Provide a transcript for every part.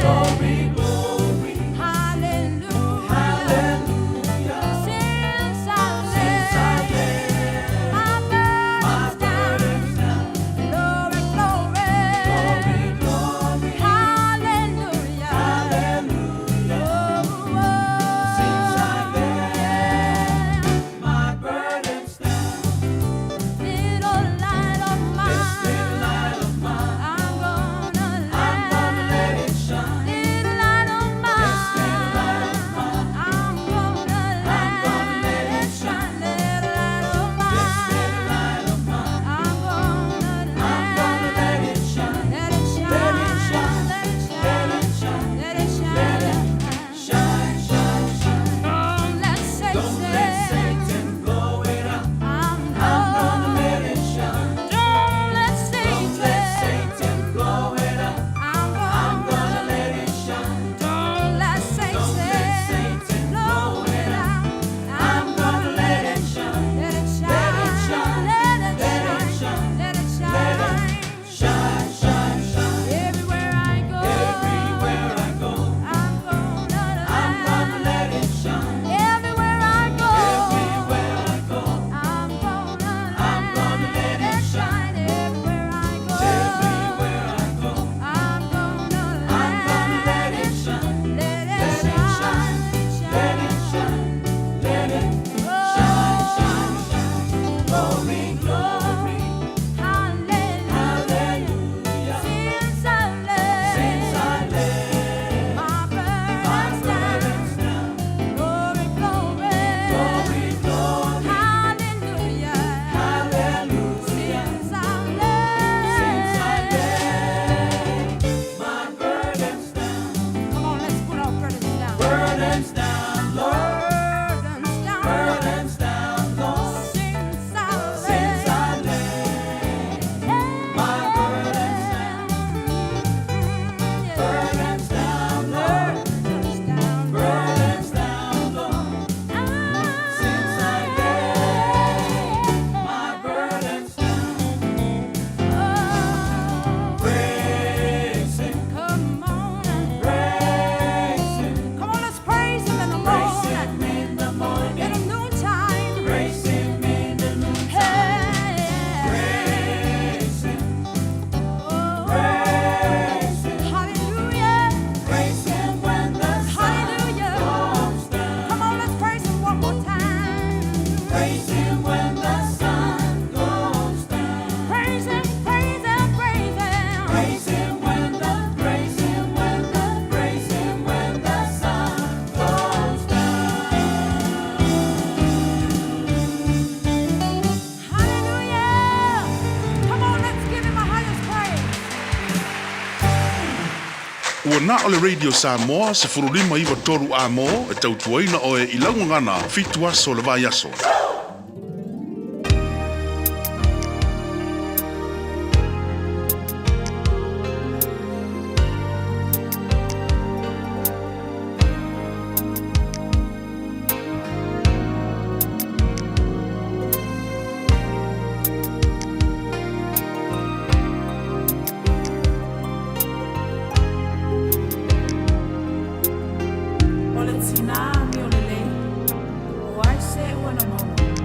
Glory, glory. Hallelujah. Hallelujah. Since I laid my burdens down. Glory, glory. Glory, glory. Hallelujah. Hallelujah. Oh, oh. Since I laid my burdens down. Little light of mine. This little light of mine. I'm gonna let it shine. Little light of mine. This little light of mine. I'm gonna let it shine. Little light of mine. This little light of mine. I'm gonna let it shine. Let it shine. Let it shine. Let it shine. Let it shine. Let it shine. Let it shine, shine, shine. Don't let Satan, don't let Satan blow it out. I'm gonna let it shine. Don't let Satan, don't let Satan blow it out. I'm gonna let it shine. Don't let Satan, don't let Satan blow it out. I'm gonna let it shine. Let it shine. Let it shine. Let it shine. Let it shine. Let it shine, shine, shine. Everywhere I go. Everywhere I go. I'm gonna let it shine. Everywhere I go. Everywhere I go. I'm gonna let it shine. Everywhere I go. Everywhere I go. I'm gonna let it shine. Let it shine. Let it shine. Let it shine, shine, shine. Glory, glory. Hallelujah. Since I laid my burdens down. Glory, glory. Glory, glory. Hallelujah. Hallelujah. Since I laid my burdens down. Come on, let's put our burdens down. Burdens down, Lord. Burdens down. Burdens down, Lord. Since I laid my burdens down. Burdens down, Lord. Burdens down, Lord. Since I laid my burdens down. Praise Him. Come on and praise Him. Come on, let's praise Him in the morning. Praise Him in the morning. In the noontime. Praise Him in the noontime. Praise Him. Praise Him. Hallelujah. Praise Him when the sun goes down. Come on, let's praise Him one more time. Praise Him when the sun goes down. Praise Him, praise Him, praise Him. Praise Him when the, praise Him when the, praise Him when the sun goes down. Hallelujah. Come on, let's give Him a highest praise. Ua na o le Radio Samoa 1593 a mo e tautuaina oe i laugagana 7 aso le vai aso. O le tinā mi o lelei, o ai se ua na maua.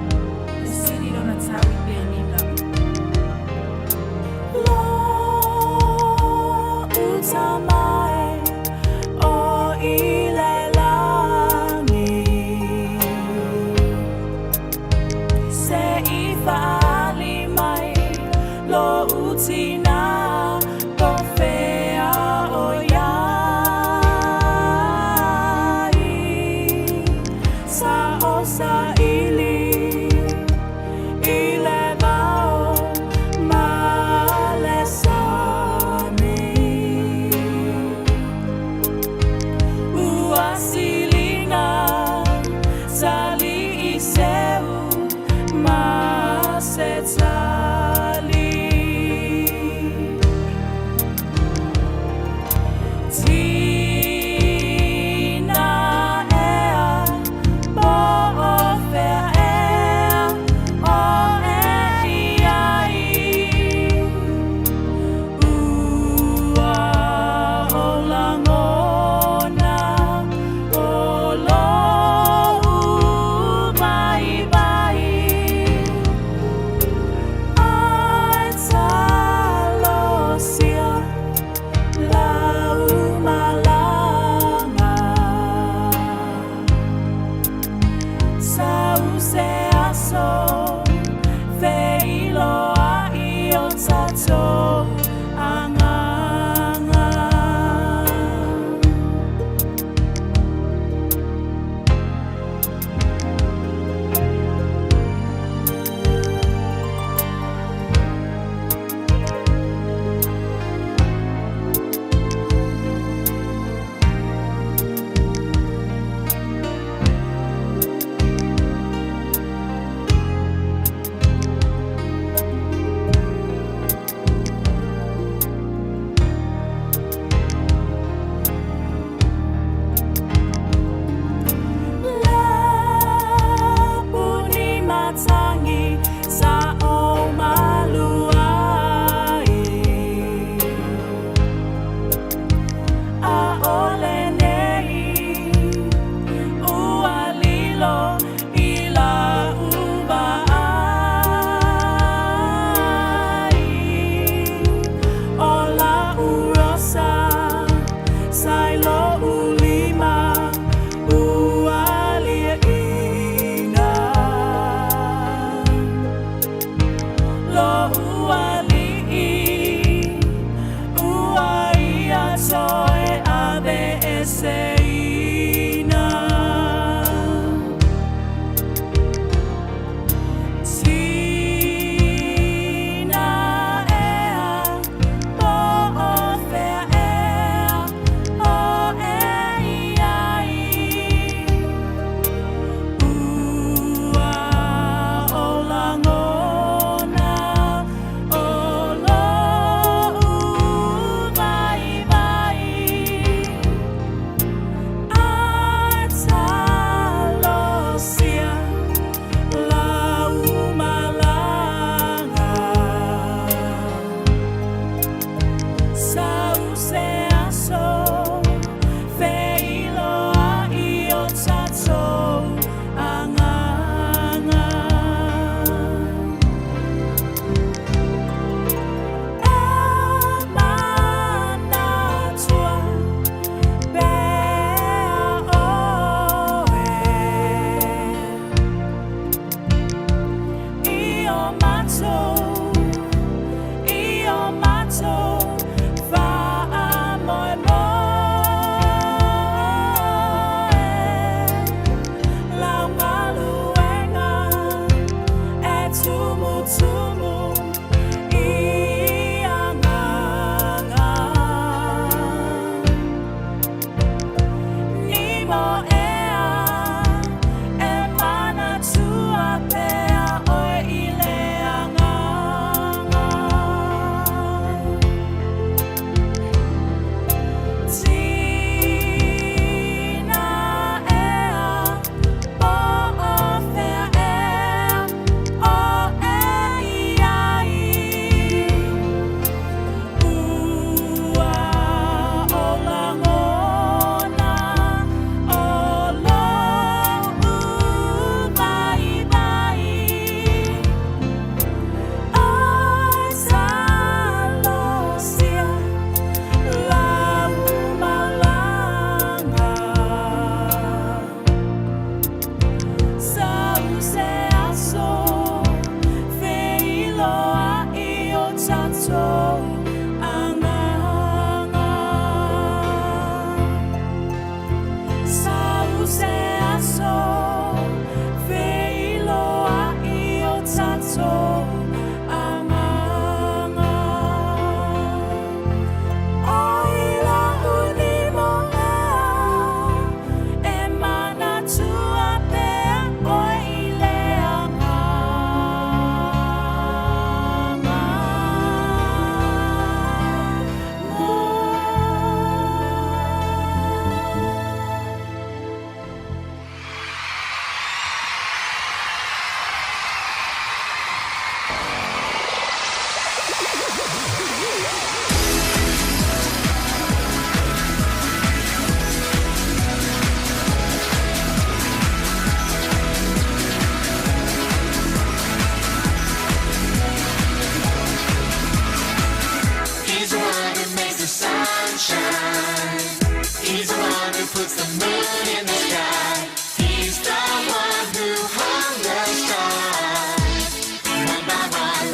He's the one who puts the moon in the sky. He's the one who hung the stars one by one.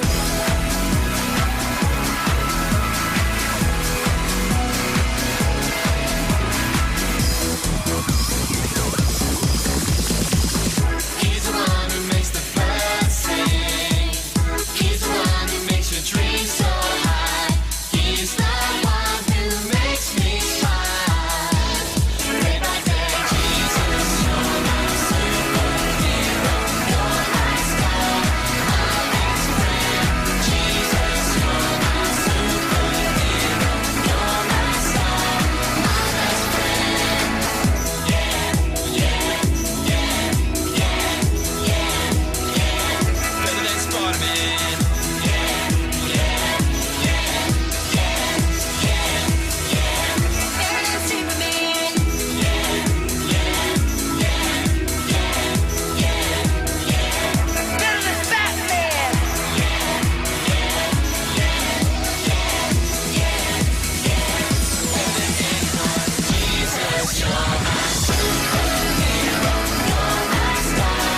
He's the one who makes the birds sing. He's the one who makes your dreams so high. He's the one who makes me smile. Day by day, Jesus, you're my superhero. You're my star, my best friend. Jesus, you're my superhero. You're my star, my best friend. Yeah, yeah, yeah, yeah, yeah, yeah. Better than Spider-Man. Yeah, yeah, yeah, yeah, yeah, yeah. Better than Superman. Yeah, yeah, yeah, yeah, yeah, yeah. Better than Batman. Yeah, yeah, yeah, yeah, yeah, yeah. Better than anyone. Jesus, you're my superhero. You're my star,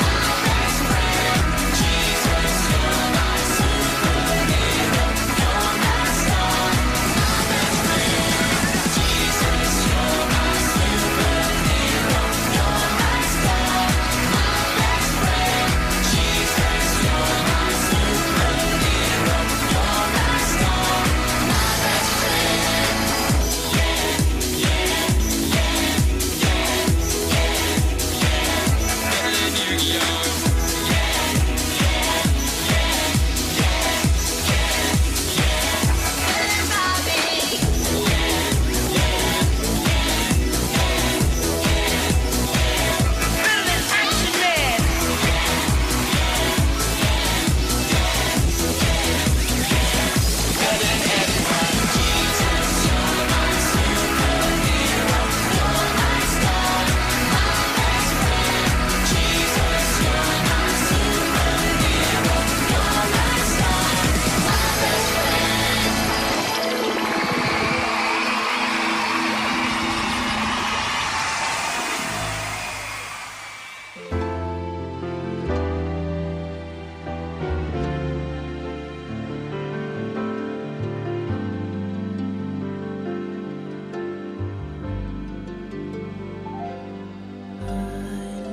my best friend. Jesus, you're my superhero. You're my star, my best friend. Jesus, you're my superhero. You're my star, my best friend. Jesus, you're my superhero. You're my star, my best friend. Yeah, yeah, yeah, yeah, yeah, yeah. Better than Yu-Gi-Oh! Yeah, yeah, yeah, yeah, yeah, yeah. Better than Bobby. Yeah, yeah, yeah, yeah, yeah, yeah. Better than Action Man. Yeah, yeah, yeah, yeah, yeah, yeah. Better than everyone. Jesus, you're my superhero. You're my star, my best friend. Jesus, you're my superhero. You're my star, my best friend.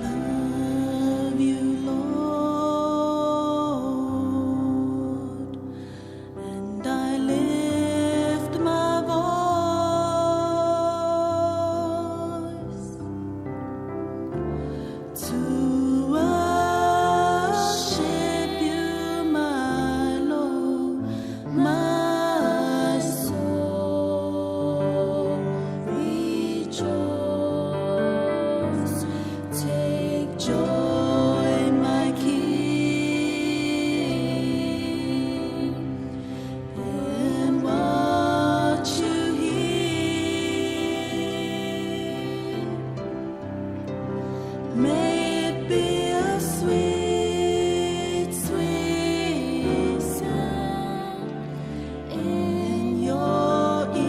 Love you, Lord, and I lift my voice to worship you, my Lord, my soul rejoice. Take joy, my King, in what you hear. May it be a sweet, sweet sound in your ear.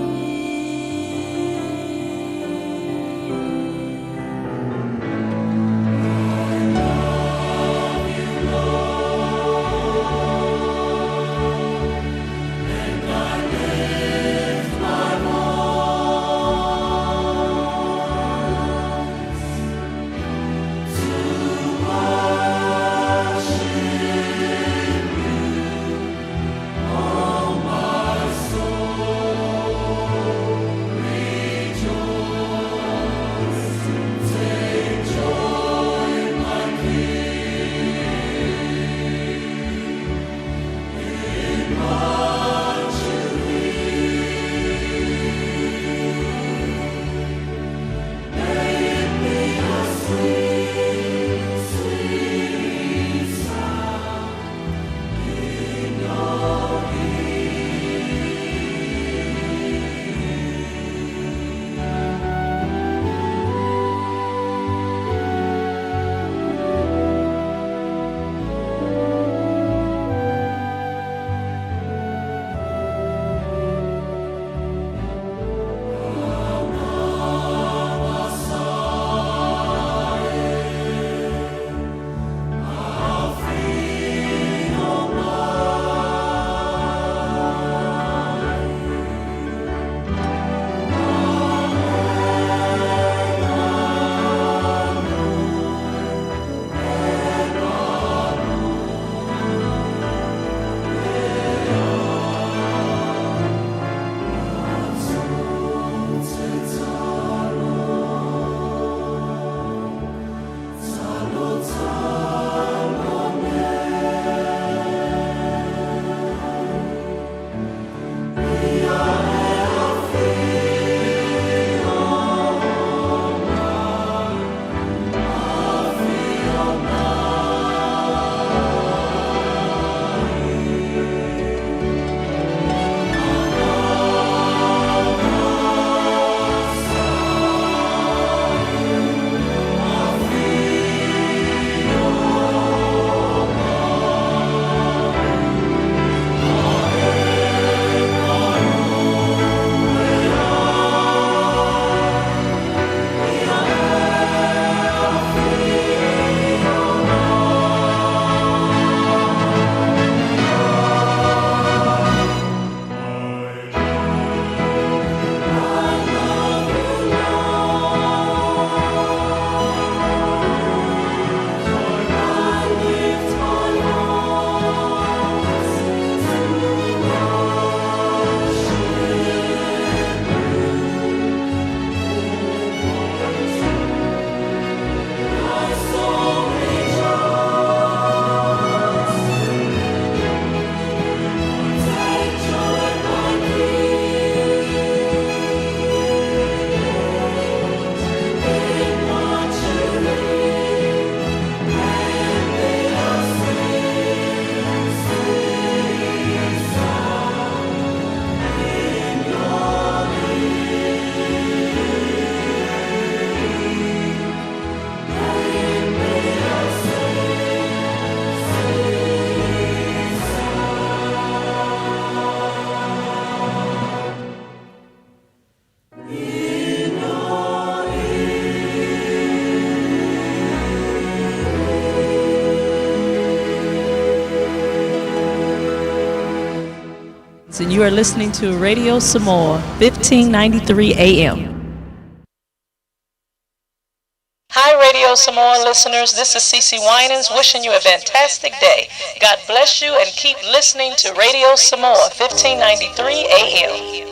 And you are listening to Radio Samoa, 1593 AM. Hi, Radio Samoa listeners. This is Cece Winans wishing you a fantastic day. God bless you and keep listening to Radio Samoa, 1593 AM.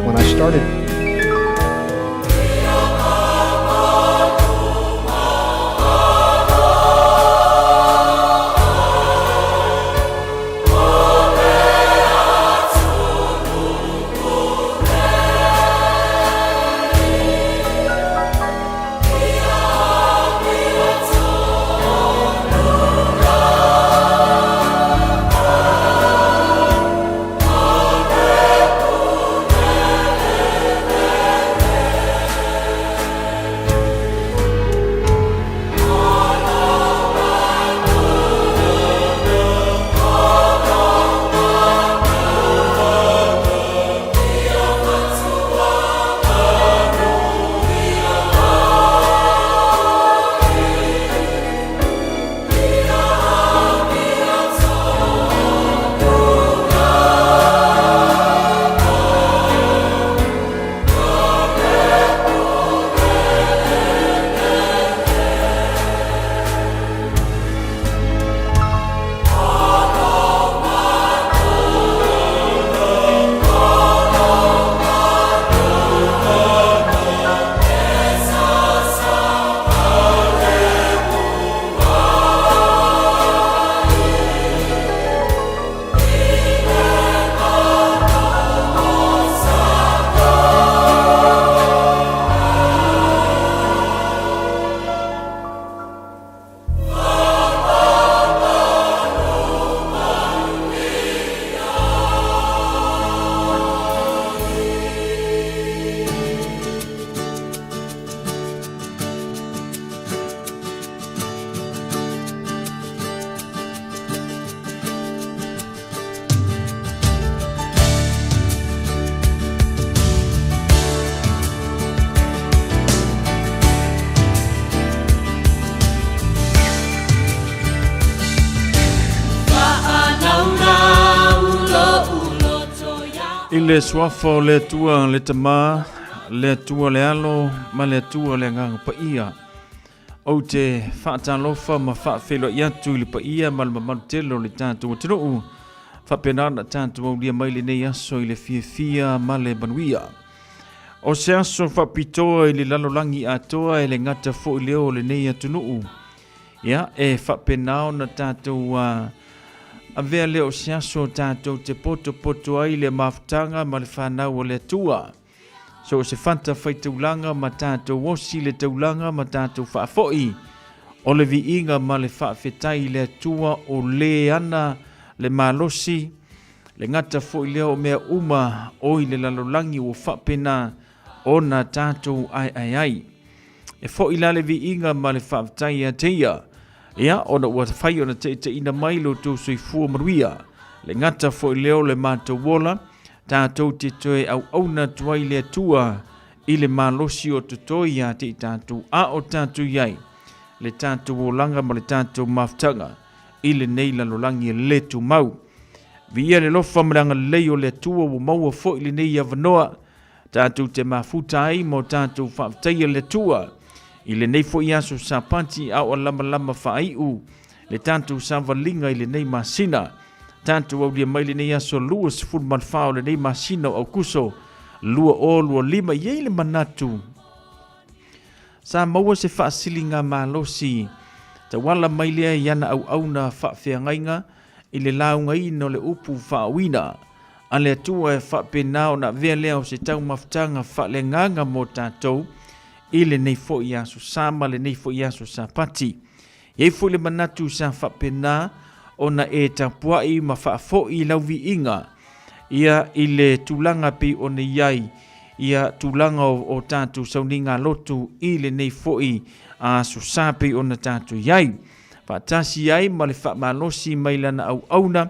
When I started Thank I le suafa o le Atua le Tama, le Atua le Alo ma le Atua le Agaga Paia. Ou te faatalofa ma faafeiloai atu i le paia ma le mamalu tele o le tatou atunuu, faapena ona tatou aulia mai lenei aso i le fiafia ma le manuia. O se aso faapitoa i le lalolagi atoa e le gata foi leo o lenei atunuu. Ia, e faapena ona tatou avea lea o se aso tatou te potopoto ai le mafutaga ma le fanau o le Atua. So o se fata faitaulaga ma tatou osi le taulaga ma tatou faafoi o le viiga ma le faafetai i le Atua o lē ana le malosi, le gata foi lea o mea uma o i le lalolagi ua faapena ona tatou aeae ai. E foi la le viiga ma le faafetai ia te ia, ia ona ua fai ona taitaiina mai lo outou soifua manuia, le gata foi lea o le matou ola, tatou te toe auauna atu ai le Atua i le malosi o totoe ia te i tatou a o tatou i ai le tatou olaga ma le tatou mafutaga i lenei lalolagi e le tumau. Viia le alofa ma le agalelei o le Atua ua maua foi lenei avanoa tatou te mafuta ai ma o tatou faafetaia le Atua i lenei foi aso Sapati a o lamalama faaiu le tatou savaliga i lenei masina. Tatou aulia mai lenei aso 24 o lenei masina o Aukuso 2025. I ai le manatu sa maua se faasiliga malosi tauala mai lea i ana auauna faafeagaiga i le laugaina o le upu faauina a le Atua e faapena ona avea lea o se taumafataga faaleagaga mo tatou i lenei foi aso Sa ma lenei foi aso Sapati. E i ai foi le manatu sa faapena ona e tapuai ma faafoi lau viiga ia i le tulaga pei ona i ai ia tulaga o tatou sauniga lotu i lenei foi aso Sa pei ona tatou i ai. Faatasi ai ma le faamalosi mai lana auauna,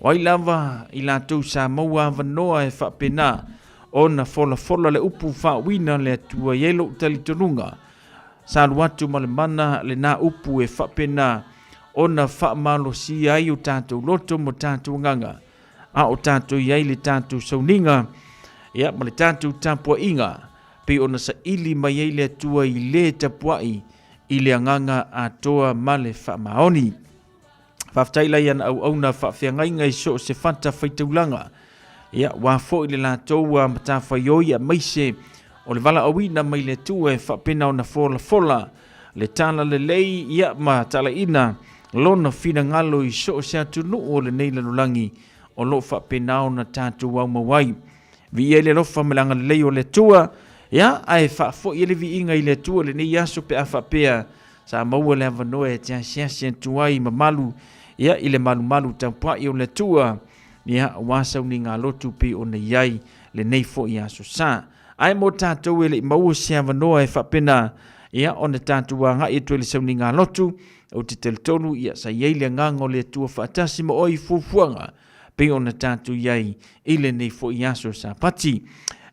o ai lava i latou sa maua avanoa e faapena ona folafola le upu faauuina le Atua i ai lou talitonuga, sa alu atu ma le mana lena upu e faapena ona faamalosia ai o tatou loto ma tatou agaga, a o tatou i ai le tatou sauniga, ia, ma le tatou tapuaiga, pei ona saili mai ai le Atua i le tapuai i le agaga atoa ma le faamaoni. Faafetai la i ana auauna faafeagaiga i so o se fata faitaulaga. Ia, ua foi le latou a matafaioi aemaise o le valaauina mai le Atua e faapena ona folafola le tala lelei ia ma talaina lona finagalo i so o se atunuu o lenei lalolagi o lo o faapena ona tatou aumau ai. Viia i le alofa ma le agalelei o le Atua, ia, ae faafoi ai le viiga i le Atua i lenei aso pe a faapea sa maua le avanoa e te asiasi atu ai mamalu, ia, i le malumalu tapuai o le Atua, ia, aua sauniga lotu pei ona i ai lenei foi aso sa. Ae mo tatou e le i maua se avanoa e faapena, ia, ona tatou agai atu ai i le sauniga lotu, ou te talitonu, ia, sa i ai le agaga o le Atua faatasi ma oe i fuafuaga pei ona tatou i ai i lenei foi aso Sapati.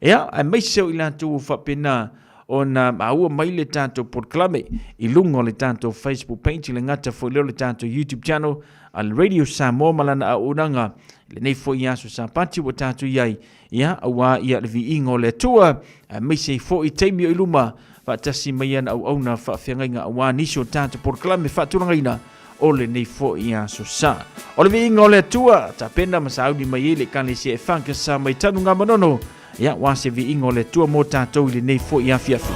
Ia, aemaise o i latou ua faapena ona maua mai le tatou polokalame i luga o le tatou Facebook page, le gata foi lea o le tatou YouTube channel a le Radio Samoa ma lana auaunaga i lenei foi aso Sapati ua tatou i ai, ia, aua ia le viiga o le Atua, aemaise ai foi taimi o i luma faatasi mai ana auauna faafeagaiga aua nisi o tatou polokalame faatulagaina o lenei foi aso sa. O le viiga o le Atua, tapena ma sauni mai ai le Ekalesia e Whakasa mai Tanugamanono, ia, ua se viiga o le Atua mō tātou i lenei foi afiafi.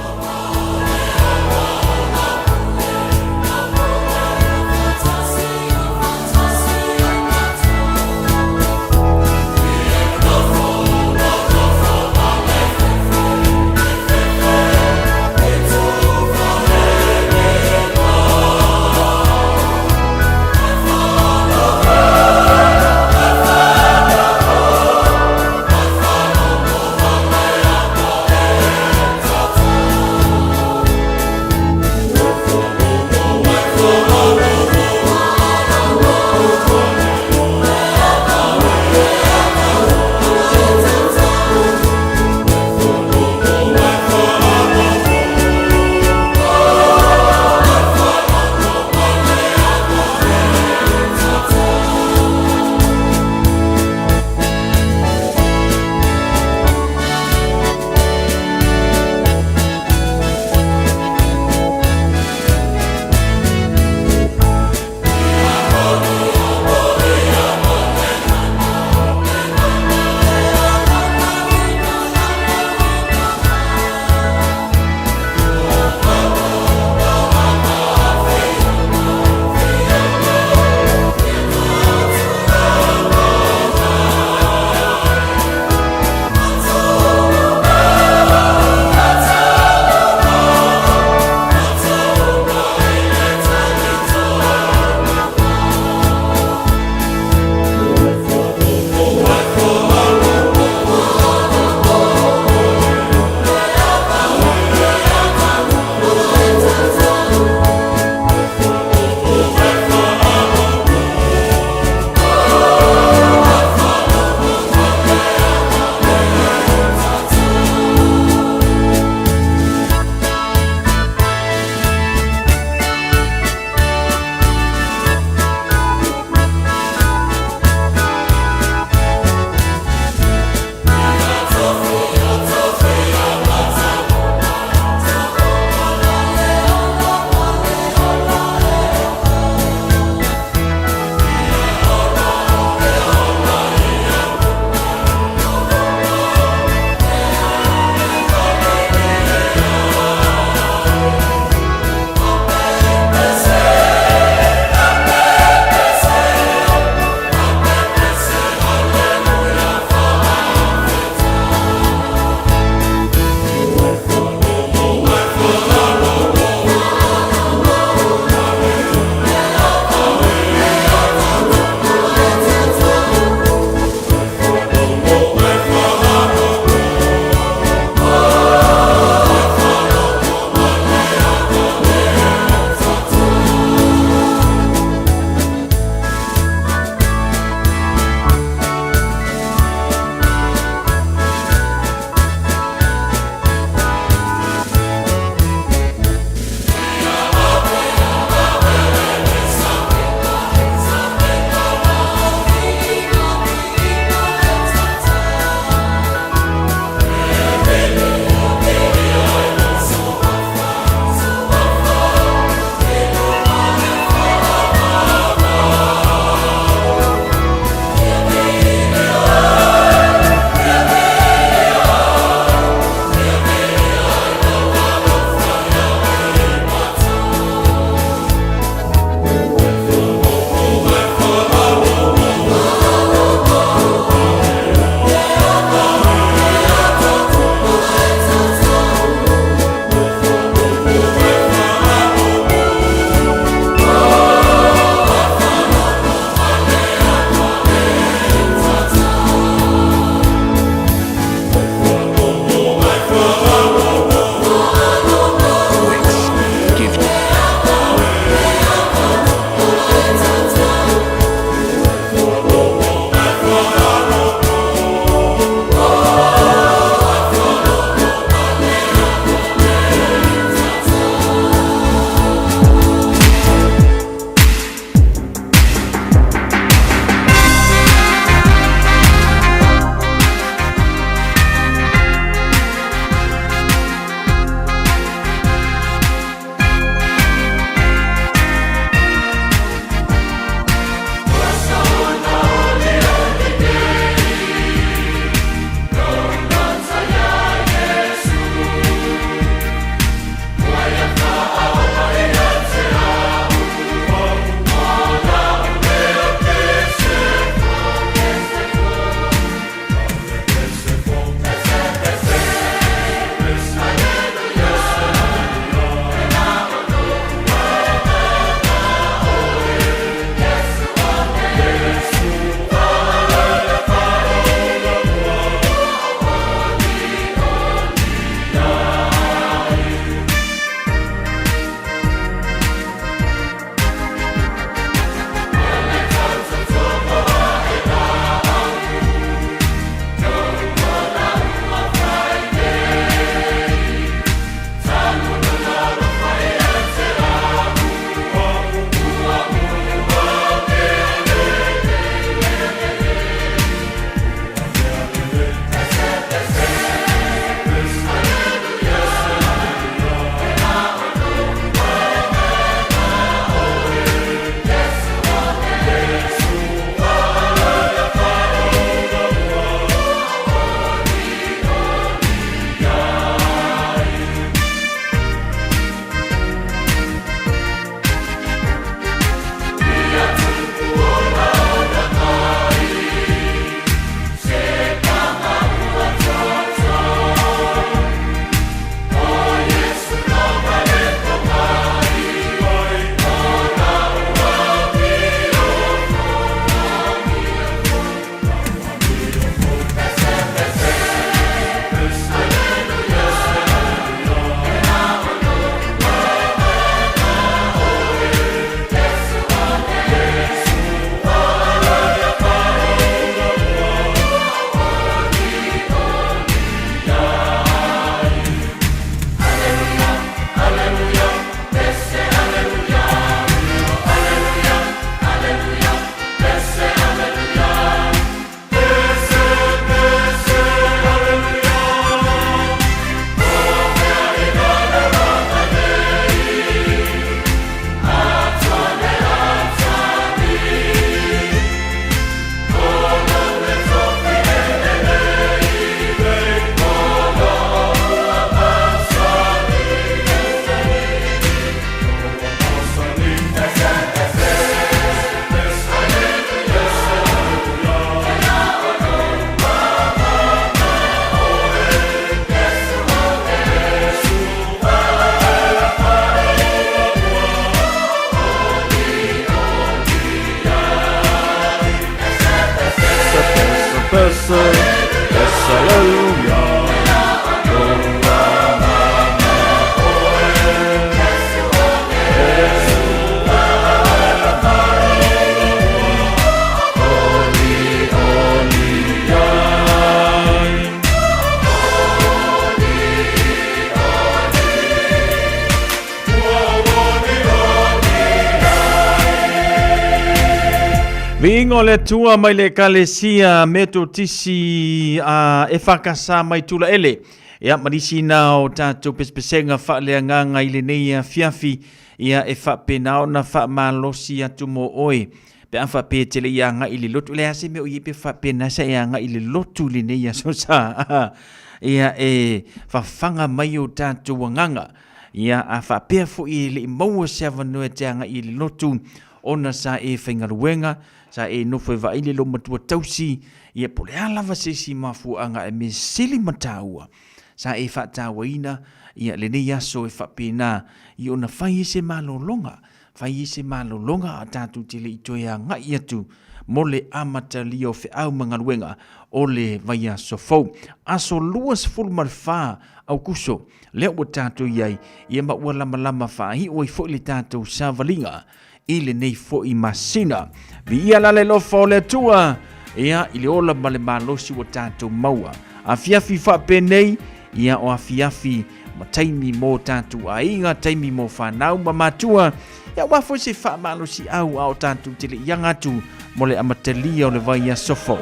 Viiga o le Atua mai le Ekalesia Metotisi a EFKS mai Tulaele. Ia, ma nisi na o tatou pesepesega faaleagaga i lenei afiafi, ia e faapena ona faamalosi atu mo oe. Pe a faapea e te le i agai i le lotu, le a se mea o i ai pe faapena sa e agai i le lotu i lenei aso sa. Ia e fafaga mai o tatou agaga. Ia a faapea foi e le i maua se avanoa e te agai i le lotu, ona sa e faigaluega, sa e nofo e vaai le lou matua tausi, ia po o le a lava se isi mafuaaga e mea sili ma taua, sa e faatauaina ia lenei aso e faapena i ona fai ai se malologa, fai ai se malologa a tatou te le i toe agai atu mo le amatalia o feau ma galuega o le vaiaso fou. Aso 24 Aukuso, lea ua tatou i ai, ia ma ua lamalama faaiu ai foi le tatou savaliga i lenei foi masina. Viia la le alofa o le Atua, ia i le ola ma le malosi ua tatou maua. Afiafi faapenei, ia o afiafi ma taimi mo tatou aiga, taimi mo fanau ma matua, ia aua foi se faamalosiau a o tatou te le i aga atu mo le amatalia o le vaiaso fou.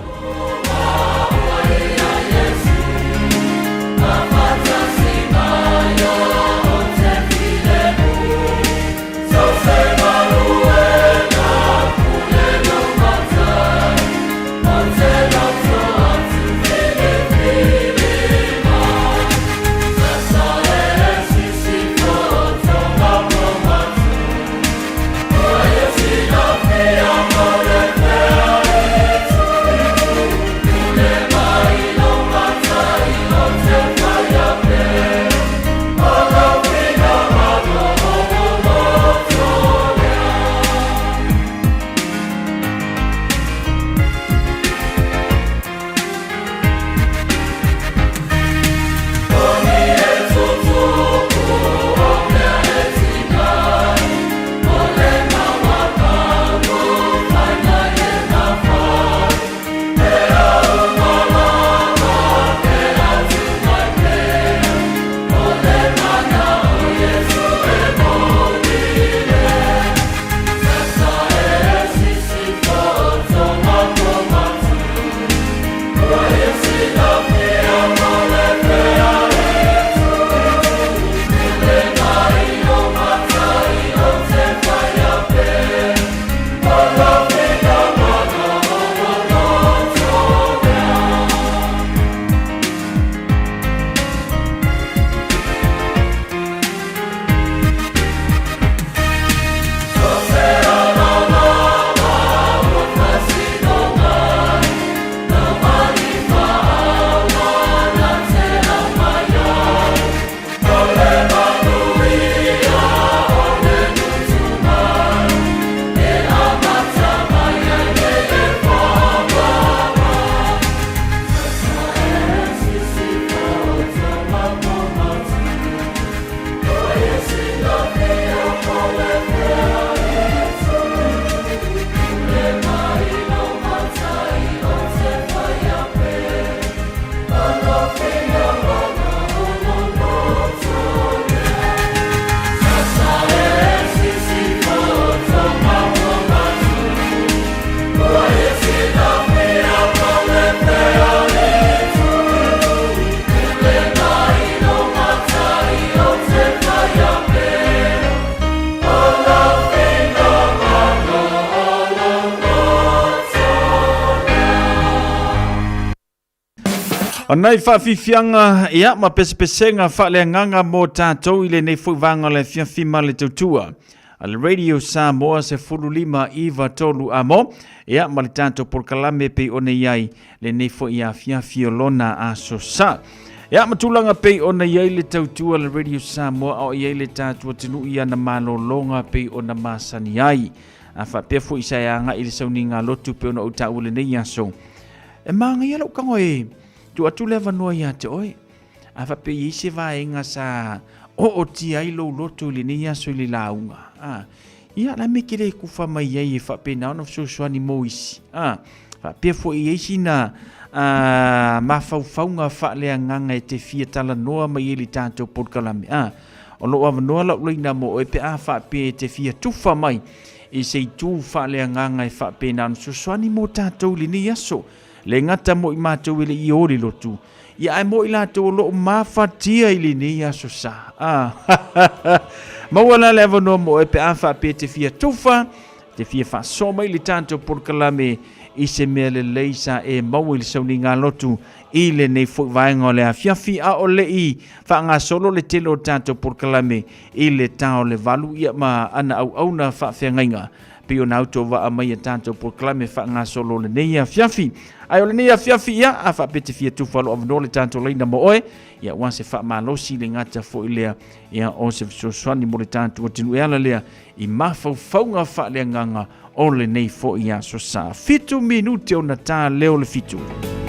O nai faafiafiaga ia ma pesepesega faaleagaga mo tatou i lenei foi vaega o le afiafi ma le tautua a le Radio Samoa 15 9 3 amo ia ma le tatou polokalame pei ona i ai lenei foi afiafi o lona aso sa. Ia ma tulaga pei ona i ai le tautua le Radio Samoa a o i ai le tatou atunuu i ana malologa pei ona masani ai. A faapea foi sa e agai i le sauniga lotu pei ona ou taua lenei aso. E mānaia lou tago e tuu atu le avanoa ia te oe. A faapea i ai se vaega sa ootia ai lou loto i lenei aso i le lauga. A, ia la me ke le kufa mai ai e faapena ona fesoasoani mo isi. A, faapea foi i ai sina a, mafaufauga faaleagaga e te fia talanoa mai ai i le tatou polokalame. A, o loo avanoa lau laina mo oe pe a faapea e te fia tufa mai. i se itu faaleagaga e faapena ona fesoasoani mo tatou i lenei aso. Le gata mo i matou e le i o i le lotu, ia ae mo i latou o lo o mafatia i lenei aso sa. Ah. Maua la le avanoa mo oe pe a faapea e te fia tufa, te fia faasoa mai i le tatou polokalame i se mea lelei sa e maua i le sauniga lotu i lenei foi vaega o le afiafi, a o le i faagasolo le tele o tatou polokalame i le ta o le 8 ia ma ana auauna faafeagaiga pei ona autovaa mai a tatou polokalame faagasolo lenei afiafi. Ae o lenei afiafi ia, a faapea te fia tufa lo avanoa le tatou laina mo oe, ia ua se faamalosi le gata foi lea, ia o se fesoasoani mo le tatou atunuu e ala lea i mafaufauga faaleagaga o lenei foi aso sa. 7 minute ona tā leo le 7.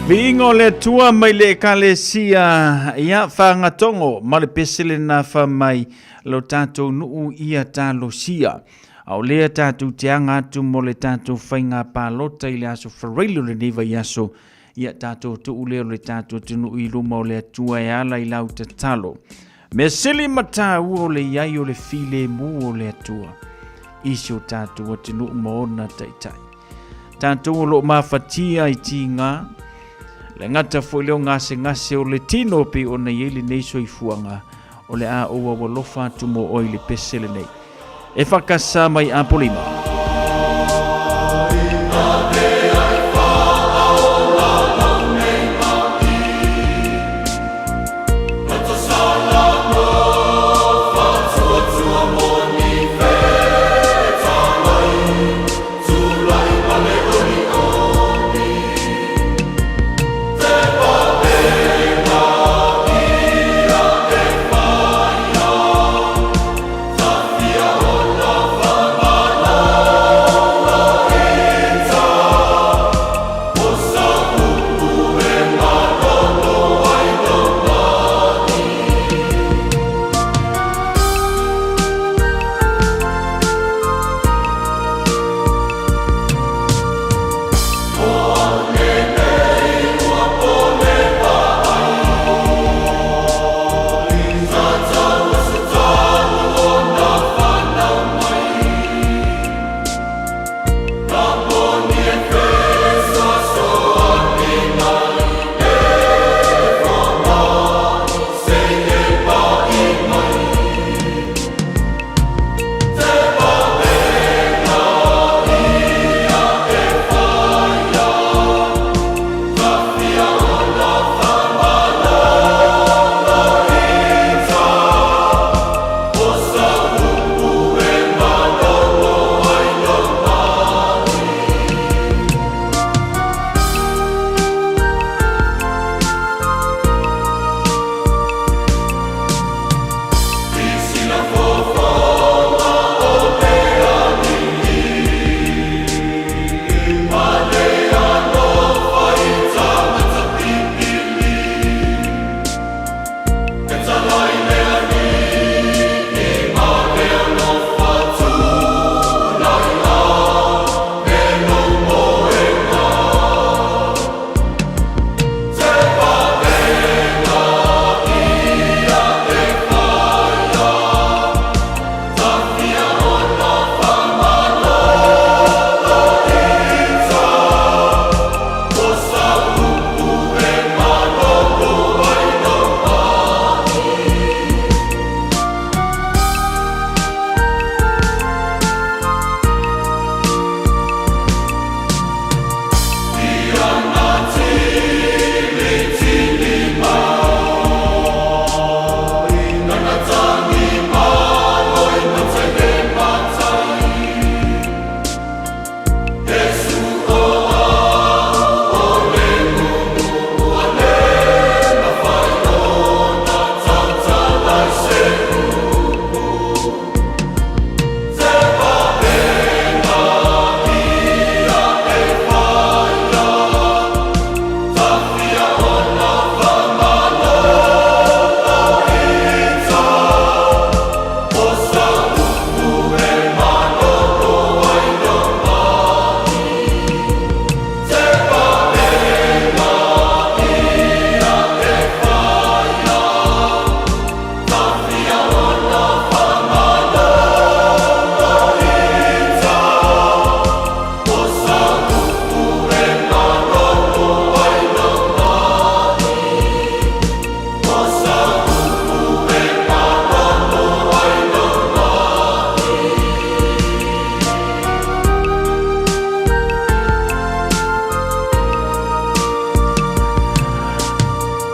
Viiga o le Atua mai le Ekalesia ia Fagatogo ma le pese lena fa mai lo tatou nuu ia talosia. A o lea tatou te aga atu mo le tatou faiga palota i le aso Faraile o lenei vaiaso, ia tatou tuu lea o le tatou atunuu i luma o le Atua e ala i lau tatalo. Mea sili ma tāua o le iai o le filemu o le Atua i si o tatou atunuu ma ona taitai. Tatou o lo o mafatia i tiga, le gata foi lea o gasegase o le tino pei ona i ai lenei soifuaga, o le a ou aualofa atu mo oe i le pese lenei. E whakasa mai Apolima.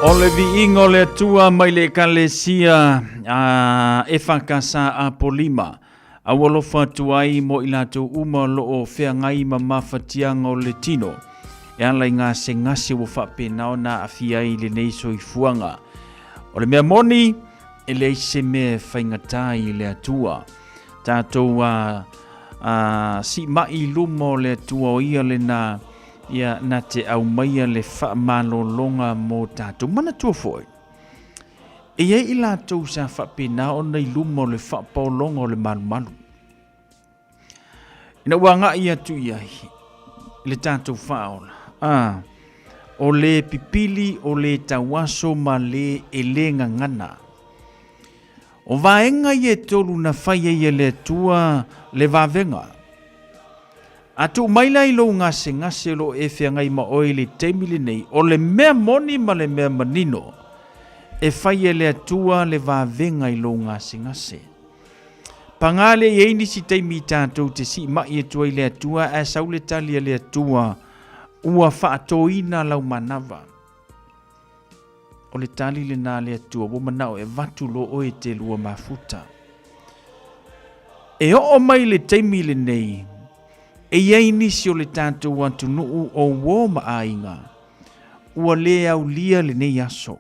O le viiga o le Atua mai le Ekalesia a EFKS Apolima, aualofa atu ai mo i latou uma o lo o feagai ma mafatiaga o le tino, e ala i gasegase ua faapena ona aafia ai lenei soifuaga. O le mea moni, e leai se mea e faigata i le Atua. Tatou a, a, siimai i luma o le Atua o ia lena Ia na te aumaia le faamalologa mo tatou. Manatua foi, e i ai i latou sa faapena ona i luma o le faapaologa o le malumalu. Ina ua agai atu i ai le tatou faaola, a, o le pipili, o le tauaso ma le e le gagana. O vaega ia e tolu na fai ai e le Atua le vavega. A tuu mai la i lou gasegase o lo o e feagai ma oe i le taimi lenei, o le mea moni ma le mea manino, e fai e le Atua le vavega i lou gasegase. Paga lea e i ai nisi taimi tatou te siimai atu ai i le Atua ae sau le tali a le Atua ua faatoina lau manava. O le tali lena a le Atua ua manao e avatu loa oe e te lua mafuta. E oo mai le taimi lenei, e i ai nisi o le tatou atunuu o uo ma aiga ua le aulia lenei aso.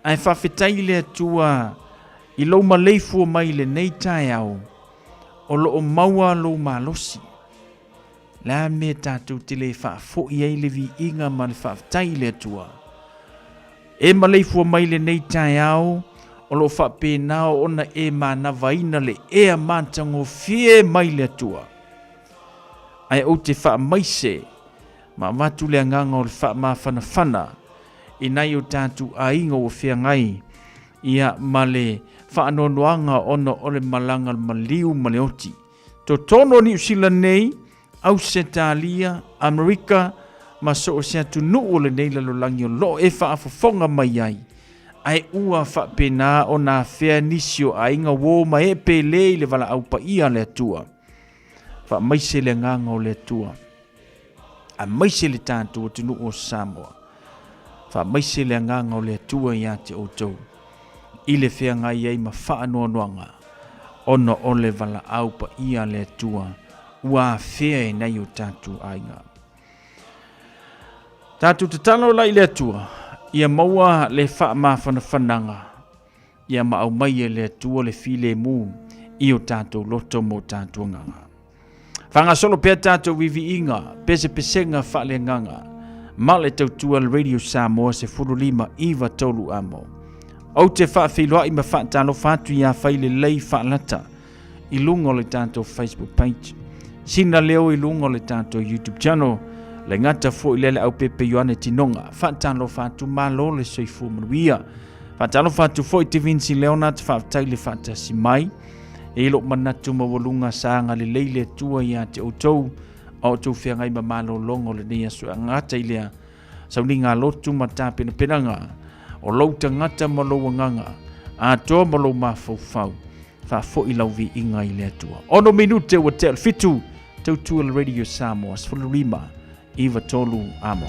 Ae faafetai i le Atua i lou maleifua mai i lenei taeao o lo o maua lou malosi. Le a mea tatou te le faafoi ai le viiga ma le faafetai i le Atua? E maleifua mai lenei taeao o lo o faapena ona e manavaina le ea matagofie mai le Atua. Ae ou te faamaise ma avatu le agaga o le faamafanafana i nai o tatou aiga ua feagai ia ma le faanoanoaga ona o le malaga maliu ma le oti. Totonu o Niu Sila nei, Ausetalia, Amerika ma so o se atunuu o lenei lalolagi o lo o e faafofoga mai ai, ae ua faapena ona afea nisi o aiga uo ma ee pele i le valaau paia a le Atua. Faamaise le agaga o le Atua. Amaise le tatou atunuu o Samoa. Faamaise le agaga o le Atua ia te outou i le feagai ai ma faanoanoaga ona o le valaau paia a le Atua ua afea e nai o tatou aiga. Tatou tatalo la i le Atua ia maua le faamafanafanaga ia ma aumai e le Atua le filemu i o tatou loto ma o tatou agaga. Faagasolo pea tatou viiviiga, pesepesega faaleagaga ma le tautua le Radio Samoa 15 9 3 amo. Ou te faafeiloai ma faatalofa atu iā Failelei Faalata i luga o le tatou Facebook page. Sina leo i luga o le tatou YouTube channel. Le gata foi lea le aupepe Ioane Tinoga. Faatalofa atu malo le soifua manuia. Faatalofa atu foi te Vinci Leonard, faafetai le faatasi mai. E i lou manatu maualuga sa agalelei le Atua ia te outou a outou feagai ma malologa o lenei aso e agata i lea sauniga lotu ma tapenapenaga o lou tagata ma lou agaga atoa ma lou mafaufau faafoi lau viiga i le Atua. Ono minute ua tea le fitu, tautua le Radio Samoa, 15 93 amo.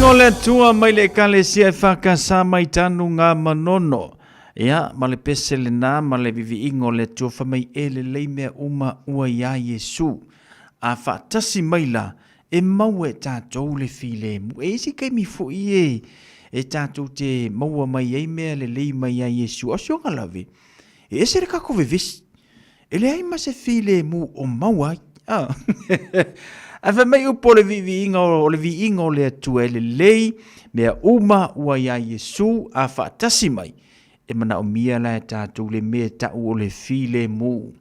viiga o le Atua mai le Ekalesia EFKS mai Tanuga Manono. Ia, ma le pese lena ma le viviiga o le Atua fai mai e lelei mea uma ua iā Iesu. A faatasi mai la, e maua e tatou le filemu. E i ai se taimi foi e e tatou te maua mai ai mea lelei mai iā Iesu, a o si ona lave, e ese le tatou vevesi. E leai ma se filemu o maua ai. Ah. Ae fai mai upu o le viiviiga o le viiga o le Atua e lelei mea uma ua iā Iesu a faatasi mai e manaomia la e tatou le mea e ta'u o le filemu.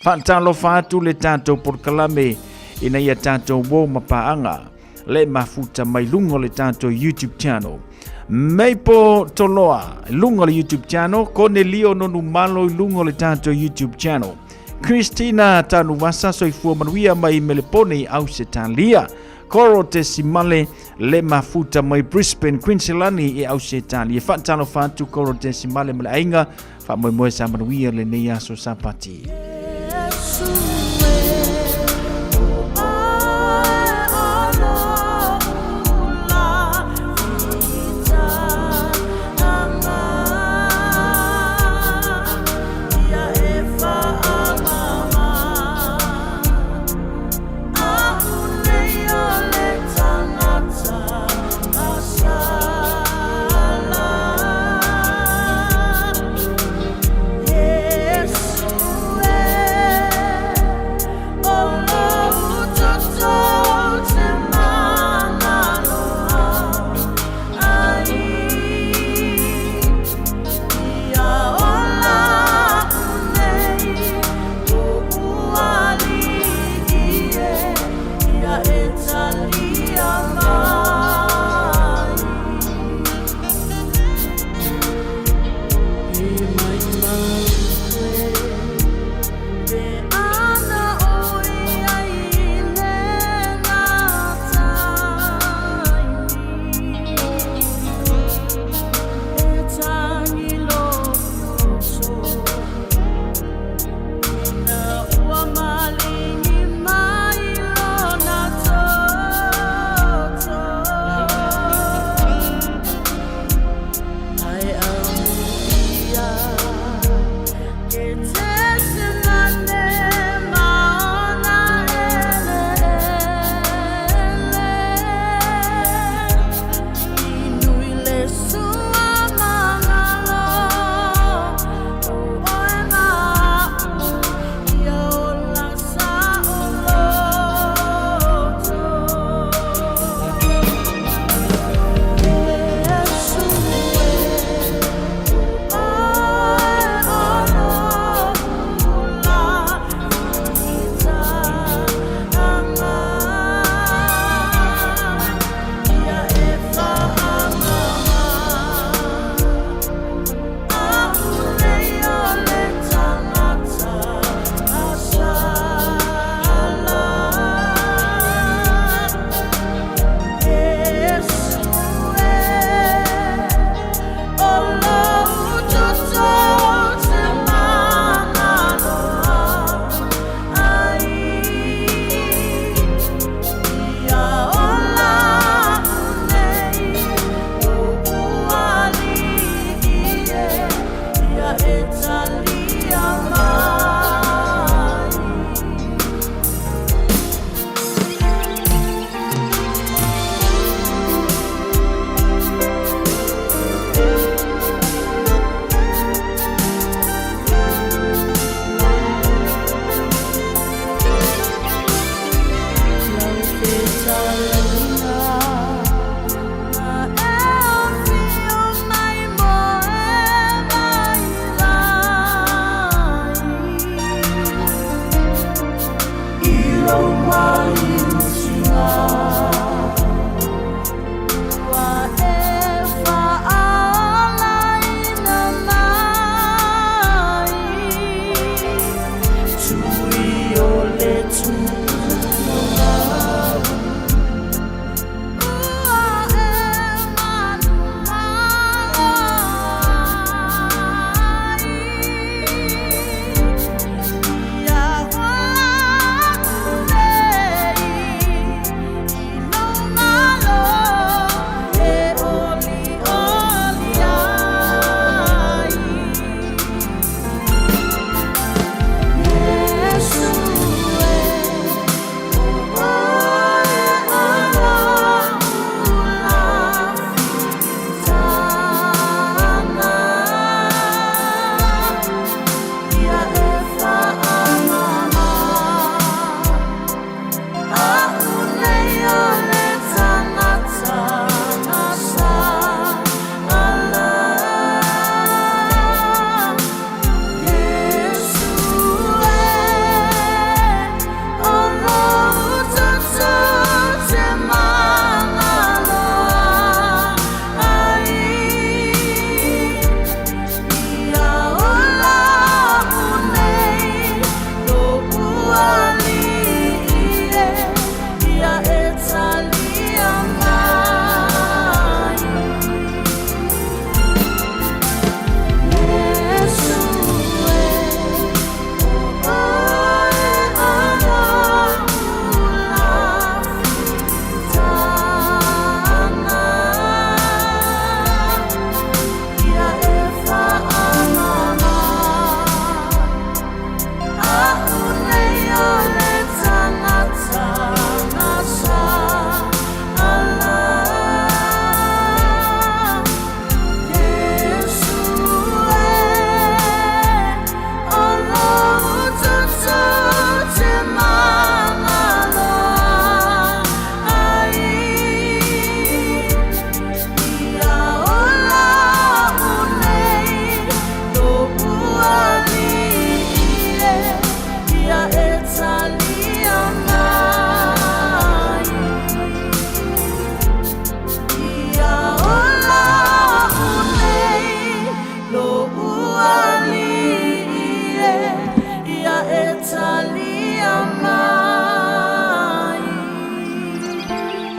Faatalofa atu le tatou polokalame ina ia tatou uo ma paaga le mafuta mai luga o le tatou YouTube channel. Maple Toloa, luga o le YouTube channel, Konelio Nonumalo i luga o le tatou YouTube channel. Christina Tanuvasa, soifua manuia mai Melepone i Ausetalia. Koro Tesimale, le mafuta mai Brisbane, Queensland i Ausetalia. Faatalofa atu Koro Tesimale ma le aiga, faamoemoe sa manuia lenei aso Sapati.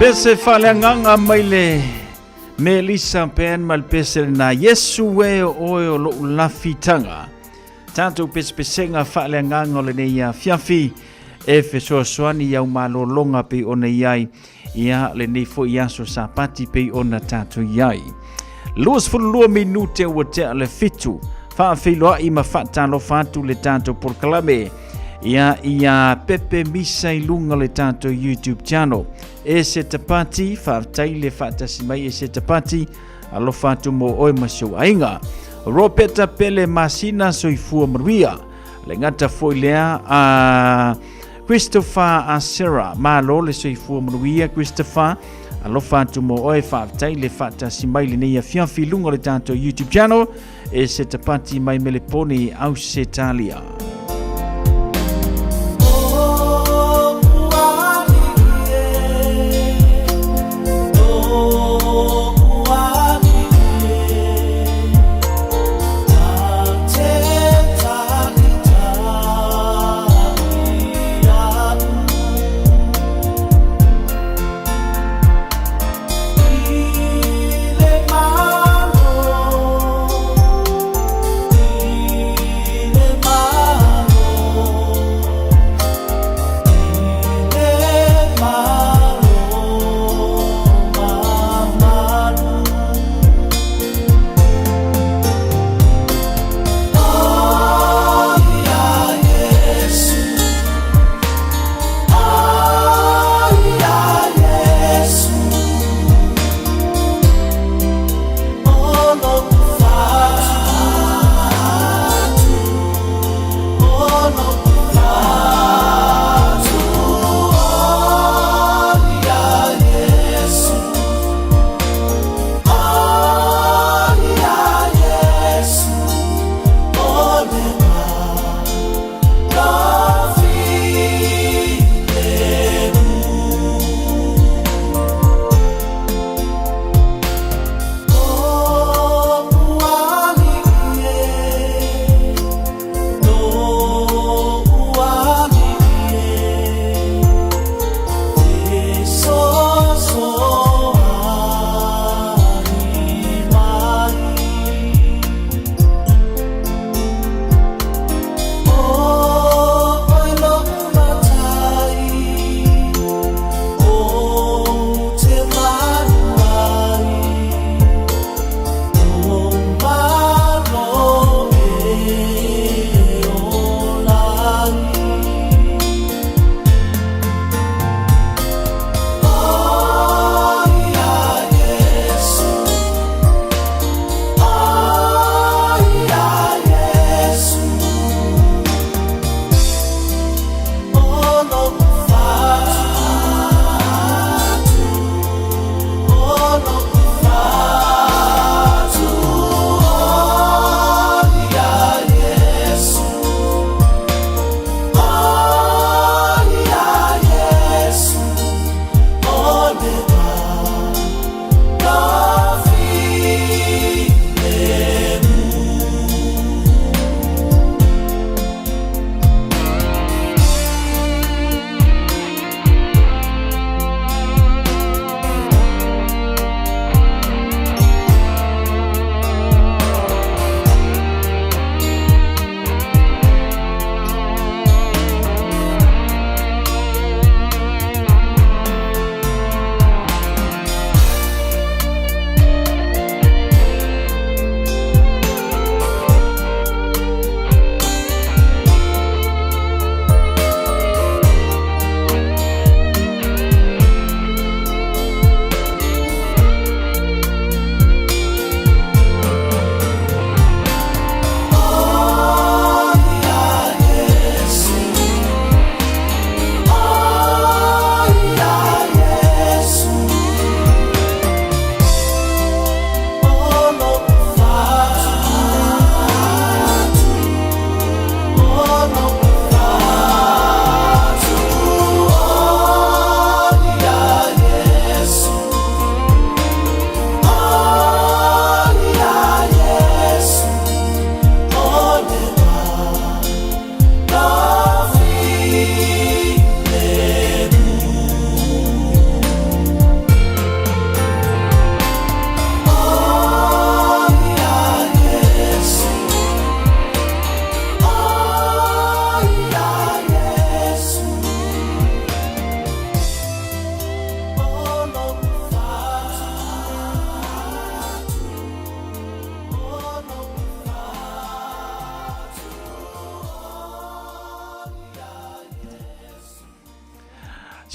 Pese faaleagaga mai le Melissa Pen ma le pese lena Iesu e o oe o lou lafitaga. Tatou pesepesega faaleagaga o lenei afiafi e fesoasoani i au malologa pei ona i ai ia lenei foi aso Sapati pei ona tatou i ai. 22 minute ua tea le fitu. Faafeiloai ma faatalofa atu le tatou polokalame ia ia Pepe Misa i luga o le tatou YouTube channel. E se tapati, faafetai le faatasi mai e se tapati, alofa atu mo oe ma si ou aiga. Ropeta Pele Masina soifua manuia. Le gata foi lea a Christopher Asera, malo le soifua manuia Christopher. Alofa atu mo oe, faafetai le faatasi mai lenei afiafi i luga o le tatou YouTube channel e se tapati mai Meleponi, Ausetalia.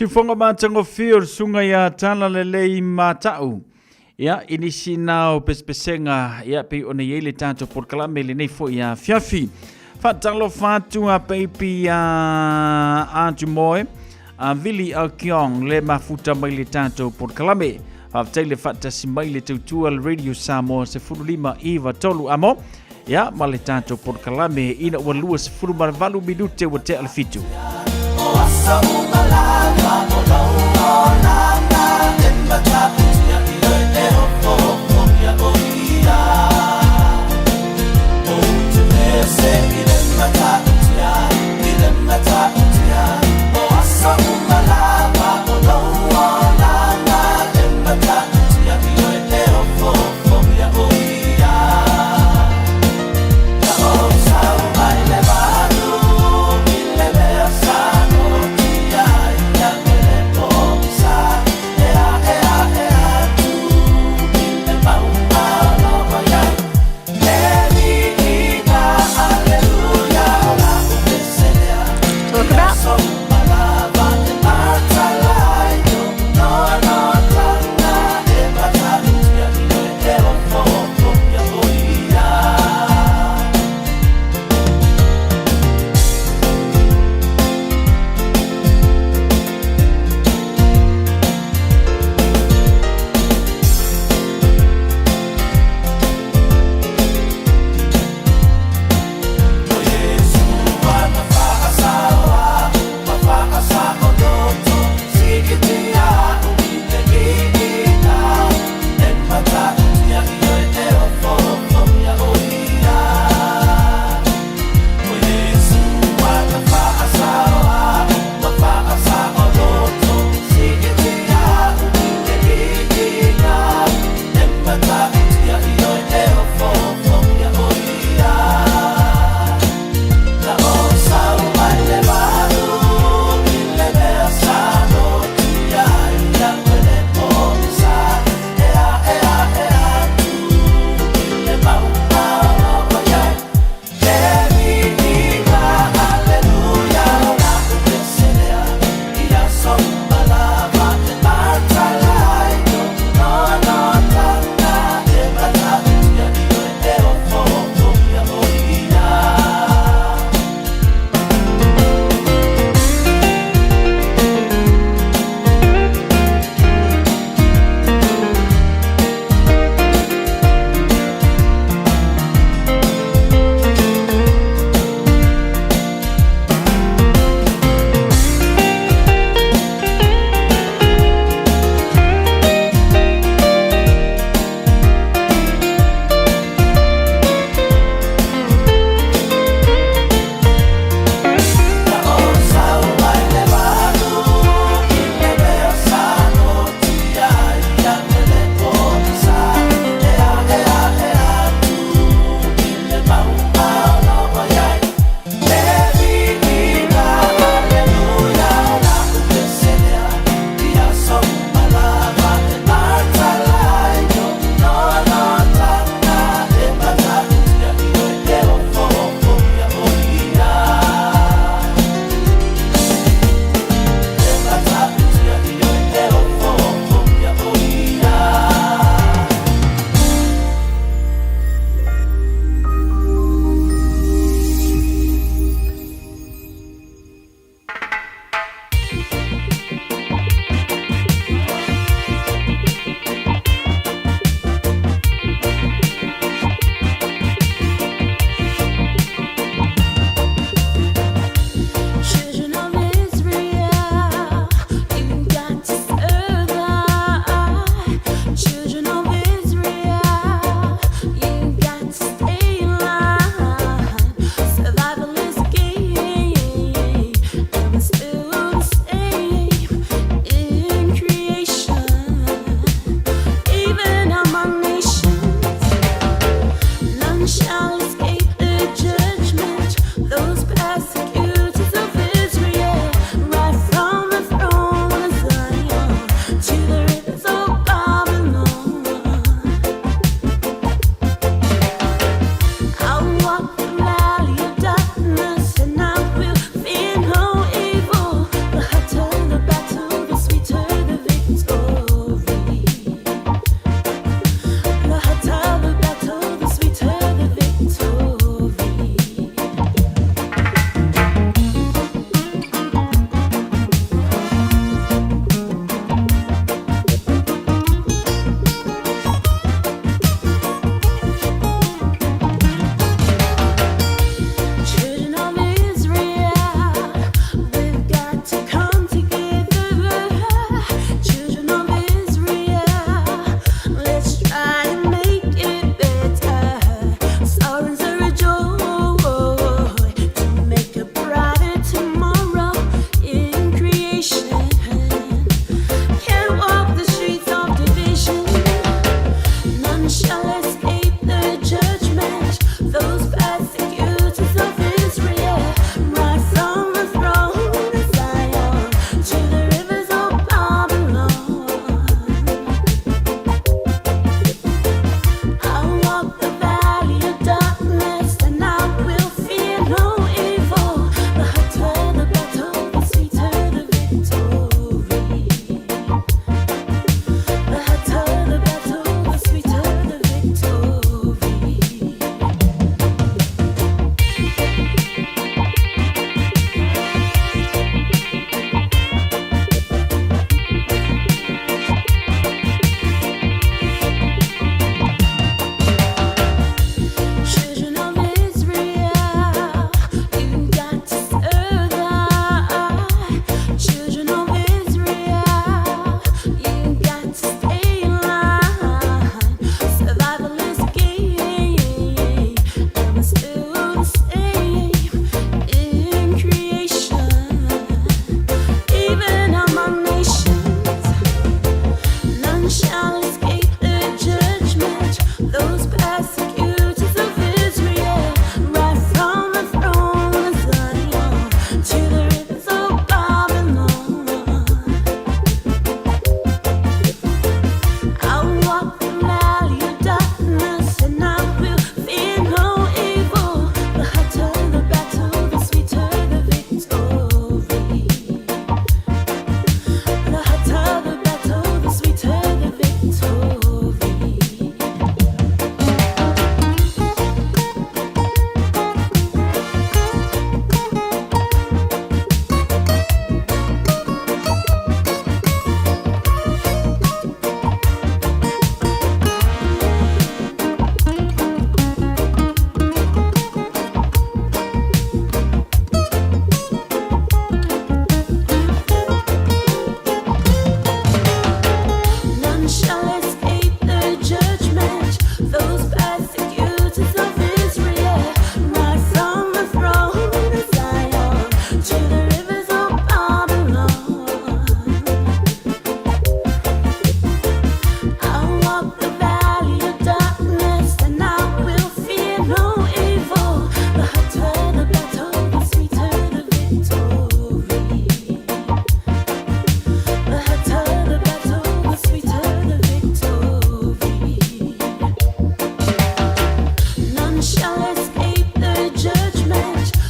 Siufoga matagofie o le susuga ia Talalelei Mata'u. Ia, i nisi na o pesepesega, ia, pei ona i ai le tatou polokalame i lenei foi afiafi. Faatalofa atu a peipi a Atumoe, a Vili Alkiong le mafuta mai le tatou polokalame. Faafetai le faatasi mai le tautua le Radio Samoa 15 iva tolu amo. Ia, ma le tatou polokalame ina ua 28 minute ua tea le fitu.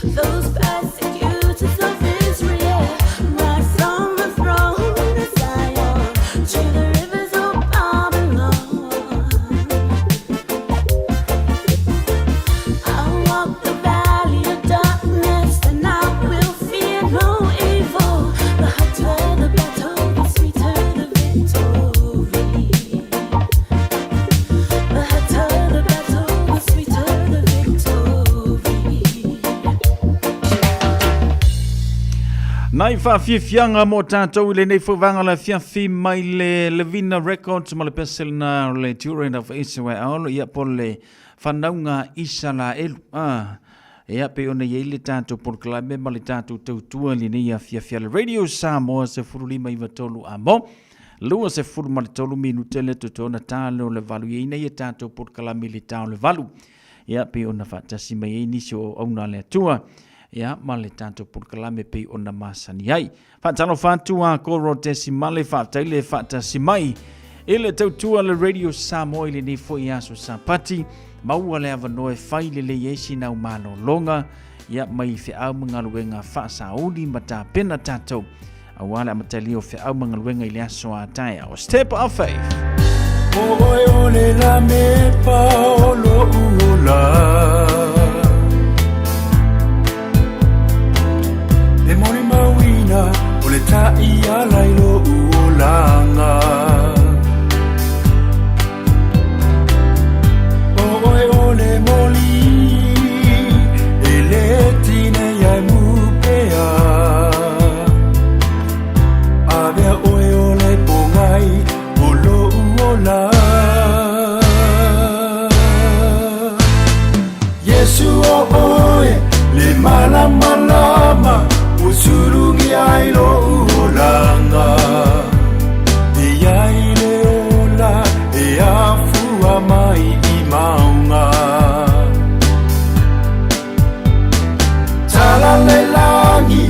Those persecutors of Israel, right from the throne of Zion to the rivers of Babylon. I walk the valley of darkness, and I will fear no evil. The hotter the battle, the sweeter the victory. The hotter the battle, the sweeter the victory. Nai faafiafiaga mo tatou i lenei foi vaega o le afiafi mai le Levina Records ma le pese lena o le Children of Israel, ia po le fanauga Isalaelu. Ah, ia pei ona i ai le tatou polokalame ma le tatou tautua i lenei afiafi a le Radio Samoa 15 93 amo. 23 minute le totona talo le valu i ai ia tatou polokalame i le tao le valu. Ia pei ona faatasi mai ai nisi o auauna a le Atua. Ia ma le tatou polokalame pei ona masani ai. Faatalofa atu a Koro Tesimale, faafetai le faatasi mai i le tautua le Radio Samoa i lenei foi aso Sapati. Maua le avanoa e fai lelei ai sinau malologa, ia mai feau ma galuega faasauli ma tapena tatou aua le amatalia o feau ma galuega i le aso a taeao. Step of Faith. O oe o le lamepa o lo'u ola E molimauina o le ta'iala i lo'u olaga O oe o le moli e lē tineia e mupea Avea oe o le pogai o lo'u ola Iesu o oe le malamalama ua sulugia ai lo'u olaga E iai le ola e afua mai i mauga Tala le lagi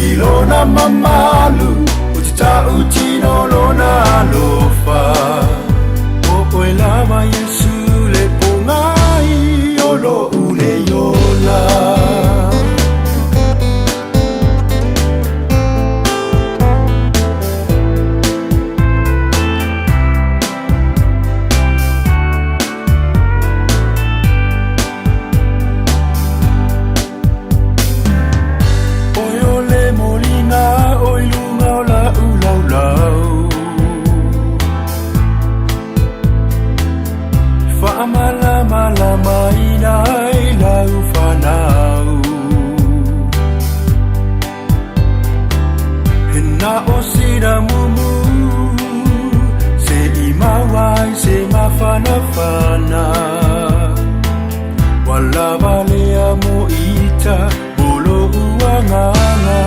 i lona mamalu Ou te ta'utino lona alofa O oe lava Iesu le pogai o lo'u nei ola Oe o le moliga o i luga o la'u laulau Fa'amalamalamāina ai lau fanau He na o sina mumu Se'i maua ai se mafanafana Ua lava lea mo ita mo lo'u agaga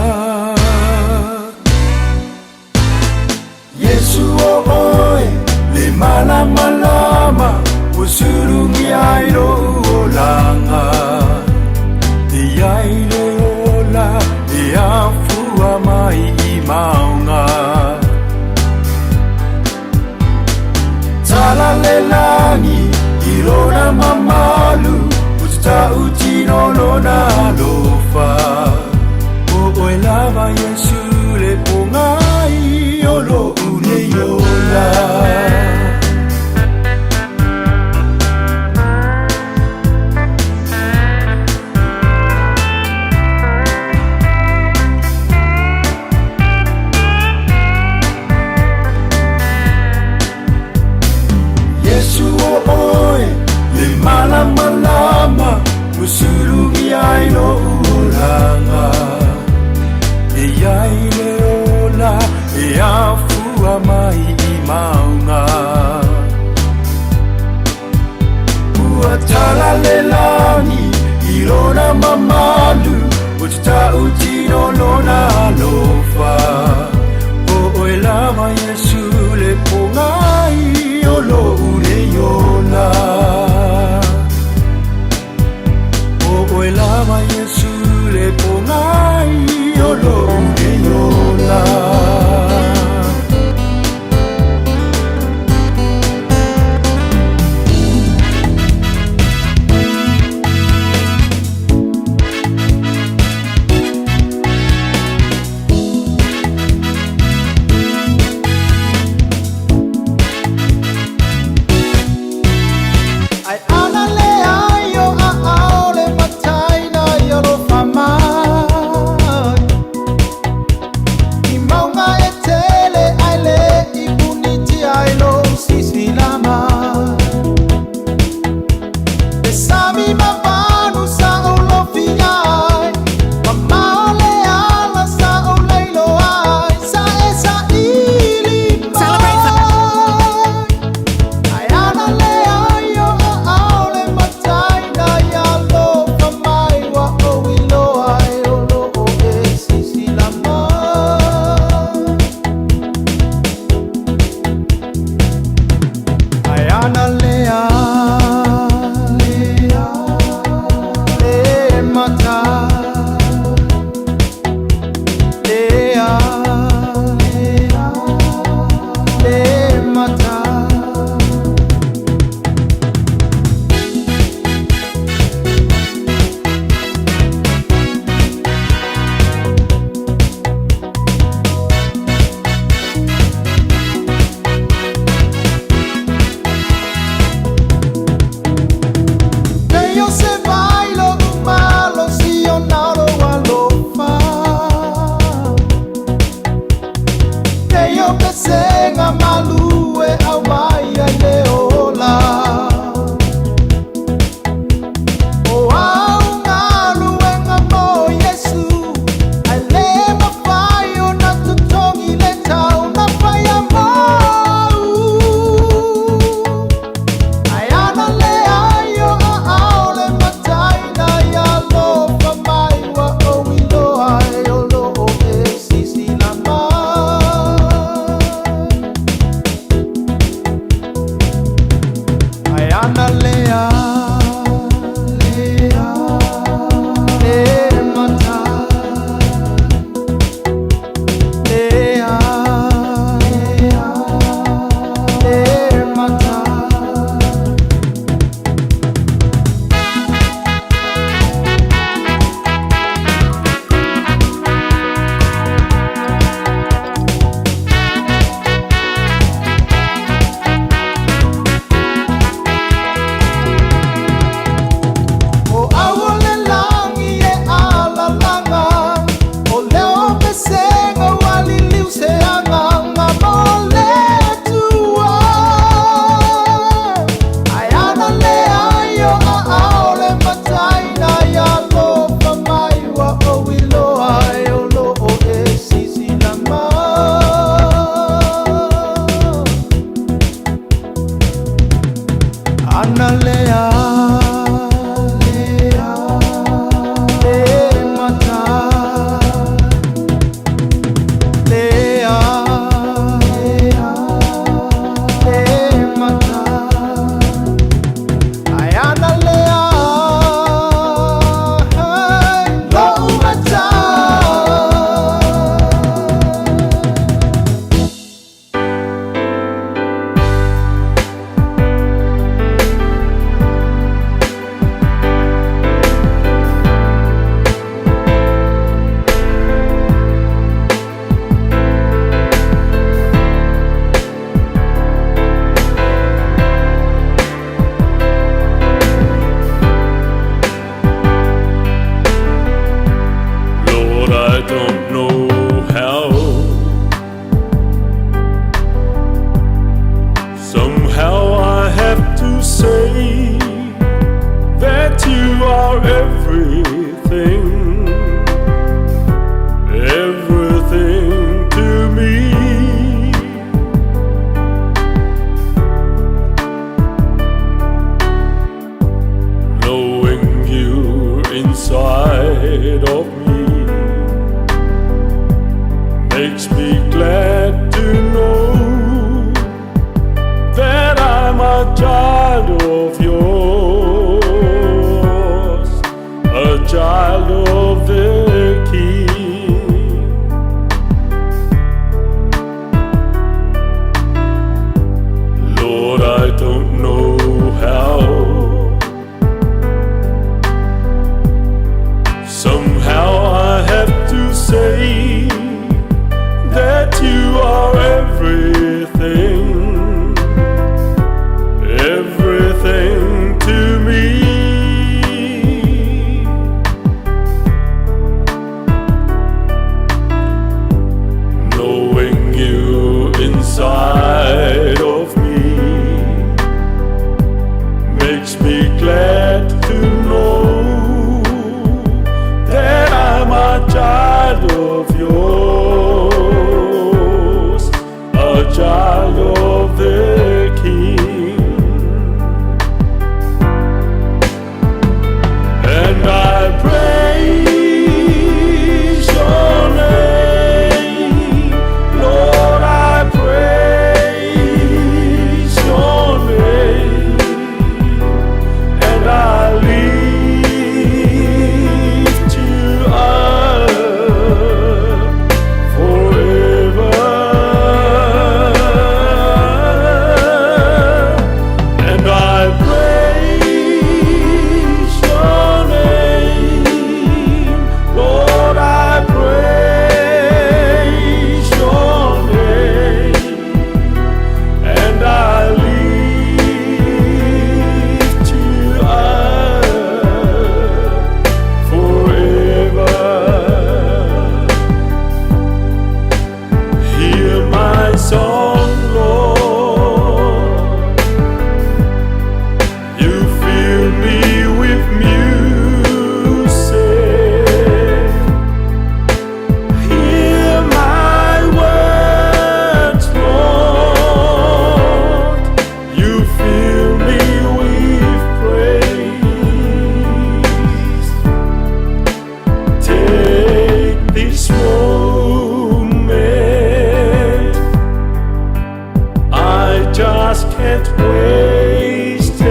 Iesu o oe le malamalama Ua sulugia ai lo'u olaga E iai le ola e afua mai i mauga Tala le lagi i lona mamalu Ou te ta'utino lona alofa O oe lava Iesu le pogai o lo'u nei ola Iesu o oe le malamalama Ua sulugia ai lo'u olaga E iai le ola e afua mai i mauga Ua tala le lagi i lona mamalu Ou te ta'utino lona alofa O oe lava Iesu le pogai o lo'u nei ola O oe lava Iesu le pogai o lo'u nei ola inside of me makes me glad to know that I'm a child of yours, a child of the King. Lord, I don't know how. Somehow I have to say that you are everything, everything to me. Knowing you inside of me makes me glad to know that I'm a child of yours, a child of the King. And I praise your name, Lord, I praise your name, and I lift you up forever. And I praise your name, Lord, I praise your name, and I lift you up forever. Hear my song, Lord. You fill me with music. Hear my words, Lord. You fill me with praise. Take this moment. I just can't waste it.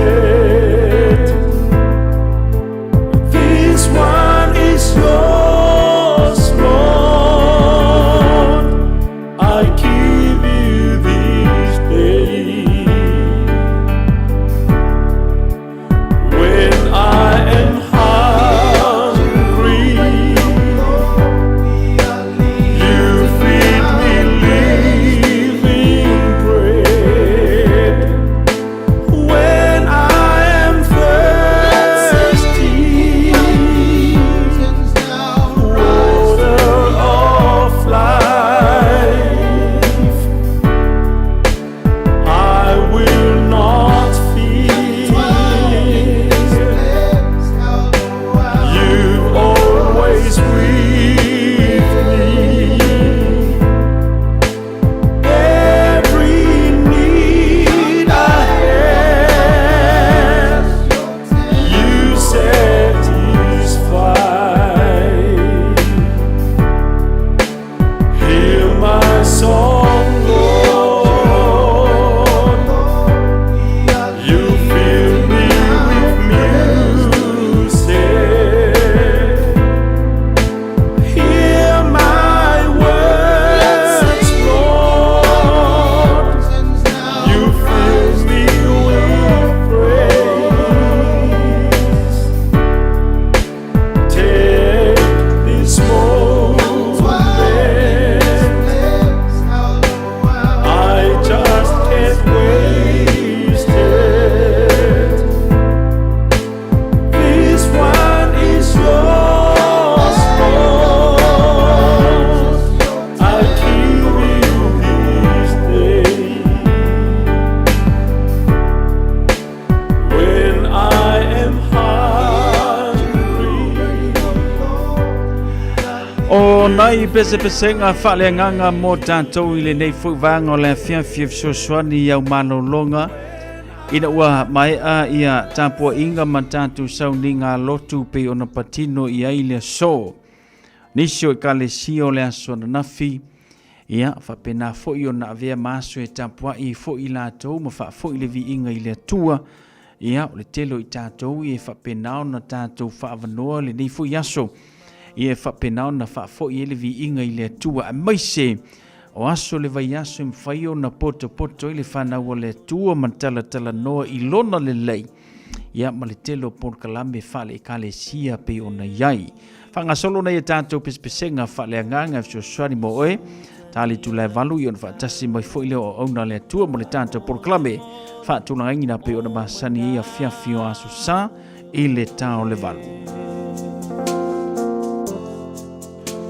This one is yours, Lord. I give you this day. When I am hungry, you feed me living bread. When I am thirsty, water of life, I will not fear. You always with me. Every need I have, you satisfy. Hear my song, Lord. You fill me with music. Hear my words, Lord. You fill me with praise. Take this moment. I just can't waste it. This one is yours, Lord. I give you this day. When I am hungry. O nai pesepesega faaleagaga mo tatou i lenei foi vaega o le afiafi e fesoasoani i au malologa Ina ua maea ia tapuaiga ma tatou sauniga lotu pei ona patino i ai le aso. Nisi o ekalesia o le aso ananafi, ia faapena foi ona avea ma aso e tapuai ai foi i latou ma faafoi le viiga i le Atua. Ia, o le tele o i tatou ia e faapena ona tatou faaavanoa lenei foi aso, ia e faapena ona faafoi ai le viiga i le Atua, aemaise o aso o le vaiaso e mafai ona potopoto ai le fanau a le Atua ma talatalanoa i lona lelei, ia ma le tele o polokalame faale-ekalesia pei ona i ai. Faagasolo nei a tatou pesepesega faaleagaga e fesoasoani mo oe. Ta le itula e 8 i ona faatasi mai foi lea o auauna a le Atua mo le tatou polokalame faatulagaina pei ona masani ai afiafi o aso sa i le ta o le 8.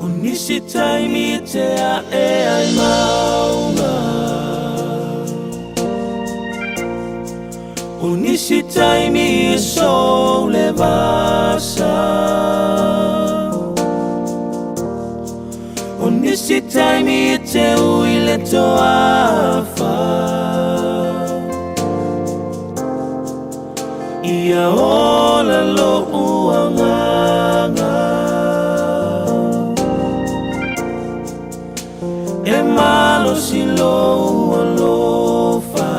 O nisi taimi e te ae ai mauga O nisi taimi e sou le vasa O nisi taimi e te ui le toafa Ia ola lo'u agaga E malosi lou alofa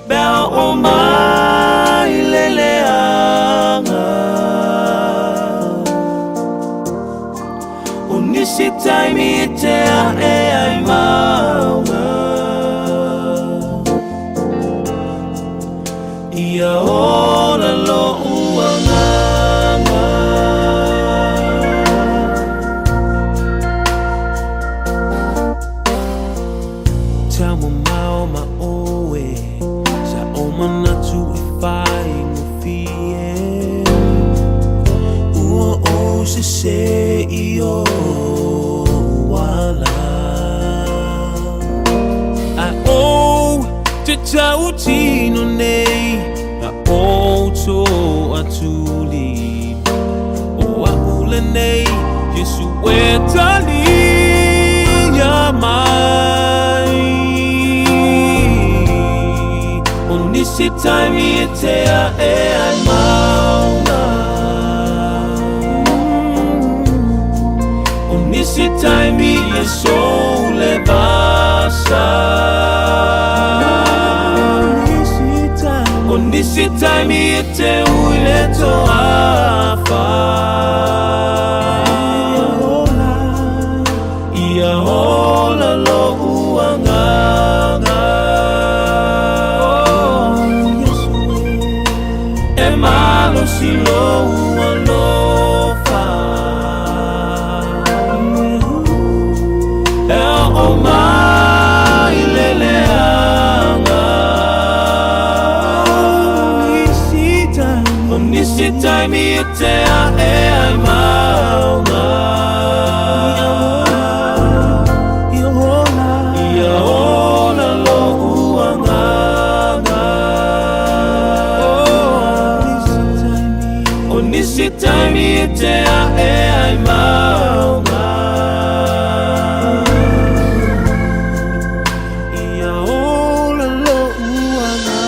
Pe a oo mai le leaga O nisi taimi e te ae ai mauga Ia ola lo'u agaga Taumamao ma oe Sa o manatu e faigofie Ua ou sese i ou ala A ou te tautino nei A ou toatuli O a'u lenei Iesu e talia mai O nisi taimi e te ae ai mauga O nisi taimi e sou le vasa O nisi taimi e te ui le toafa Ia ola lo'u agaga E malosi lou alofa E oo mai le leaga O nisi taimi e te ae ai mauga Ia ola lo'u agaga O nisi taimi e te ae ai mauga Ia ola lo'u agaga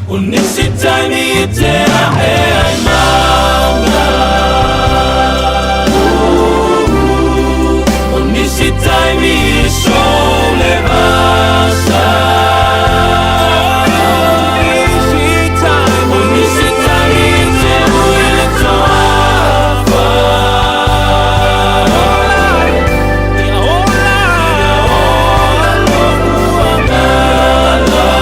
O nisi taimi e te ae ai mauga O nisi taimi e sou le vasa O nisi taimi e te ui le toafa Ia ola lo'u agaga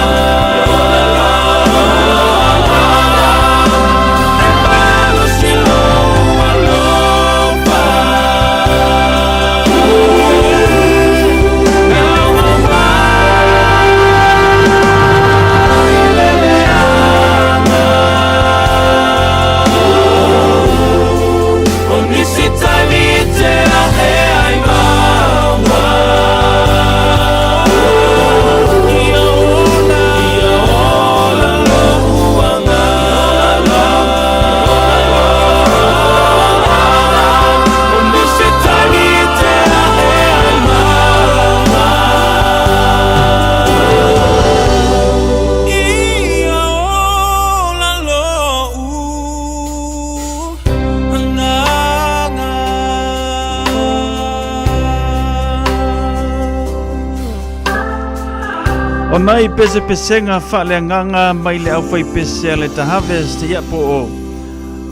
O nai pesepesega faaleagaga mai le aufaipese a le The Harvest ia po o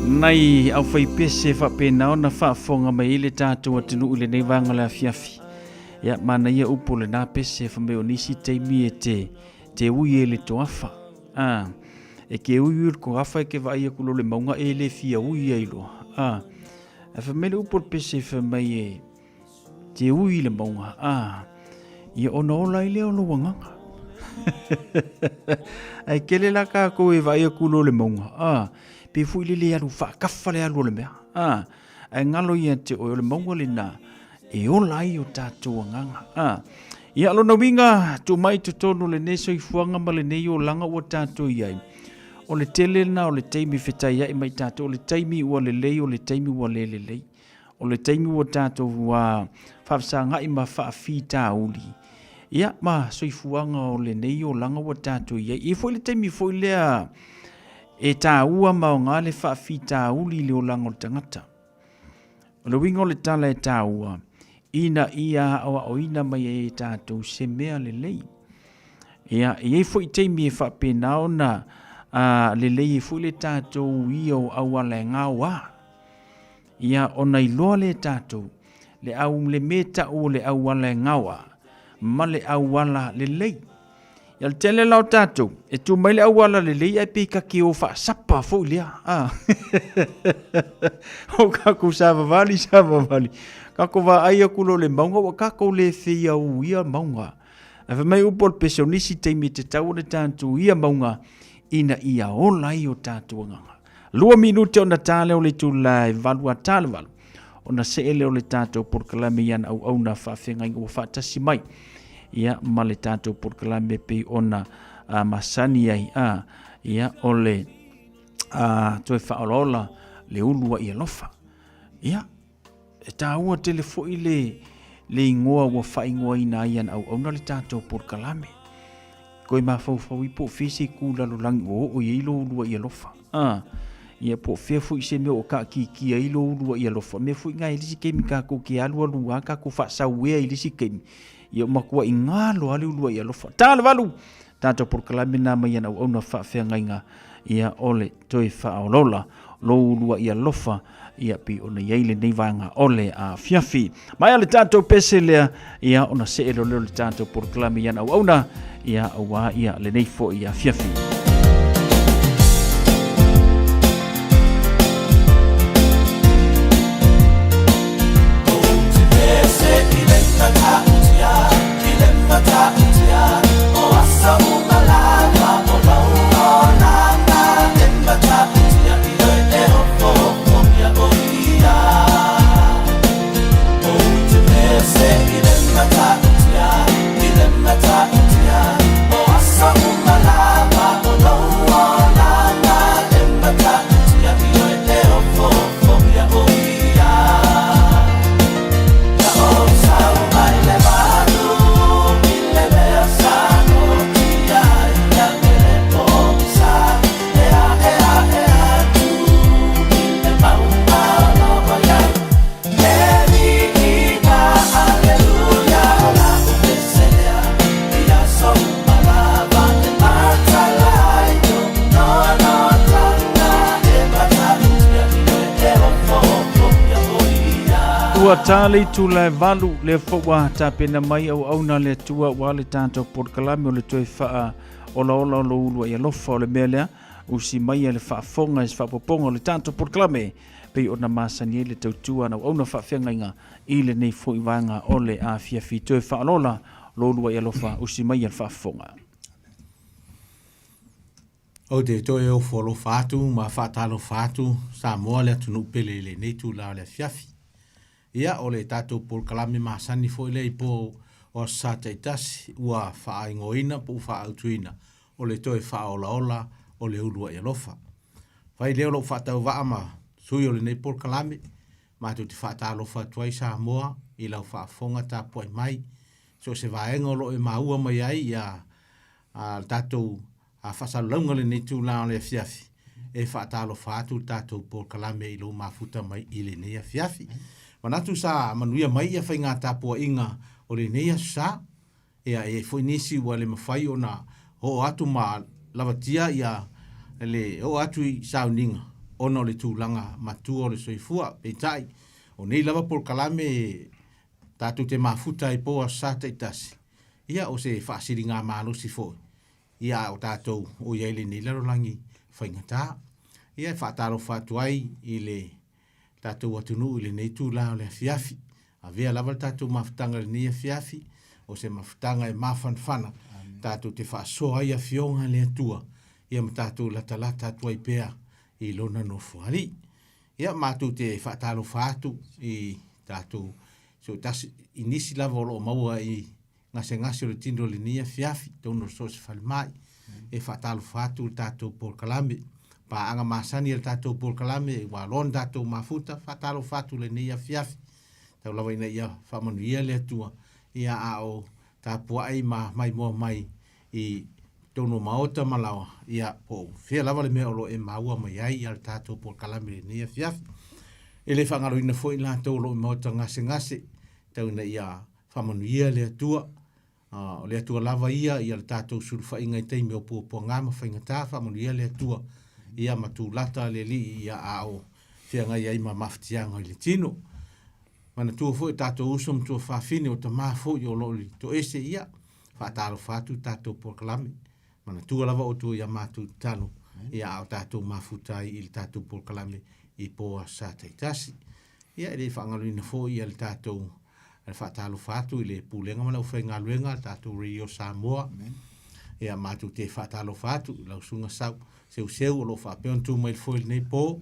nai aufaipese faapena ona faafofoga mai ai le tatou atunuu i lenei vaega o le afiafi. Ia manaia upu o lena pese fai mai o nisi taimi e te te ui e le toafa. A e ke ui ui le toafa e ke vaai atu loa le mauga e le fia ui ai loa. A ae fai mai le upu o le pese fai mai e Te ui i le mauga, ā, ia ona ola ai lea o lou agaga. Ae tele la kākou e vaai atu loa le mauga, ā, pei foi lele e alu faakafa le alu o le mea, ā, ae galo ia te oe o le mauga lena e ola ai o tatou agaga, ā. Ia, lona uiga, tuu mai i totonu o lenei soifuaga ma lenei olaga ua tatou i ai, o le tele lena o le taimi fetaiai ma i tatou, o le taimi ua lelei, o le taimi ua le lelei. O le taimi ua tatou faafesagai ma faafitauli, ia ma soifuaga o lenei olaga ua tatou i ai. E i ai foi le taimi foi lea e taua ma aoga le faafitauli i le olaga o le tagata. O le uiga o le tala e taua, ina ia aoaoina mai ai e tatou se mea lelei. Ia, e i ai foi taimi e faapena ona lelei ai foi le tatou ia o auala e gaoa. Ia ona iloa lea e tatou le au le me tau o le auala e gaoa ma le auala lelei. Ia le tele la o tatou e tu mai le auala lelei ae pei ta te o faasapa foi lea. A. o kakou savavali savavali. Kakou vaai atu loa i le mauga ua kakou le feia uia mauga. Ae fai mai upu o le pese o nisi taimi e tatau ona tatou ia mauga ina ia ola ai o tatou agaga. 2 minute ona ta lea o le itula e 8 a ta le 8 ona see lea o le tatou polokalame i ana auauna faafeagaiga ua faatasi mai ia ma le tatou polokalame pei ona masani ai a ia o le toe faaolaola le ulu ai alofa. Ia e taua tele foi le le igoa ua faaigoaina ai ana auauna le tatou polokalame. Koe mafaufau i po o fea se itu lalolagi ua oo i ai lou uluai alofa. A, ia po o fea foi se mea ua taatitia ai lou uluai alofa. Mea foi na i le isi taimi tatou te alualu lava tatou faasauea i le isi taimi, ia ua matuai galo lava le uluai alofa. Ta le valu! Tatou polokalame na mai ana auauna faafeagaiga, ia o le toe faaolaola lou uluai alofa, ia pei ona i ai lenei vaega o le afiafi. Maea le tatou pese lea, ia ona see lea o le tatou polokalame i ana auauna, ia aua ia lenei foi afiafi. Ua ta le itula e 8, lea foi ua tapena mai auauna a le Atua aua le tatou polokalame o le toe faaolaola o lou uluai alofa. O le mea lea, usi maia le faafofoga i se faaopoopoga o le tatou polokalame pei ona masani ai le tautua a auauna faafeagaiga i lenei foi vaega o le afiafi. Toe faaolaola lou uluai alofa, usi maia le faafofoga. Ou te toe ofo alofa atu ma faatalofa atu Samoa le atunuu pele i lenei itula o le afiafi. Ia, o le tatou polokalame masani foi lea i po o Aso Sa taitasi ua faaigoaina po ua faaautuina o le toe faaolaola o le uluai alofa. Fai lea o lou faatauvaa ma sui o lenei polokalame, matou te faatalofa atu ai Samoa i lau faafofoga tapuai mai. So o se vaega o lo o e maua mai ai ia a le tatou faasalalauga i lenei itula o le afiafi, e faatalofa atu le tatou polokalame i lou mafuta mai i lenei afiafi. Manatu sa manuia mai ia faiga tapuaiga o lenei aso sa. Ia, e i ai foi nisi ua le mafai ona oo atu ma lavatia ia le oo atu i sauniga ona o le tulaga matua o le soifua. Peitai, o nei lava polokalame e tatou te mafuta ai po o Aso Sa taitasi, ia o se faasiligamalosi foi ia a o tatou o i ai i lenei lalolagi faigata. Ia e faatalofa atu ai i le tatou atunuu i lenei itula o le afiafi. Avea lava le tatou mafutaga i lenei afiafi, o se mafutaga e mafanafana, tatou te faasoa ai afioga a le Atua, ia ma tatou latalata atu ai pea i Lona Nofoalii. Ia, matou te faatalofa atu i tatou sootasi, i nisi lava o lo o maua i gasegase o le tino i lenei afiafi, tonu o so o se falemai, e faatalofa atu le tatou polokalame. Paaga masani a le tatou polokalame, ua loa ona tatou mafuta, faatalofa atu lenei afiafi. Tau lava ina ia faamanuia le Atua, ia a o tapuai ma maimoa mai i totonu o maota ma laoa, ia po o fea lava le mea o lo o e maua mai ai ia le tatou polokalame i lenei afiafi. E le faagaloina foi i latou o lo o i maota gasegase, tau ina ia Faamanuia le Atua. O le Atua lava ia, ia le tatou sulufaiga i taimi o puapuaga ma faigata. Faamanuia le Atua ia ma tulata le Alii ia a o feagai ai ma mafatiaga i le tino. Manatua foi o tatou uso ma tuafafine, o tama foi o lo o i toese, ia faatalofa atu le tatou polokalame. Manatua lava outou i a matou tatalo, ia a o tatou mafuta ai i le tatou polokalame i po Aso Sa taitasi. Ia e le faagaloina foi ia le tatou faatalofa atu i le Pulega ma le aufaigaluega a le tatou Radio Samoa. Ia matou te faatalofa atu i lau Susuga Sau Seuseu o lo o faapea ona tu mai i le foe i lenei po,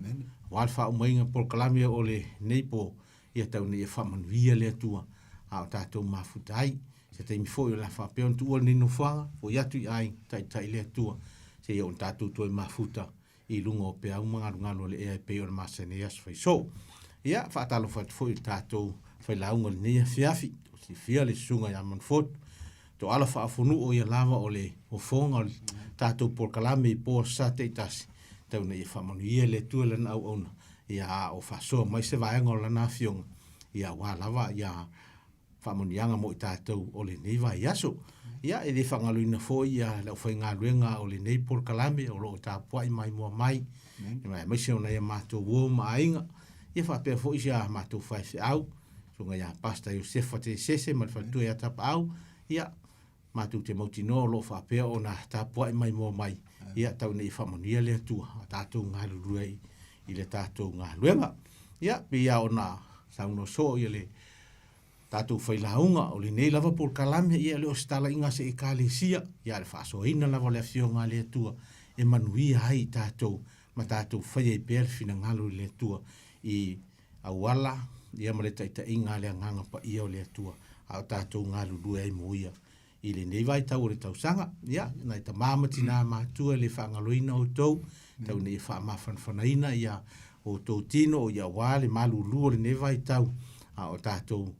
aua le faaumaiga polokalame o lenei po, ia tau ina ia faamanuia le Atua a o tatou mafuta ai. Se taimi foi o le a faapea ona tuua lenei nofoaga, foi atu i aiga, taitai le Atua, seia oo ina tatou toe mafuta i luga o peau ma galugalu a le ea e pei ona masani ai aso faisoo. Ia, faatalofa atu foi i le tatou failauga i lenei afiafi, o silafia le Susuga ia Manufotu, Toala Faafonuu o ia lava o le fofoga o le tatou polokalame i po Aso Sa taitasi, tau ina ia faamanuia le Atua i lana auauna, ia a o faasoa mai se vaega o lana afioga, ia aua lava ia faamanuiaga mo i tatou o lenei vaiaso. Ia, e le faagaloina foi ia le aufaigaluega o lenei polokalame o lo o tapuai maimoa mai, aemaise o nai a matou uo ma aiga, ia faapea foi si a matou faifeau, Susuga ia Pastor Iosefa Tesese ma le faletua ia Tapaau, ia, matou te mautinoa o lo o faapea ona tapuai maimoa mai, ia, tau ina ia faamanuia le Atua, a tatou galulue ai i le tatou galuega. Ia, pei lava ona saunoa soo ia le tatou failauga, o lenei lava polokalame, ia e le o se talaiga a se Ekalesia, ia a o le faasoaina lava o le Afioga a le Atua e manuia ai i tatou ma tatou faia ai pea le finagalo i le Atua i auala, ia ma le taitaiga a le Agaga Paia o le Atua a o tatou galulue ai mo Ia i lenei vaitau o le tausaga. Ia, nai tama ma tina matua e le faagaloina outou, tau ina ia faamafanafanaina ia outou tino o ia aua le malulu o lenei vaitau a o tatou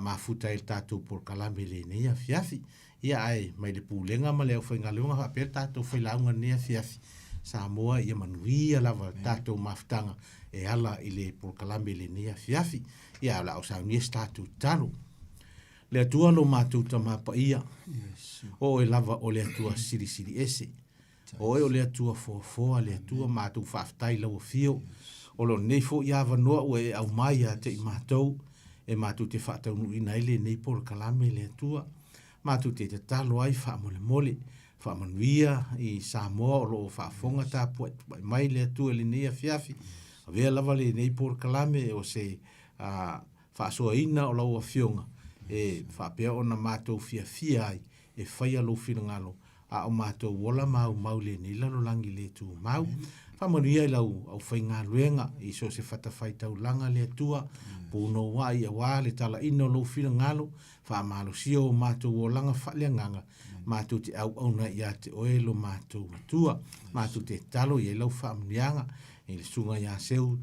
mafuta ai le tatou polokalame i lenei afiafi. Ia, ae mai le pulega ma le aufaigaluega faapea le tatou failauga i lenei afiafi, Samoa ia manuia lava le tatou mafutaga e ala i le polokalame i lenei afiafi. Ia, ae o le a ou saunia se tatou tatalo. Le Atua lo matou Tama Paia, o Oe lava o le Atua Silisili Ese. O Oe o le Atua foafoa, le Atua matou faafetai i lau afio. O lo nei foi avanoa ua e aumai ia te i matou, e matou te faataunuuina ai lenei polokalame, le Atua. Matou te tatalo ai faamolemole, faamanuia i Samoa o lo o faafofoga tapuai mai le Atua i lenei afiafi. Avea lava lenei polokalame o se faasoaina o lau Afioga e faapea ona matou fiafia ai e faia lou finagalo a o matou ola maumau i lenei lalolagi le tumau. Faamanuia i lau aufaigaluega i so o se fatafaitaulaga le Atua, punouai aua le talaina o lou finagalo, faamalosia o matou olaga faaleagaga, matou te auauna ia te oe lo matou Atua. Matou te tatalo i ai lau faamanuiaga i le Susuga ia Seu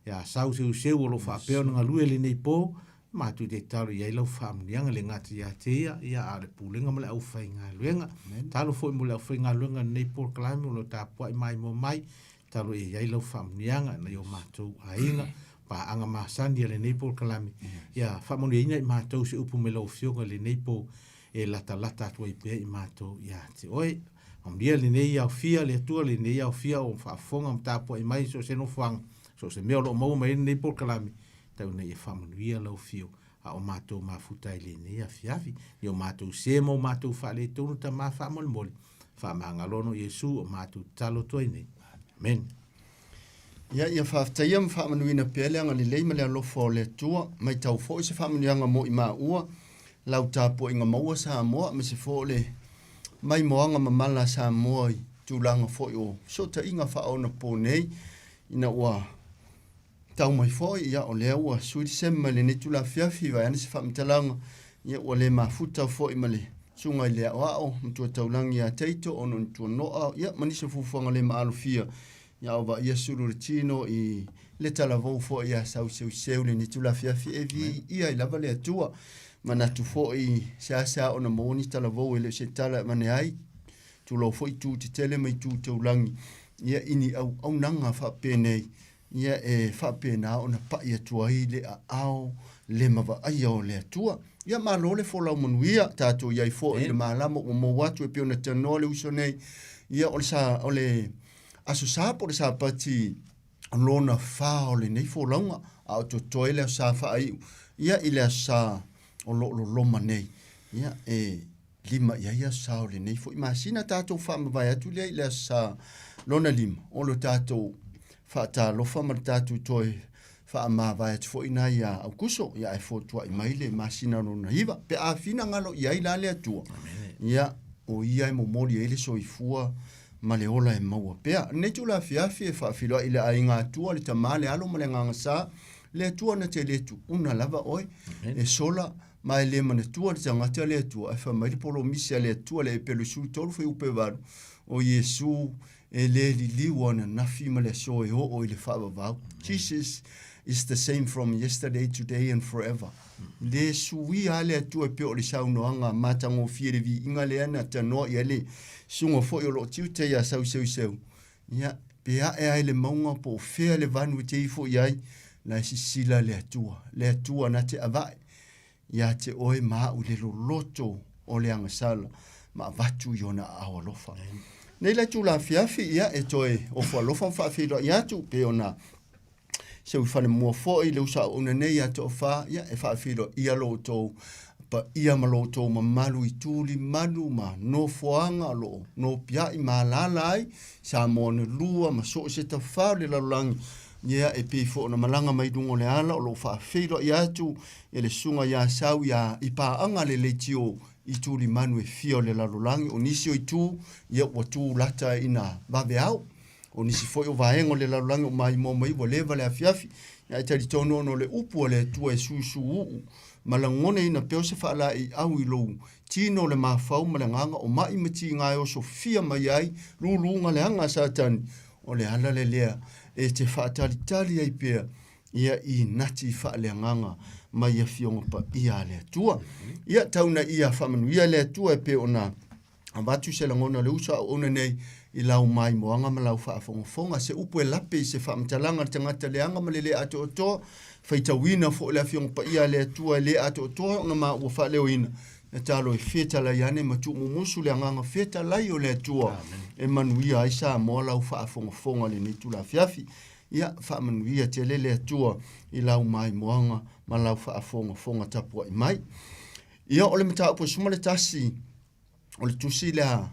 Ia Sau Seuseu o lo o faapea ona galue lenei po, matou te tatalo i ai lau faamanuiaga, le gata ia te ia, ia a o le pulega ma le aufaigaluega. Tatalo foi mo le aufaigaluega i lenei polokalame o lo o tapuai maimoa mai, tatalo ia i ai lau faamanuiaga nai o matou aiga, paaga masani a lenei polokalame. Ia faamanuiaina i matou se upu mai lau Afioga i lenei po. e latalata atu ai pea i matou ia te oe. Aulia lenei aofia le Atua lenei aofia o faafofoga ma tapuai mai so o se nofoaga, so o se mea o lo o maua mai ai lenei polokalame, tau ina ia faamanuia lau afio a o matou mafuta ai lenei afiafi. Ni o matou se ma o matou faaletonu Tama faamolemole, faamagalo ona o Iesu o matou tatalo atu ai nei. Amene. Ia, ia faafetaia ma faamanuina pea le agalelei ma le alofa o le Atua. Maitau foi se faamanuiaga mo i maua, lau tapuaiga maua Samoa, aemaise foi o le maimoaga mamala a Samoa i tulaga foi o fesootaiga faaonapo nei, ina ua tau mai foi, ia, o lea ua sui le sema i lenei itula afiafi, vaeane se faamatalaga, ia, ua le mafuta foi ma le susuga i le aoao, Matua Taulagi ia Taito, ona o ni tuanoa, ia, ma nisi o fuafuaga le maalofia, ia, o vaaia sulu o le tino i le talavou foi ia Sauseuseu lenei itula afiafi, e viia ai lava le Atua. Manatu foi, seasea ona maua ni talavou e le o se tala e avane ai, tulou foi itu tetele ma itu taulagi, ia, i ni auaunaga faapenei, Ia e faapena ona pai atu ai le aao le mavaaia o le Atua. Ia malo le folau manuia, tatou i ai foi i le malama ua mou atu e pei ona tanoa le uso nei. Ia o le sa, o le Aso Sa po o le Sapati lona fa o lenei folauga, a o totoe le Aso Sa faaiu, ia i le Aso Sa o lo o loloma nei. Ia e lima i ai aso sa o lenei foi masina, tatou faamavae atu lea i le aso sa lona lima o lo tatou faatalofa ma le tatou toe faamavae atu foi na ia Aukuso, ia ae fotuai mai le masina lona iva pe a finagalo i ai la le Atua. Ia o ia e momoli ai le soifua ma le ola e maua pea. Lenei itula afiafi e faafeiloai i le aiga Atua, le Tama, le Alo ma le Agaga Sa, le Atua na te le tuuna lava oe, e sola Ma e le manatua le tagata le Atua, ae fai mai le polomisi a le Atua le Epelu 13 fuaiupu e 8, o Iesu e le liliu ananafi ma le aso e oo i le faavavau. Jesus is the same from yesterday, today and forever. Le suia lava le Atua e pei o le saunoaga matagofie le viiga lea na tanoa i ai le susuga foi o lo o tiute ia Sauseuseu. Ia, pe ae ai le mauga po o fea le vanu e te ifo i ai, la e sisila le Atua, le Atua na te avae ia te oe ma au i le loloto o le agasala ma avatu i ona aao alofa. Nei la itula afiafi, ia, e toe ofo alofa ma faafeiloai atu, pe ona seu i falemua foi le uso auauna nei ia Toafa, ia e faafeiloaia lo outou paia ma lo outou mamalu i tulimanu ma nofoaga o lo o nopiai ma alaala ai Samoa na lua ma so o se tafā o le lalolagi, ia e pei foi ona malaga mai luga o le ala o lo o faafeiloai atu e le susuga ia Sau ia i paaga a le leitio i tulimanu e fia o le lalolagi. O nisi o itu, ia ua tu lata ina vaveao. O nisi foi o vaega o le lalolagi o maimoa mai ua leva le afiafi, ae talitonu ona o le upu a le Atua e susuuu ma lagonaina pea o se faalaeiau i lou tino le mafau ma le agaga o mai ma tiga e osofia mai ai luluga leaga a Satani, o le ala le lea e te faatalitali ai pea ia i nati faaleagaga mai afioga paia a le Atua. Ia tau na ia faamanuia le Atua e pei ona Avatu se lagona o le uso auauna nei i lau maimoaga ma lau faafogafoga, se upu e lape i se faamatalaga a le tagata leaga ma le le atoatoa, faitauina foi le Afioga Paia a le Atua e le atoatoa ona maua faaleoina, na talo e fetalai ane ma tuumumusu le agaga fetalai o le Atua e manuia ai Samoa lau faafogafoga i lenei itula afiafi. Ia, faamanuia tele le Atua i lau maimoaga ma lau faafogafoga tapuai mai. Ia, o le mataupu e 11, o le tusi lea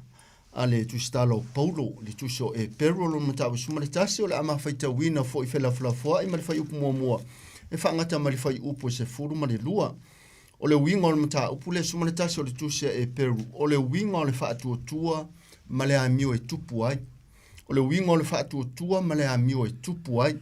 a le tusitala o Paulo, le tusi o Eperu o lona mataupu 11, o le a mafaitauina foi felafolafoai ma le fuaiupu muamua e faagata mai le fuaiupu e 12. O le uiga o le mataupu lea 11 o le tusi a Eperu, o le uiga o le faatuatua ma le amio e tupu ai. O le uiga o le faatuatua ma le amio e tupu ai.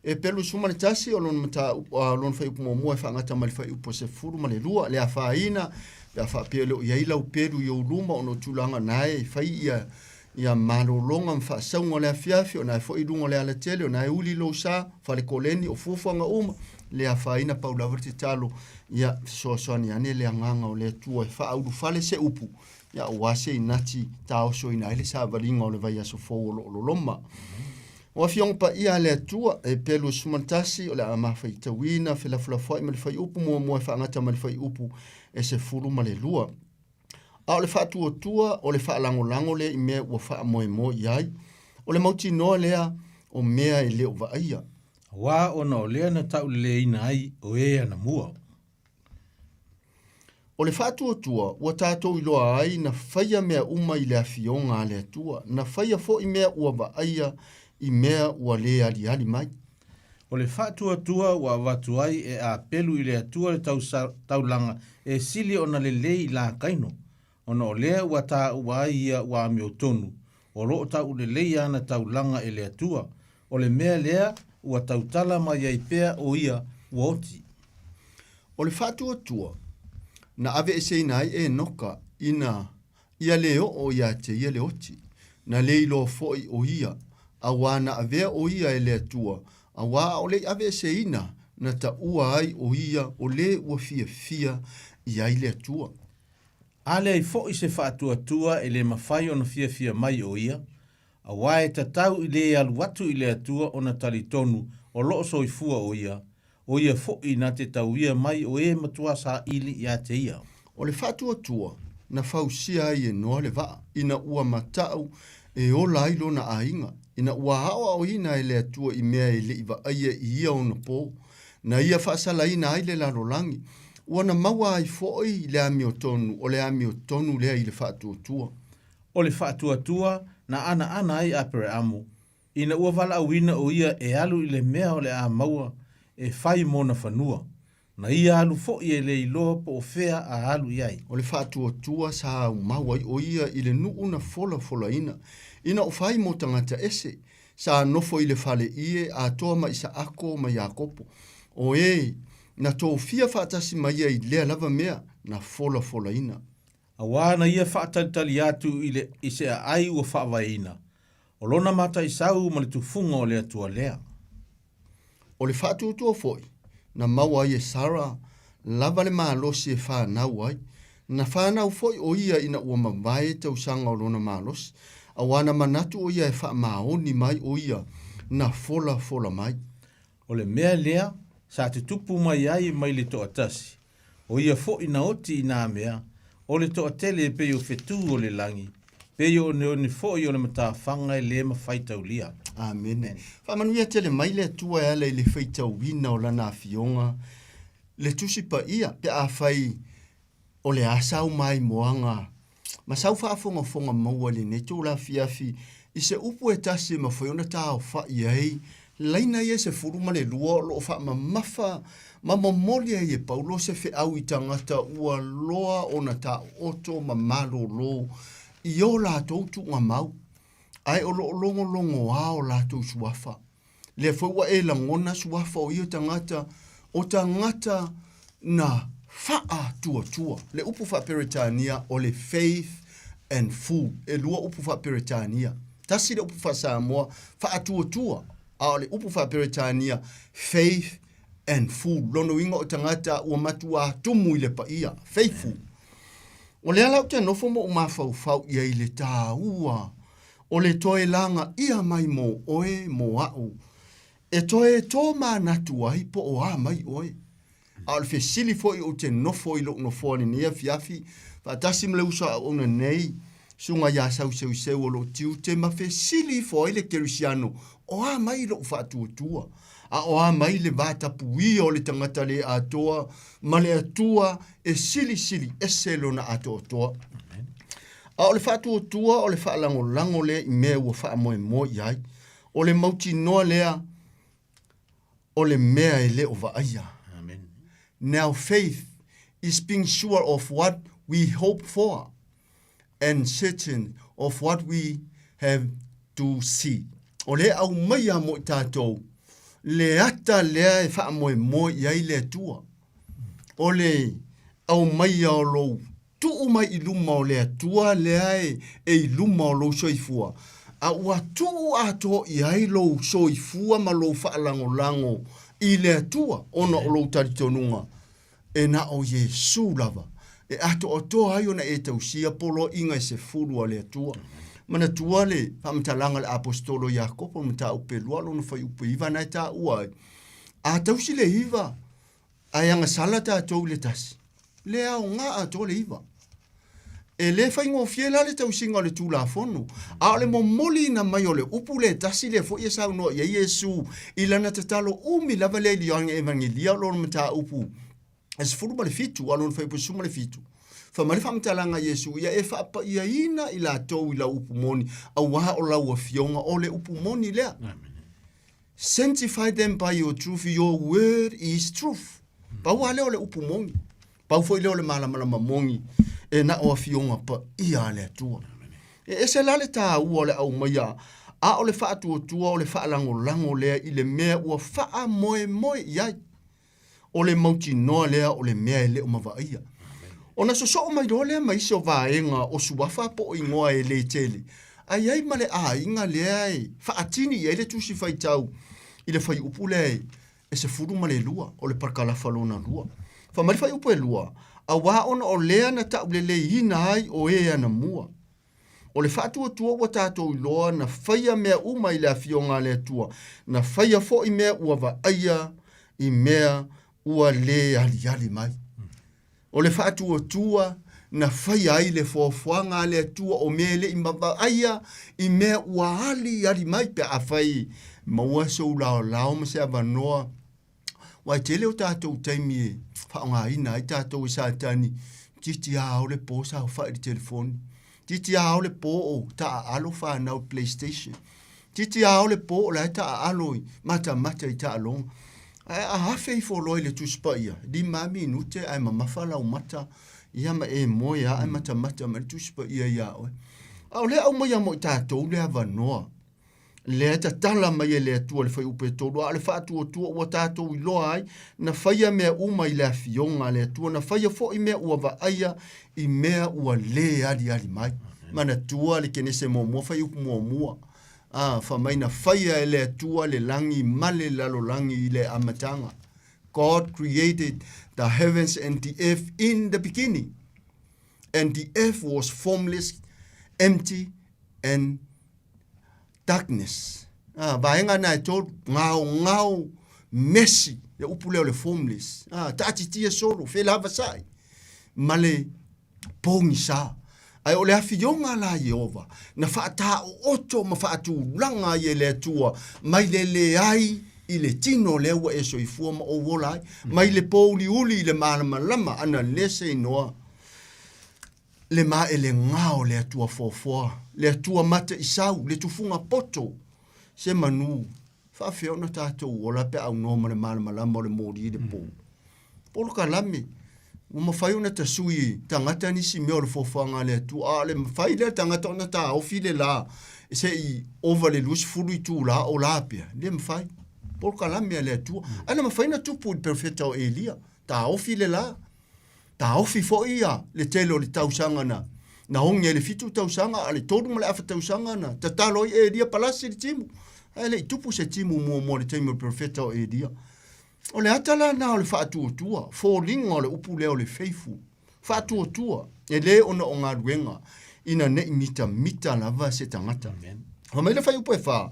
Eperu 11, o lona mataupu, lona fuaiupu muamua e faagata mai le fuaiupu e 12, le afaina, pe a faapea e le o i ai lau pelu i ou luma ona o tulaga na e fai ia ia malologa ma faasauga o le afiafi, o na e foi i luga o le alatele, o na e uli lou sa, falekoleni, o fuafuaga uma, le afaina pau lava le tatalo, ia fesoasoani ane le agaga o le Atua e faaulufale se upu, ia aua se inati taosoina ai le savaliga o le vaiaso fou o lo o loloma. O Afioga Paia a le Atua, e pelu 11, o le a mafaitauina felafolafoai ma le fuaiupu muamua e faagata ma le fuaiupu e 12. A o le faatuatua o le faalagolago lea i mea ua faamoemoe i ai, o le mautinoa lea o mea e le o vaaia. Auā ona o lea na tauleleina ai o e anamua. O le faatuatua ua tatou iloa ai na faia mea uma i le afioga a le Atua, na faia foi mea ua vaaia i mea ua lē aliali mai. O le faatuatua ua avatu ai e Apelu i le Atua le taulaga e sili ona lelei i lakaino, ona o lea ua taua ai ia ua amiotonu, o lo o taulelei ana taulaga e le Atua, o le mea lea ua tautala mai ai pea o ia ua oti. O le faatuatua na aveeseina ai Enoka ina ia lē oo iā te ia le oti, na lē iloa foi o ia, auā na avea o ia e le Atua, auā aʻole i aveeseina na taʻua ai o ia o lē ua fiafia i ai le Atua. A leai foi se faatuatua e lē mafai ona fiafia mai o ia, auā e tatau i lē alu atu i le Atua ona talitonu o lo o soifua o ia, o ia foi na te tauia mai o e matua saili iā te ia. O le faatuatua na fausia ai e Noa le vaa, ina ua mataʻu e ola ai lona aiga, ina ua aoaoina e le Atua i mea e le i vaaia i ia ona pō, na ia faasalaina ai le lalolagi, ua na maua ai foi le amiotonu, o le amiotonu lea i le faatuatua. O le faatuatua na anaana ai Apereamu, ina ua valaauina o ia e alu i le mea o le a maua e fai mona fanua, na ia alu foi e le iloa po o fea a alu i ai. O le faatuatua sa aumau ai o ia i le nuu na folafolaina, ina o fai mo tagata ese, sa nofo i le fale ie atoa ma Isaako ma Iakopo, o e na tofia faatasi ma ia i lea lava mea na folafolaina. Auā na ia faatalitali atu i le i se aai ua faavaeina, o lona mataisau ma le tufuga o le Atua lea. O le faatuatua foi na maua ai e Sara lava le malosi e fanau ai, na fanau foi o ia ina ua mavae tausaga o lona malosi, auā na manatu o ia e faamaoni mai o ia na folafola mai. O le mea lea sa tutupu mai ai mai le toatasi, o ia foi na oti i nā mea, o le toatele e pei o whetū o le langi, pei o oneone foi o le matafaga e lē mafaitaulia. Amene. Faamanuia tele mai le Atua e ala i le faitauina o Lana Afioga, le Tusi Paia, pe afai o le a sau maimoaga ma sau faafogafoga maua i lenei itula afiafi i se upu e tasi e mafai ona taofa'i ai laina ia e 12 o lo o faamamafa ma momoli ai e Paulo se feau i tagata ua loa ona taooto ma malōlō i o latou tuugamau, ae o lo o logologoā o latou suafa. Lea foi ua e lagona suafa o ia tagata, o tagata na faatuatua. Le upu faa-Peretania o le faith and fool. E lua upu faa-Peretania. Tasi le upu faa-Samoa, faatuatua. A o le upu faa-Peretania, faith and fool. Lona uiga o tagata ua matuā tumu i le paia, faithful. O lea la ou te nofo ma ou mafaufau i ai i le tāua o le toe lagaia mai mō oe, mō aʻu, e toe tōmanatu ai po o a mai oe. A o le fesili foi ou te nofo i loʻu nofoa i lenei afiafi, faatasi ma le uso a auauna nei, Susuga iā Sauseuseu o loo tiute ma fesili ifo ai le Kerisiano, o a mai loʻu faatuatua? A o a mai le vatapuia o le tagata lē atoa ma le Atua e silisili ese lona atoatoa? A o le faatuatua o le faalagolago lea i mea ua faamoemoe i ai, o le mautinoa lea o le mea e le o vaaia. Amen. Now faith is being sure of what we hope for and certain of what we have to see. O le aumaia mo i tatou le ata lea e faamoemoe i ai le Atua. O le aumaia o lou tuu mai i luma o le Atua lea e, e i luma o lou soifua, a ua tuu atoa i ai lou soifua ma lou faalagolago i le Atua ona o lou talitonuga, e na o Iesu lava e atoatoa ai ona e tausia poloaiga e 10 a le Atua. Manatua le faamatalaga a le Aposetolo Iakopo, mataupu e 2 lona fuaiupu e 9 na e taua ai, a tausi le 9, ae agasala tatou i le tasi, le aoga atoa le 9. E lē faigofie la le tausiga o le Tulafono, a o le momoliina mai o le upu lea e tasi lea foi e saunoa i ai Iesu i lana tatalo umi lava lea i le Ioane Evagelia o lona mataupu e 17 a o lona fuaiupu 17. Fai mai le faamatalaga a Iesu, Ia e faapaiaina i latou i lau upu moni, auā o lau Afioga o le upu moni lea. Sanctify them by your truth, your word is truth. Pau lava lea o le upu moni. Pau foi lea o le malamalama moni e na o afioga paia a le Atua. E ese la le taua o le aumaia a o le faatuatua o le faalagolago lea i le mea ua faamoemoe i ai. O le mautinoa lea o le mea e le o mavaia. Ona sosoo mai loa lea ma isi o vaega o suafa po o igoa e le tele, a i ai ma le aiga lea e faatini i ai le tusi faitau i le fuaiupu lea e 12 o le parakalafa lona lua. Fai mai le fuaiupu e 2, Auā ona o lea na tauleleiina ai o e anamua. O le faatuatua ua tatou iloa na faia mea uma i le Afioga a le Atua, na faia foi mea ua vaaia i mea ua lē aliali mai. O le faatuatua na faia ai le foafoaga a le Atua o mea e le i vaaia i mea ua aliali mai pe afai maua sou laolao ma se avanoa. Aua e tele o tatou taimi e faaaogaina ai tatou e Satani, titi a ao le po saofai i le telefoni, titi a ao le po o taaalo fanau i playstation, titi a ao le po o la e taaalo i matamata i taaloga. Ae a afe ifo loa i le Tusi Paia, 5 minute ae mamafa lau mata, ia ma e moe lava ae matamata mai le Tusi Paia ia oe. A o lea e aumaia mo i tatou le avanoa. Lea e tatala mai e le Atua le fuaiupu e 3, a o le faatuatua ua tatou iloa ai, na faia mea uma i le Afioga a le Atua, na faia foi mea ua vaaia i mea ua lē aliali mai. Manatua le Kenese muamua, fuaiupu muamua, a, fai mai na faia e le Atua le lagi ma le lalolagi i le amataga. God created the heavens and the earth in the beginning, and the earth was formless, empty, and darkness. Ah, vaega na e tolu, ngaongao, mesi, le upu lea o le formless. Ah, taatitia solo, felavasai, ma le pogisa. Ae o le afioga la a Ieova, na faataooto ma faatulaga ai e le Atua mai le leai i le tino lea ua e soifua ma ou ola ai, mai le pōuliuli i le malamalama ana le se inoa le maelega o le Atua foafoa, le Atua mata i sau, le tufuga poto, se manu, faafefea ona tatou ola pe a aunoa ma le malamalama o le moli i le po. Polokalame, ua mafai ona tasui e tagata nisi mea o le foafoaga a le Atua, a o le mafai lea tagata ona taofi le la se i ova le 20 itula o la pea, le mafai. Polokalame a le Atua. Ae na mafai ona tupu i le perofeta o Elia, taofi le la. Taofi foi ia le tele o le tausaga na na ogi ai le 7 tausaga a o le 3 ma le afa tausaga na tatalo ai Elia palasi le timu. Ae le i tupu se timu muamua i le taimi o le perofeta o Elia. O le ata la lena o le faatuatua, foliga o le upu lea o le faithful. Faatuatua, e le ona o galuega, ina ne i mitamita lava se tagata. Fai mai le fuaiupu e 4,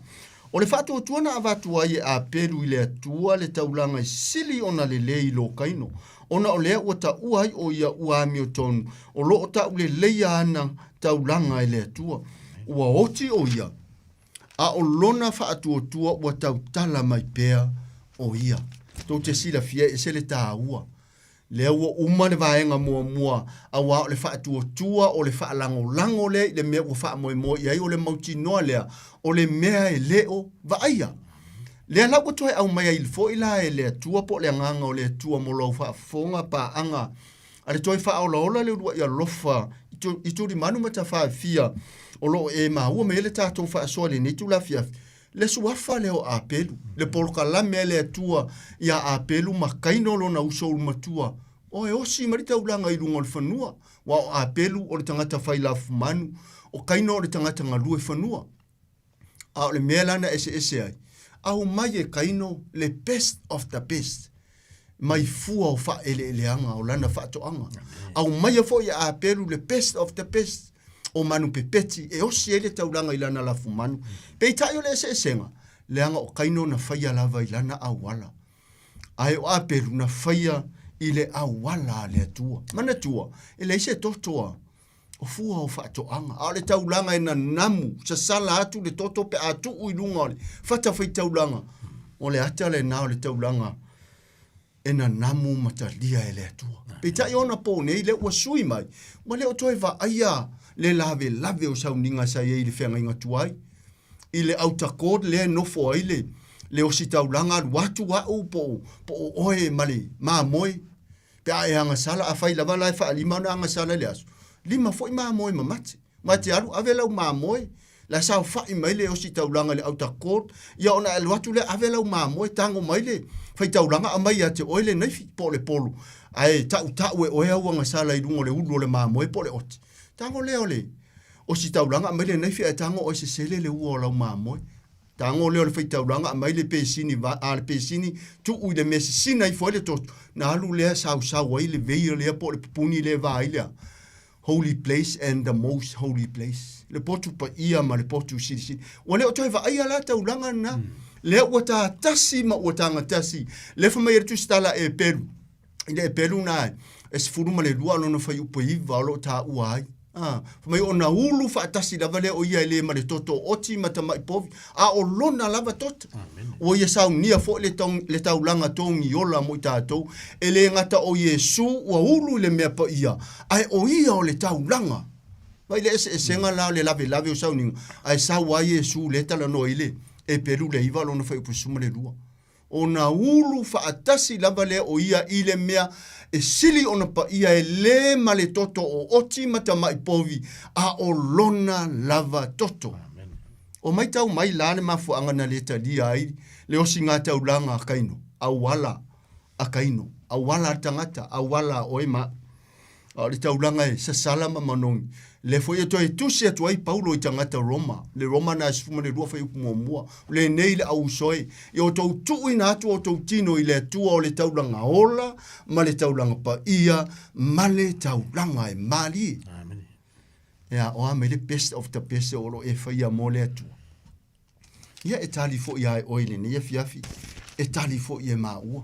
O le faatuatua na avatu ai e Apelu i le Atua le taulaga e sili ona lelei i lo Kaino, ona o lea ua taua ai o ia ua amiotonu, o lo o tauleleia ana taulaga e le Atua. Ua oti o ia, a o lona faatuatua ua tautala mai pea o ia. Tou te silafia e ese le taua Lea ua uma le vaega muamua, auā o le faatuatua o le faalagolago lea i le mea ua faamoemoe i ai o le mautinoa lea o le mea e le o vaaia. Lea la ua toe aumai ai foi la e le Atua po o le Agaga o le Atua mo lau faafofoga paaga a le toe faaolaola le uluai alofa i tulimanu ma tafafia o lo o e maua mai ai le tatou faasoa i lenei itula afiafi. Le suafa lea o Apelu, le polokalame a le Atua iā Apelu ma Kaino lona uso ulumatua, o e osi mai le taulaga i luga o le fanua, ua o Apelu o le tagata fai lafumanu, o Kaino o le tagata galue fanua. A o le mea la na eseese ai, aumai e Kaino le best of the best, mai fua o faaeleeleaga o lana faatoaga. Aumaia foi e Apelu le best of the best o manu pepeti e osi ai le taulaga i lana lafumanu. Peitai o le eseesega, leaga o Kaino na faia lava i lana auala, ae o Apelu na faia i le auala a le Atua. Manatua, e leai se toto a. O fua o faatoaga. A o le taulaga e nanamu, sasala atu le toto pe a tuu i luga o le fata faitaulaga, o le ata lena o le taulaga e nanamu ma talia e le Atua. Peitai ona po nei lea ua sui mai, ua le o toe vaaia le lavelave o sauniga sa i ai i le feagaiga tuai, i le outer court lea e nofo ai le, le ositaulaga alu atu au po o, po o oe ma le mamoe Pe a e agasala, afai lava la e faalima ona agasala i le aso, lima foi mamoe mamate. Ma e te alu ave lau mamoe, la e saofai mai le ositaulaga i le outer court, ia ona e alu atu lea ave lau mamoe, tago mai le faitaulaga aumai ia te oe le naifi po o le polo, ae tautau e oe au agasala i luga o le ulu o le mamoe po o le oti. Tago lea o le ositaulaga aumai le naifi ae tago oe sesele le ua o lau mamoe. Tago lea o le faitaulaga aumai le pesini a le pesini tuu i le mea sisina ifo ai le toto, na alu lea sausau ai le veil lea po o le pupuni lea e va ai le holy place and the most holy place, le potu paia ma le potu silisili. Ua le o toe vaaia la taulaga lena, mm. lea ua tatasi ma ua tagatasi. Lea fa mai ai le tusitala e pelu, i le pelu na e 12 lona fuaiupu e 9 o lo o taua ai. Ah, fa mai ona ulu faatasi lava lea o ia e le ma le toto oti ma tamai povi, a o lona lava toto. Ua ia saunia foi le, tong, le taulaga togi ola mo i tatou, e le gata o Iesu ua ulu i le mea paia, ae o ia o le taulaga. Vai le eseesega la o le lavelave o sauniga, ae sau a Iesu le talanoa i le e pelu le iva lona fuaiupu 12. Ona ulu faatasi lava lea o ia i le mea e sili ona paia e lē ma le toto o oti ma tamai povi, a o lona lava toto. O maitau mai la le mafuaaga na lē talia ai le osiga taulaga a Kaino, auala a Kaino, auala a le tagata, auala a oe ma A o le taulaga e sasala ma manogi. Lea foi e toe tusi atu ai Paulo i tagata Roma, le Roma na e 12 fuaiupu muamua, o lenei le au uso e, ia outou tuuina atu outou tino i le Atua o le taulaga ola ma le taulaga paia ma le taulaga e malie. Amen. Ea, o a mai le best of the best o lo e faia mo le Atua. Ia e tali foi ia e oe i lenei afiafi, e tali foi e maua.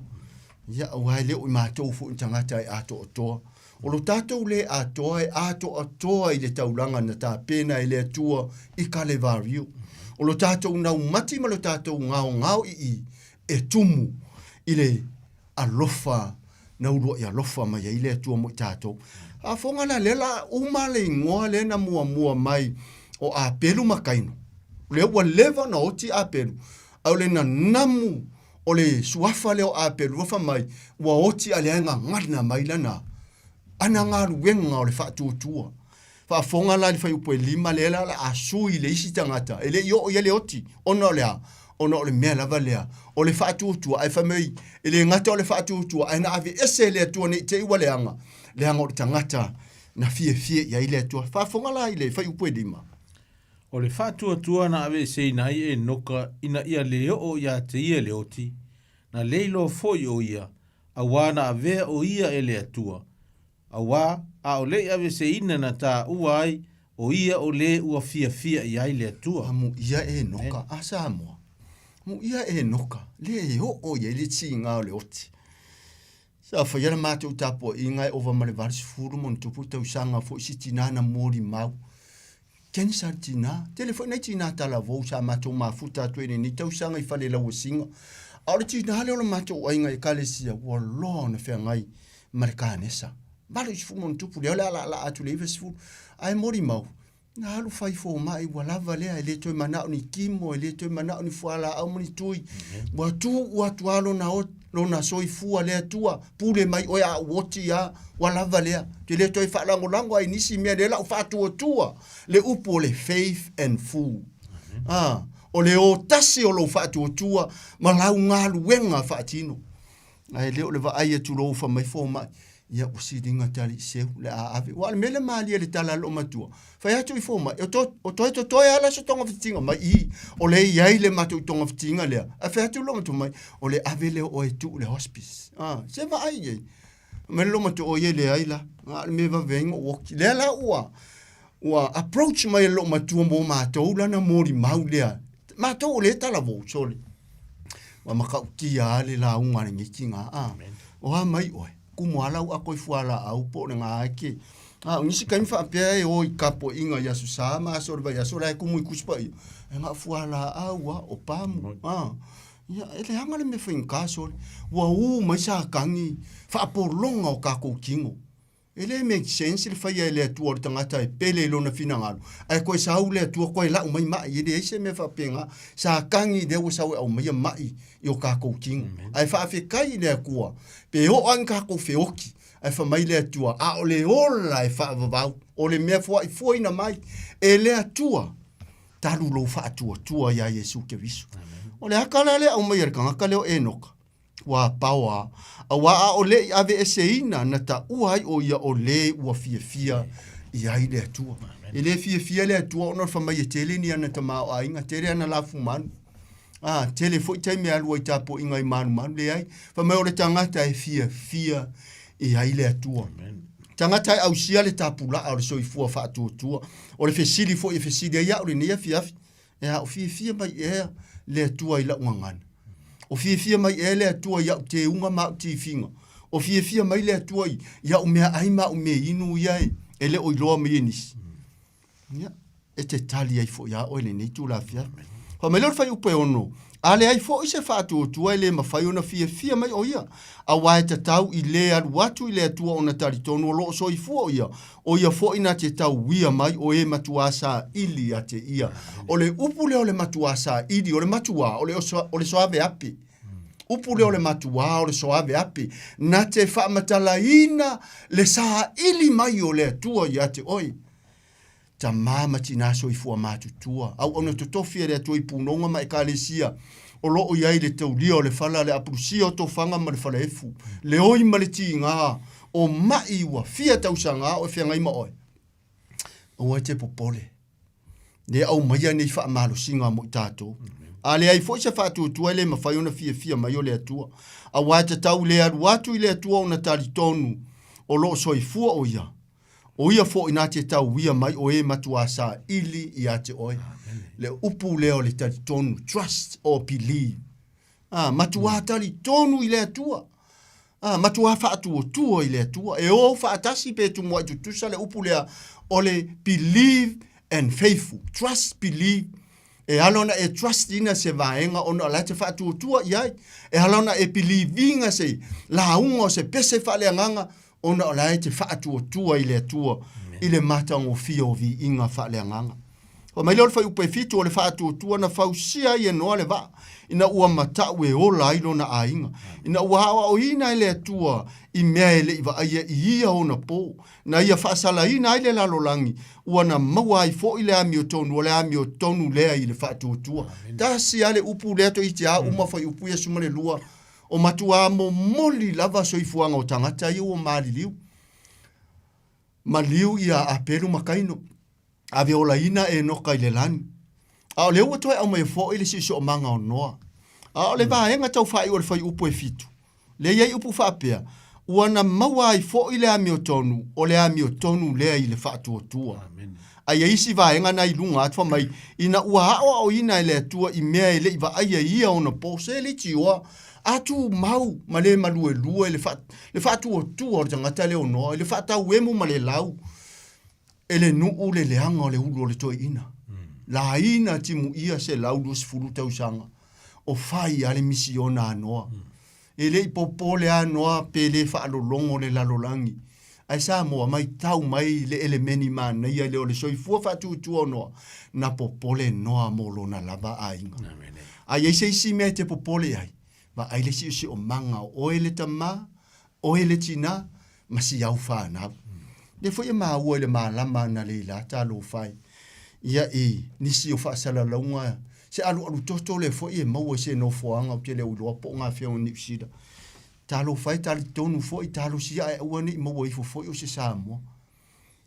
Ia aua e le o i matou foi ni tagata e atoatoa. O lo tatou le atoa e atoatoa i le taulaga na tapena e le Atua i Kalevario. O lo tatou naumati ma lo tatou gaogao ii e tumu i le alofa na uluai alofa mai ai le Atua mo i tatou. Faafofoga la, lea la uma le igoa lea na muamua mai o Apelu ma Kaino. Lea ua leva ona oti Apelu, a o le nanamu o le suafa lea o Apelu ua fai mai, ua oti a lea e gagana mai lana ana galuega o le faatuatua. Faafofoga la i le fuaiupu e lima lea la o le a sui le isi tagata e le i oo i ai le oti, ona o le a? Ona o le mea lava lea o le faatuatua, ae fai mai e le gata o le faatuatua, ae na aveese e le Atua ne i te i ua leaga, leaga o le tagata na fiafia i ai le Atua. Faafofoga la i le fuaiupu e lima. O le faatuatua na aveeseina ai e Enoka ina ia le oo ia te ia le oti, na le iloa foi o ia, auā na avea o ia e le Atua, Auā, ʻaʻole i aveeseina na taua ai ʻo ia o lē ua fiafia i ai le Atua. A muʻia e Enoka a Samoa. Muʻia e Enoka, lē e oo i ai le tiga o le oti. Sa faia le matou tapuaiga e ova ma le 80 ma ona tupu tausaga foi si tinā na molimau. Cancer le tinā. Tele foi nai tinā talavou sa matou mafuta atu ai i lenei tausaga i Falelauasiga. A o le tinā lea o le matou aiga ekalesia ua loa ona feagai ma le kanesa. 80 ma ona tupu lea o le a laalaa atu i le 90. Ae molimau, na alu fai fomai ua lava lea, e le toe manao ni kimo, e le toe manao ni fualaau ma ni tui. Ua tuu atu lava lona, lona soifua le Atua, pule mai oe a ou oti a, ua lava lea. Te le toe faalagolago ai nisi mea, lea la ou faatuatua le upu o le faith and full. Ah, o le o tasi o lou faatuatua ma lau galuega faatino. Ae le o le vaai atu loa ua fai mai fomai, ia ua siliga te alii seu le a ave. Aua o le mea lea malie i le tala a lou matua, fai atu i fomai, o to, o toe totoe lava la se togafitiga mai i, o lea e i ai le matou togafitiga lea. Ae fai atu lou matua mai, o le ave lea o oe e tuu i le hospice. Ah, se vaai i ai. Fai mai lou matua, oi e leai la, na o le mea e vave ai ona ou oti. Lea la ua, ua approach mai e lou matua mo matou lana molimau lea. Matou o lea e talavou, sole. Ua matautia lava le lauga a lenei tina. A, o a mai oe? Kumu lava lau ato i fualaau po o le na e te A o nisi taimi faapea e o i tapuaiga i Aso Sa ma aso o le vaiaso la e tumu i Tusi Paia, e na o fualaau lava, o pamu, a. Ia, e leaga le mea faigata sole. Ua u mai Satani faapologa o tatou tino. E le make sense le faia e le Atua o le tagata e pele i lona finagalo, ae toe sau le Atua toe lau mai mai. E leai se mea faapena. Satani lea ua sau e aumaia mai i o tatou tino. Ae faafetai i le Atua, pe oo lava ina tatou feoti, ae fai mai le Atua, a o le ola e faavavau, o le mea fuaifuaina mai e le Atua, talu lou faatuatua iā Iesu Keriso. O le aka la lea e aumai e le tagata lea o Enoka, ua paoa, auā a o le i aveeseina na taua ai o ia o le ua fiafia i ai le Atua. E le fiafia le Atua ona o le fai mai e tele ni ana tamaoaiga, tele ana lafumanu. A, tele foi taimi e alu ai i tapuaiga i malumalu, leai. Fai mai o le tagata e fiafia i ai le Atua. Tagata e ausia le tapulaa o le soifua faatuatua. O le fesili foi e fesili ai au lenei afiafi, e a, o fiafia mai ea le Atua i lau gagana? O fiafia mai ea le Atua i au teuga ma au tifiga? O fiafia mai le Atua i au meaai ma au meainu ia e le o iloa mai e nisi? Ia, e te tali ai foi iā oe lenei itula afiafi. Fai mai lea o le fuaiupu e 6, A leai foi se faatuatua e le mafai ona fiafia mai o ia, auā e tatau i le alu atu i le Atua ona talitonu o lo o soifua o ia, o ia foi na te tauia mai o e matuā saili ia te ia. O le upu lea o le matuā saili, o le matuā, o le, o le soaveape. Upu lea o le matuā, o le soaveape, na te faamatalaina le saili mai o le Atua ia te oe. Tamā ma tinā soifua matutua, auauna totofi a le Atua i punoga ma Ekalesia, o lo o i ai le taulia o le fala, le apulusia o tofaga ma le falaefu, le oi ma le tigā, o maʻi ua fia tausaga o e feagai ma oe. Aua e te popole. Le aumaia nei faamalosiga mo i tatou. A leai foi se faatuatua e le mafai ona fiafia mai o le Atua. Auā e tatau le alu atu i le Atua ona talitonu o lo o soifua o ia, O ia foi na te tauia mai o e matuā saili ia te oe. Le upu lea o le talitonu, trust or believe. Ah, matuā talitonu i le Atua. Ah, matuā faatuatua i le Atua. E o faatasi pe tumuai tutusa le upu lea o le believe and faithful. Trust, believe. E ala ona e trust ina se vaega ona o la e te faatuatua i ai. E ala ona e believe ina se lauga o se pese faaleagaga ona o la e te faatuatua i le Atua i le matagofie o viiga faaleagaga. Fai mai lea o le fuaiupu e 7, o le faatuatua na fausia ai e Noa le vaa, ina ua matau e ola ai lona aiga, ina ua aoaoina e le Atua i mea e le i vaaia i ia ona po, na ia faasalaina ai le lalolagi, ua na maua ai foi le amiotonu, o le amiotonu lea i le faatuatua. Tasi lava le upu lea toeitiiti a uma fuaiupu ia 12, O matuā momoli lava soifuaga o tagata ia ua maliliu. Maliu ia Apelu ma Kaino, ave olaina Enoka i le lani. A o lea ua toe aumaia foi le siosiomaga o Noa. A o le vaega tau faaiu o le fuaiupu e 7, lea e i ai upu faapea, Ua na maua ai foi le amiotonu, o le amiotonu lea i le faatuatua. A i ai isi vaega na i luga atu fai mai, ina ua aoaoina e le Atua i mea e le i vaaia i ia ona po, se leitioa, a tumau ma le maluelue le, fa, le faatuatua o le tagata lea o Noa, i le faatauemu ma le lau, e le nuu le leaga o le ulu o le toeaina. Laina timuia 120 tausaga o fai a le misiona a Noa. E le i popole a Noa pe le faalologo le lalolagi. Ae Samoa, maitau mai le elemeni manaia lea o le soifua faatuatua o Noa, na popole Noa mo lona lava aiga. A i ai se isi mea e te popole ai, vaai le siosiomaga o oe le tama, oe le tina, ma si au fanau. Lea foi e maua i le malama analeila talofa e ia i nisi o faasalalauga se alualu toto lea foi e maua i se nofoaga ou te le o iloa po o gafea o Niu Sila. Talofa e talitonu foi talosia ae aua ne i maua ifo foi o se Samoa.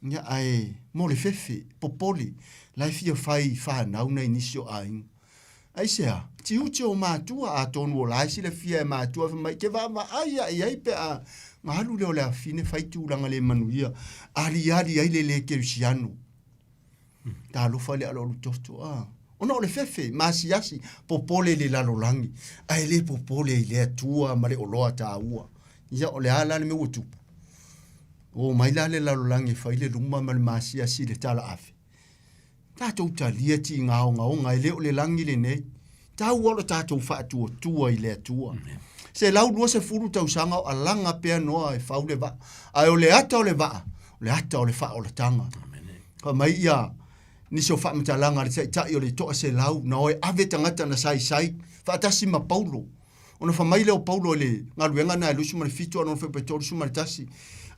Ia ae mo le fefe, popole, la e fia fai fanau nai nisi o aiga. Aisea? Tiute o matua, atonu o la e silafia e matua fai mai ke vaavaai ae i ai pe a alu lea o le afine fai tulaga le manuia, aliali ai le le kerisiano. Talofa i le aloalu toto, a. Ona o le fefe, maasiasi, popole i le lalolagi, ae le popole i le Atua ma le oloa taua. Ia, o le a la le mea ua tupu? O mai la le lalolagi e fai le luma ma le masiasi i le tala ave. Tatou talia tigaogaoga e le o le lagi lenei. Tau o lo tatou faatuatua i le Atua. 120 tausaga o alaga pea Noa e fau le vaa. Ae o le ata o le vaa, o le ata o le faaolataga. Fai mai ia nisi o faamatalaga a le taitai o le toa 100 na oe ave tagata na saisai faatasi ma Paulo. Ona fai mai lea o Paulo i le galuega lena e 27 a lona fuaiupu e 31,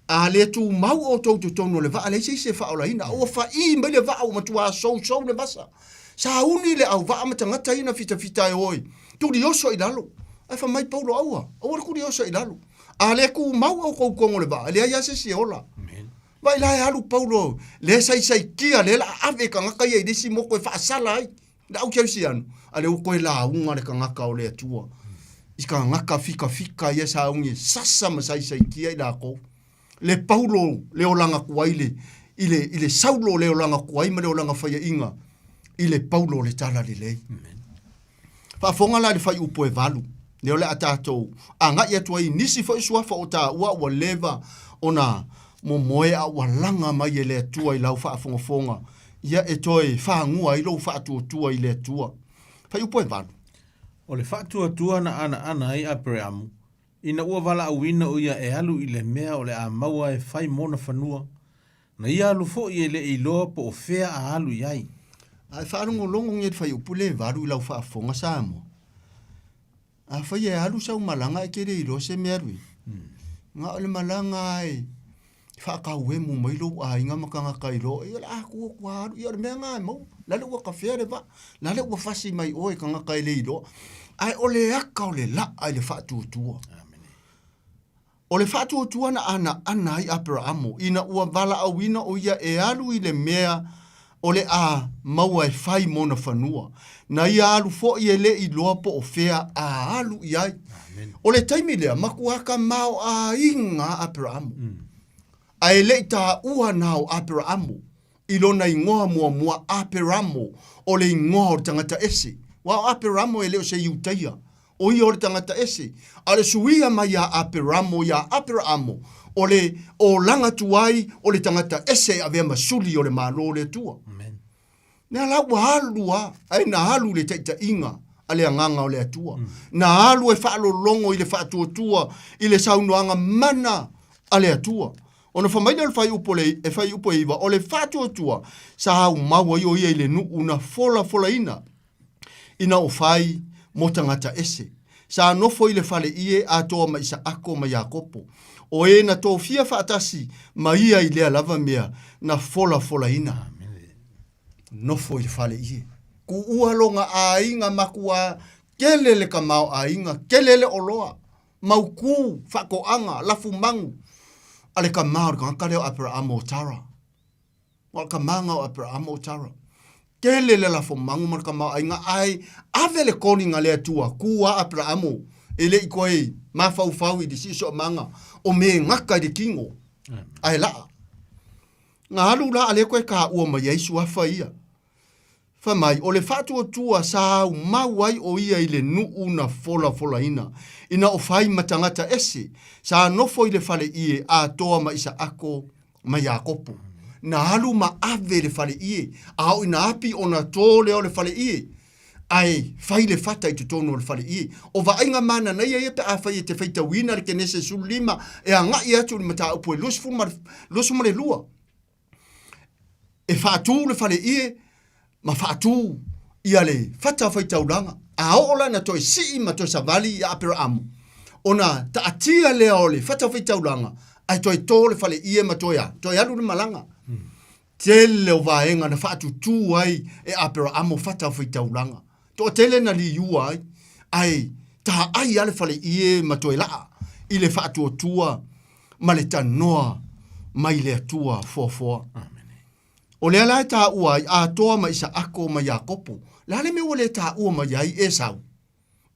A le tumau outou i totonu o le vaa, leai se isi e faaolaina. A ua fa'i mai le vaa ua matua sousou le vasa. Sauni le auvaa ma tagata ia na fitafita e o e tulioso i lalo. Ae fai mai Paulo, Aua, aua le tulioso i lalo. A le tumau outou i totonu o le vaa, e leai lava se isi e ola. Vaai la e alu Paulo, lea e saisaitia, lea o le a ave tagata ia i le isi motu e faasala ai. Le au kerisiano, a lea ua toe lauga le tagata o le Atua i tagata fikafika ia sauni e sasa ma saisaitia i lakou. Le Paulo le olaga tuai le, i le, i le Saulo le olaga tuai ma le olaga faiaʻiga i le Paulo o le Talalelei. Faafofoga la i le fuaiupu e 8, lea o le a tatou agai atu ai i nisi foi suafa o taua ua leva ona momoe a ua laga mai e le Atua i lau faafogafoga ia e toe fagua ai lou faatuatua i le Atua. Fuaiupu e 8. O le faatuatua na anaana ai Apereamu, ina ua valaauina o ia e alu i le mea o le a maua e fai mona fanua, na ia alu foi e le i iloa po o fea a alu i ai. A e faalogologo nei i le fuaiupu le 8 i lau faafofoga Samoa, afai e alu sau malaga e te le iloa se mea alu i ai, na o le malaga lava e faatauemu mai lou aiga ma tagata iloa, ia o le a tu atu lava alu, ia o le mea lena e maua, la le ua tafea le vaa, la le ua fasi mai oe tagata e le iloa. Ae o le aka o le laa i le faatuatua. O le faatuatua na anaana ai Aperaamo ina ua valaauina o ia e alu i le mea o le a maua e fai mona fanua. Na ia alu foi e le iloa po o fea a alu i ai. O le taimi lea, matua tamaoaiga a Aperaamo. Ae le i taua na o Aperaamo i lona igoa muamua Aperamo, o le igoa o le tagata ese. Aua o Aperamo e le o se Iutaia, o ia o le tagata ese. A o le suia mai ia Aperamo iā Aperaamo, o le olaga tuai o le tagata ese e avea ma suli o le Malo o le Atua. Mea la ua alu lava, ae na alu i le taitaiga a le Agaga o le Atua. Na alu e faalologo i le faatuatua i le saunoaga mana a le Atua. Ona fai mai lea o le fuaiupu o le e fuaiupu e 9, o le faatuatua sa aumau ai o ia i le nuu na folafolaina ina o fai mo tagata ese. Sa nofo i le fale ie atoa ma Isaako ma Iakopo, o e na tofia faatasi ma ia i lea lava mea na folafolaina. Nofo i le fale ie. Kuua lona aiga matua tele le tamaoaiga, tele le oloa. Mautu, faatoaga, lafumagu a le tama o le tagata lea o Aperaamo o Tara. O le tamaga o Aperaamo o Tara. Tele le lafomagu ma le tamaoaiga ae ave le calling a le Atua, tu a Aperaamo e le i toe mafaufau i le siosiomaga o me gata i le tino ae laa. Na alu la a lea toe taua mai ai suafa ia. Fai mai, o le faatuatua sa aumau ai o ia i le nuu na folafolaina, ina o fai ma tagata ese, sa nofo i le fale ie atoa ma Isaako ma Iakopo. Na alu ma ave le fale ie, a o ina api ona tō lea o le fale ie, ae fai le fata i totonu o le fale ie. O vaaiga mananaia ia pe afai e te faitauina le Kenese 15 e agai atu i le mataupu e 22. E faatū le fale ie ma faatū ia le fata faitaulaga, a oo la ina toe sii ma toe savali ia Aperaamo, ona taatia lea o le fata faitaulaga ae toe tō le fale ie ma toe a, toe alu le malaga. Tele o vaega na faatutū ai e Aperaamo fata faitaulaga. Toatele na liua ai, ae taai lava le fale ie ma toe laa i le faatuatua ma le tanoa mai le Atua foafoa. O lea la e taua ai Atoa ma Isaako ma Iakopo. O le a le mea ua le taua mai ai Esau?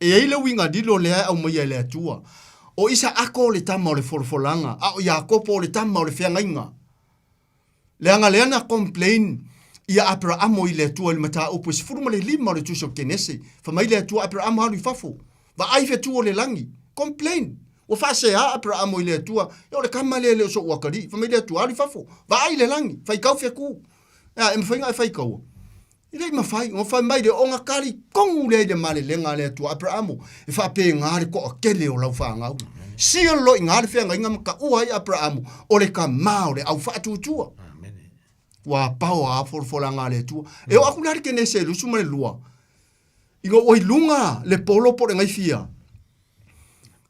E i ai le uiga lilo lea e aumaia e le Atua. O Isaako o le tama o le folafolaga, a o Iakopo o le tama o le feagaiga. Leaga lea na complain ia Aperaamo i le Atua i le mataupu e 15 o le tusi o Kenese. Fai mai le Atua, Aperaamo alu i fafo, vaai fetu o le lagi. Complain. Ua faaseā Aperaamo i le Atua, E o le kama lea e le o soʻu akalii. Fai mai le Atua, Alu i fafo, vaai i le lagi, faitau feku. E a, e mafai ona e faitaua? E le i mafai. Ona fai mai lea, Ona talitonu lea i le malelega a le Atua. Aperaamo, e faapena le toatele o lau fanau. Seal loa i ina le feagaiga ma taua ai Aperaamo, o le tama o le au faatuatua. Ua pao a folafolaga a le Atua. E oo atu la le Kenese 22, ina ua i luga le polo po o le gaifia,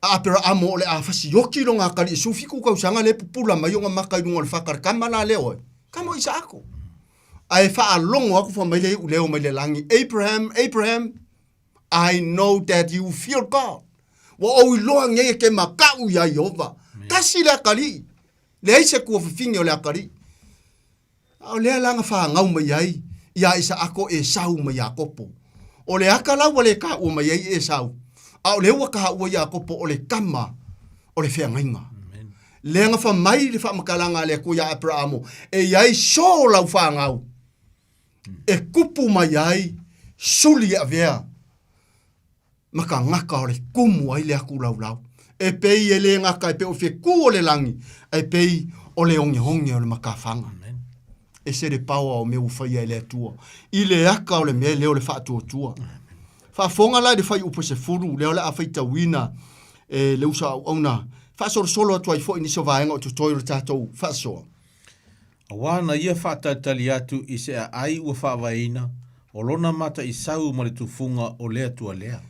a Aperaamo o le a fasioti lona atalii e 17 tausaga lea e pupula mai ona mata i luga o le fata le tama la lea oe, tama o Isaako. Ae faalogo atu fai mai le iuleo mai le lagi, Abraham, Abraham, I know that you fear God. Ua ou iloa nei e te mataʻu iā Ieova. Tasi le atalii, leai se tuafafine o le atalii. A o lea la na fanau mai ai iā Isaako Esau ma Iakopo. O le aka la ua le taua mai ai Esau, a o lea ua taua Iakopo o le tama o le feagaiga. Lea na fai mai le faamatalaga a le Atua iā Aperaamo, E i ai so lau fanau e kupu mai ai suli e avea ma tagata o le kumu ai le atu laulau. E pei e le gata e pei o fetu o le lagi, ae pei o le ogeoge o le matafaga. E se le paoa o mea ua faia e le Atua i le aka o le mea lea o le faatuatua. Faafofoga la i le fuaiupu 10 lea o le a faitauina e le uso a auauna, faasolosolo atu ai foi nisi o vaega o totoe o le tatou faasoa. Auā na ia faatalitali atu i se aai ua faavaeina, o lona mataisau ma le tufuga o le Atua lea.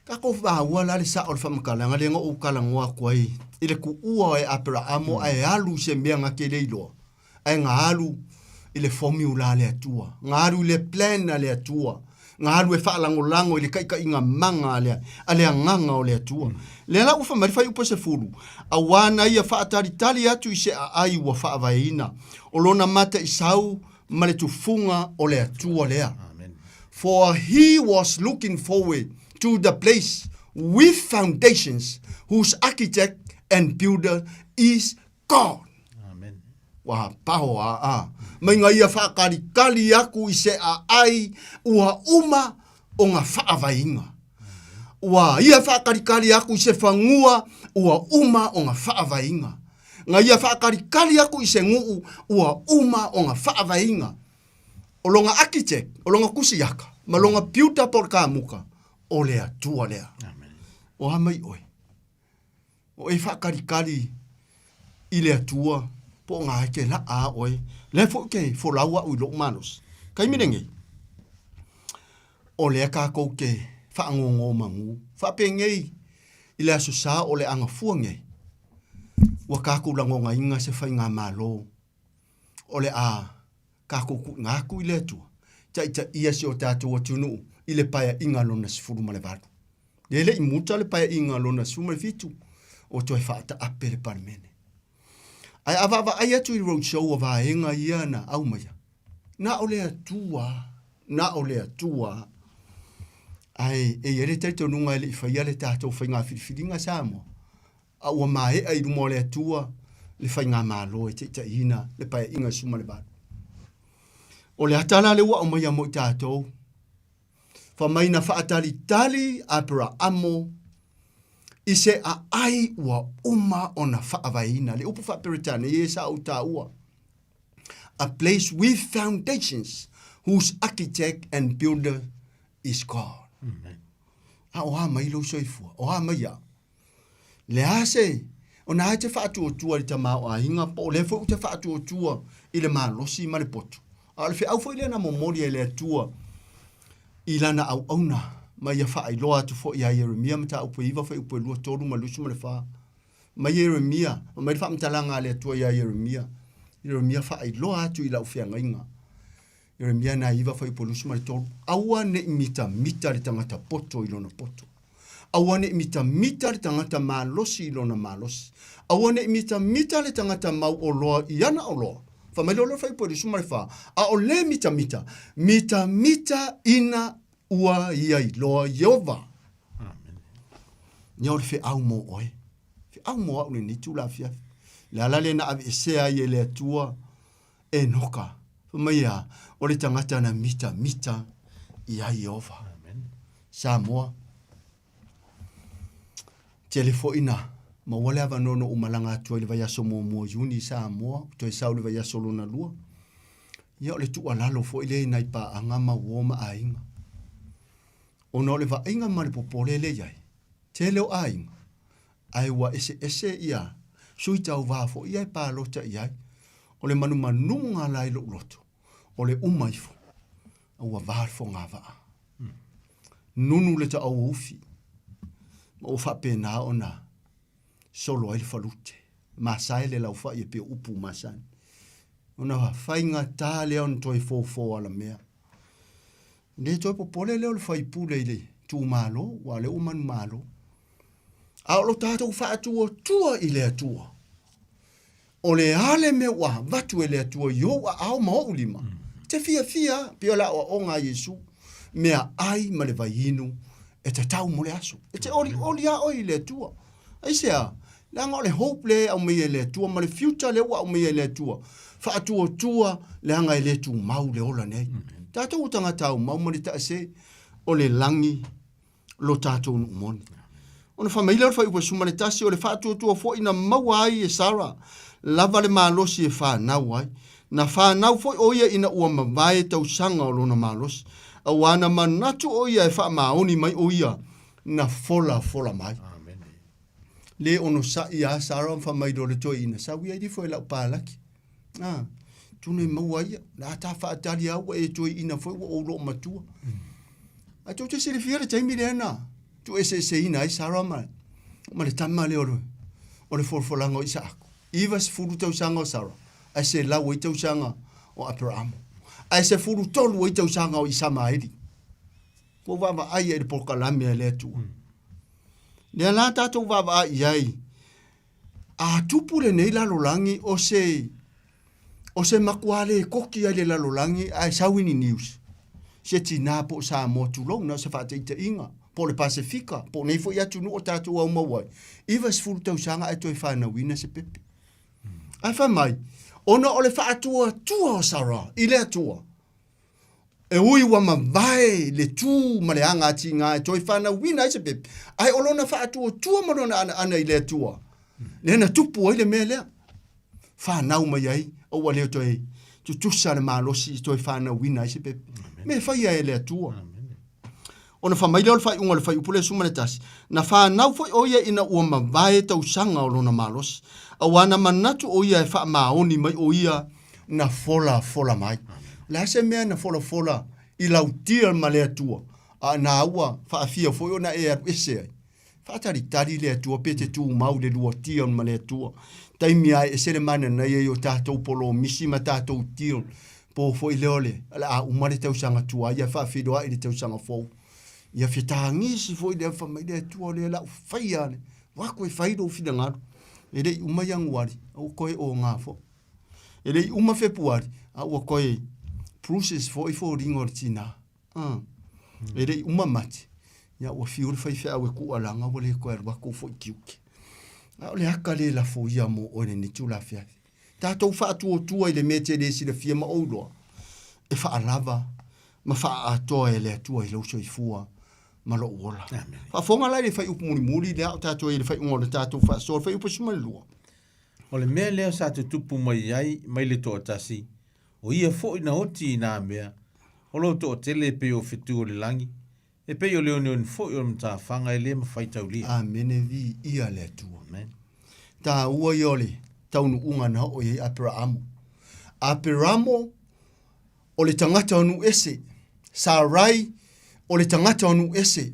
Tatou maua la le sao o le faamatalaga lea na ou talanoa atu ai i le tuua e Aperaamo ae alu i se mea na te le iloa, ae na alu i le formula a le Atua, na alu i le plan a le Atua, na alu e faalagolago i le taitaiga maga a le, a le Agaga o le Atua. Lea la ua fai mai le fuaiupu e 10, Auā na ia faatalitali atu i se aai ua faavaeina, o lona mataisau ma le tufuga o le Atua lea. For he was looking forward to the place with foundations, whose architect and builder is God. Amen. Ua paho a a. Mai nga ia whaakalikali aku i se aai ua uma o nga whaavainga. Ua ia whaakalikali aku i se whangua ua uma o nga whaavainga. Nga ia whaakalikali aku i se nguu ua uma o nga whaavainga. O longa architect, o longa kusiaka, ma longa piuta po le kamuka, o le Atua lea. Amen. O a mai oe. O e faakalikali i le Atua po o ngā e te laa a oe. Lea foi ke folau au i lou malosi. Taimi lenei, o lea kākou ke faagōgō magū. Faapenei i le Aso Sa o le agafua nei, ua kākou lagonaina se faigamalo o le a kākou kuʻuna atu i le Atua, taitaia si o tātou atunuu i le paeaiga lona 18. Le le i muta le paeaiga lona 17, o toe faataape le Palemene. Ae a vaavaai atu i le roadshow a vaega ia na aumaia, na o le Atua, na o le Atua. Ae e i ai le talitonuga e le i faia le tatou faiga filifiliga Samoa, a ua maea i luma o le Atua le faigamalo e taitaiina le Paeaiga 18. O le ata la lea ua aumaia mo i tatou, fa mai na faatalitali Aperaamo i se aai ua uma ona faavaeina. Le upu faa-Peretane ia sa ou taua, a place with foundations whose architect and builder is God. Amen. A o a mai lou soifua, o a mai au. Le a se, o na e te faatuatua i le tamaoaiga po o lea foi ou te faatuatua i le malosi ma le poto. A o le feau foi lea na momoli e le Atua i lana auauna ma ia faailoa atu foi ia Ieremia mataupu e 9 fuaiupu e 2, 3 ma 24. Mai Ieremia, mai le faamatalaga a le Atua ia Ieremia. Ieremia faailoa atu i lau feagaiga. Ieremia na 9 fuaiupu 23. Aua ne i mitamita le tagata poto i lona poto. Aua ne i mitamita le tagata malosi i lona malosi. Aua ne i mitamita le tagata mau oloa i ana oloa. Fai mai loa le fuaiupu 24, a o le mitamita, mitamita ina ua ia iloa Ieova. Amen. Ia o le feau mo oe. Feau mo au lenei itula afiafi. Le ala lea na aveesea ai e le Atua Enoka, fai mai a, o le tagata na mitamita iā Ieova. Amen. Samoa, tele foi na. Maua le avanoa na ou malaga atu ai i le vaiaso muamua o Iuni i Samoa, ou toe sau i le vaiaso lona lua. Ia o le tuualalo foi lea i nai paaga ma uo ma aiga. Ona o le vaaiga ma le popole lea e i ai, tele o aiga, ae ua eseese ia sui tauva foi ia e palota i ai. O le manumanuga la i lou loto, o le uma ifo, a ua va le fogavaa. Nunu le taauaufi, ma ua faapena ona solo ai le falute. Masae le laufai e pei o upu masani. Ona faigata lea ona toe fofo alamea. Le toe popole lea o le faipule i le itumalo, aua o lea ua manumalo. A o lo tatou faatuatua i le Atua, o le a le mea ua avatu e le Atua i ou aao ma ou lima, e te fiafia lava, pei o le aoaoga a Iesu, meaai ma le vaiinu e tatau mo le aso. E te olioli lava oe i le Atua. Aisea? Leaga o le hope lea e aumaia e le Atua ma le future lea ua aumaia e le Atua, faatuatua leaga e le tumau le ola nei. Tatou o tagata aumau ma le taase o le lagi lo tatou nuu moni. Ona fai mai lea o le fuaiupu e 11, o le faatuatua foi na maua ai e Sara lava le malosi e fanau ai. Na fanau foi o ia ina ua mavae tausaga o lona malosi, auā na manatu o ia e faamaoni mai o ia na folafola mai. Le onosai a Sara ma fai mai loa le toeaina, sau ia ifo e lau palaki. Ah, tunu e maua ia, le a ta faatali a ua e toeaina foi ua ou loo matua. Ae tou te silafia le taimi lea na tuueseeseina ai Sara ma, ma le tama lea o le, o le folafolaga o Isaako. 90 tausaga o Sara, ae 100 ai tausaga o Aperamo. Ae 13 ai tausaga o Isamaeli. Ua ou vaavaai ai i le polokalame a le Atua. Lea la tatou vaavaai i ai, a tupu lenei lalolagi o se o se matua le koki ai le lalolagi ae sau i ni news se tinā po o Samoa tulou na o se faataitaiga po o le Pasefika po o nei foi atunuu o tatou aumau ai 90 tausaga ae toe fanauina se pepe. Ae fai mai, ona o le faatuatua o Sarah i le Atua, E ui ua mavae le tu ma le aga atiga e toe fanauina ai se pepe, ae o lona faatuatua ma lona anaana i le Atua, lea na tupu ai le mea lea. Fanau mai ai, a ua le toe tutusa le malosi i toe fanauina ai se pepe. Mea e faia e le Atua. Ona fai mai lea o le faaiuga o le fuaiupu lea 11, na fanau foi o ia ina ua mavae tausaga o lona malosi, auā na manatu o ia e faamaoni mai o ia na folafola mai. O le a se mea na folafola i lau deal ma le Atua, a na ua faafia foi ona e alu ese ai? Faatalitali le Atua pe te tumau i le lua deal ma le Atua. Taimi lava e ese le mananaia i o tatou polomisi ma tatou deal, po foi lea o le a uma le tausaga tuai ae faafeiloai i le tausaga fou. Ia fetagisi foi lea fai mai le Atua o lea la u faia le atu e fai lou finagalo. E le i uma Ianuari, a ua toe oga foi. E le i uma Fepuari, a ua toe bruises foi foliga o le tina. E le i uma Mati, ia ua fiu le faifeau e kualaga ua le toe alu atu foi tiute. A o le aka le lafo ia mo oe lenei itula afiafi. Tatou faatuatua i le mea e te le silafia ma ou iloa, e faalava ma faaatoa e le Atua i lou soifua ma lou ola. Faafofoga la i le fuaiupu mulimuli lea o tatou i le faaiuga o le tatou faasoa, le fuaiupu 12. O le mea lea sa tutupu mai ai mai le toatasi, o ia foi na oti i nā mea, o lo toatele e pei o fetu o le lagi, e pei o le oneone foi o le matafaga e le mafai taulia. Amene viia le Atua. Amen. Taua ia o le taunuuga na oo i ai Aperaamo. Aperaamo o le tagata o nuu ese. Sarai o le tagata o nuu ese.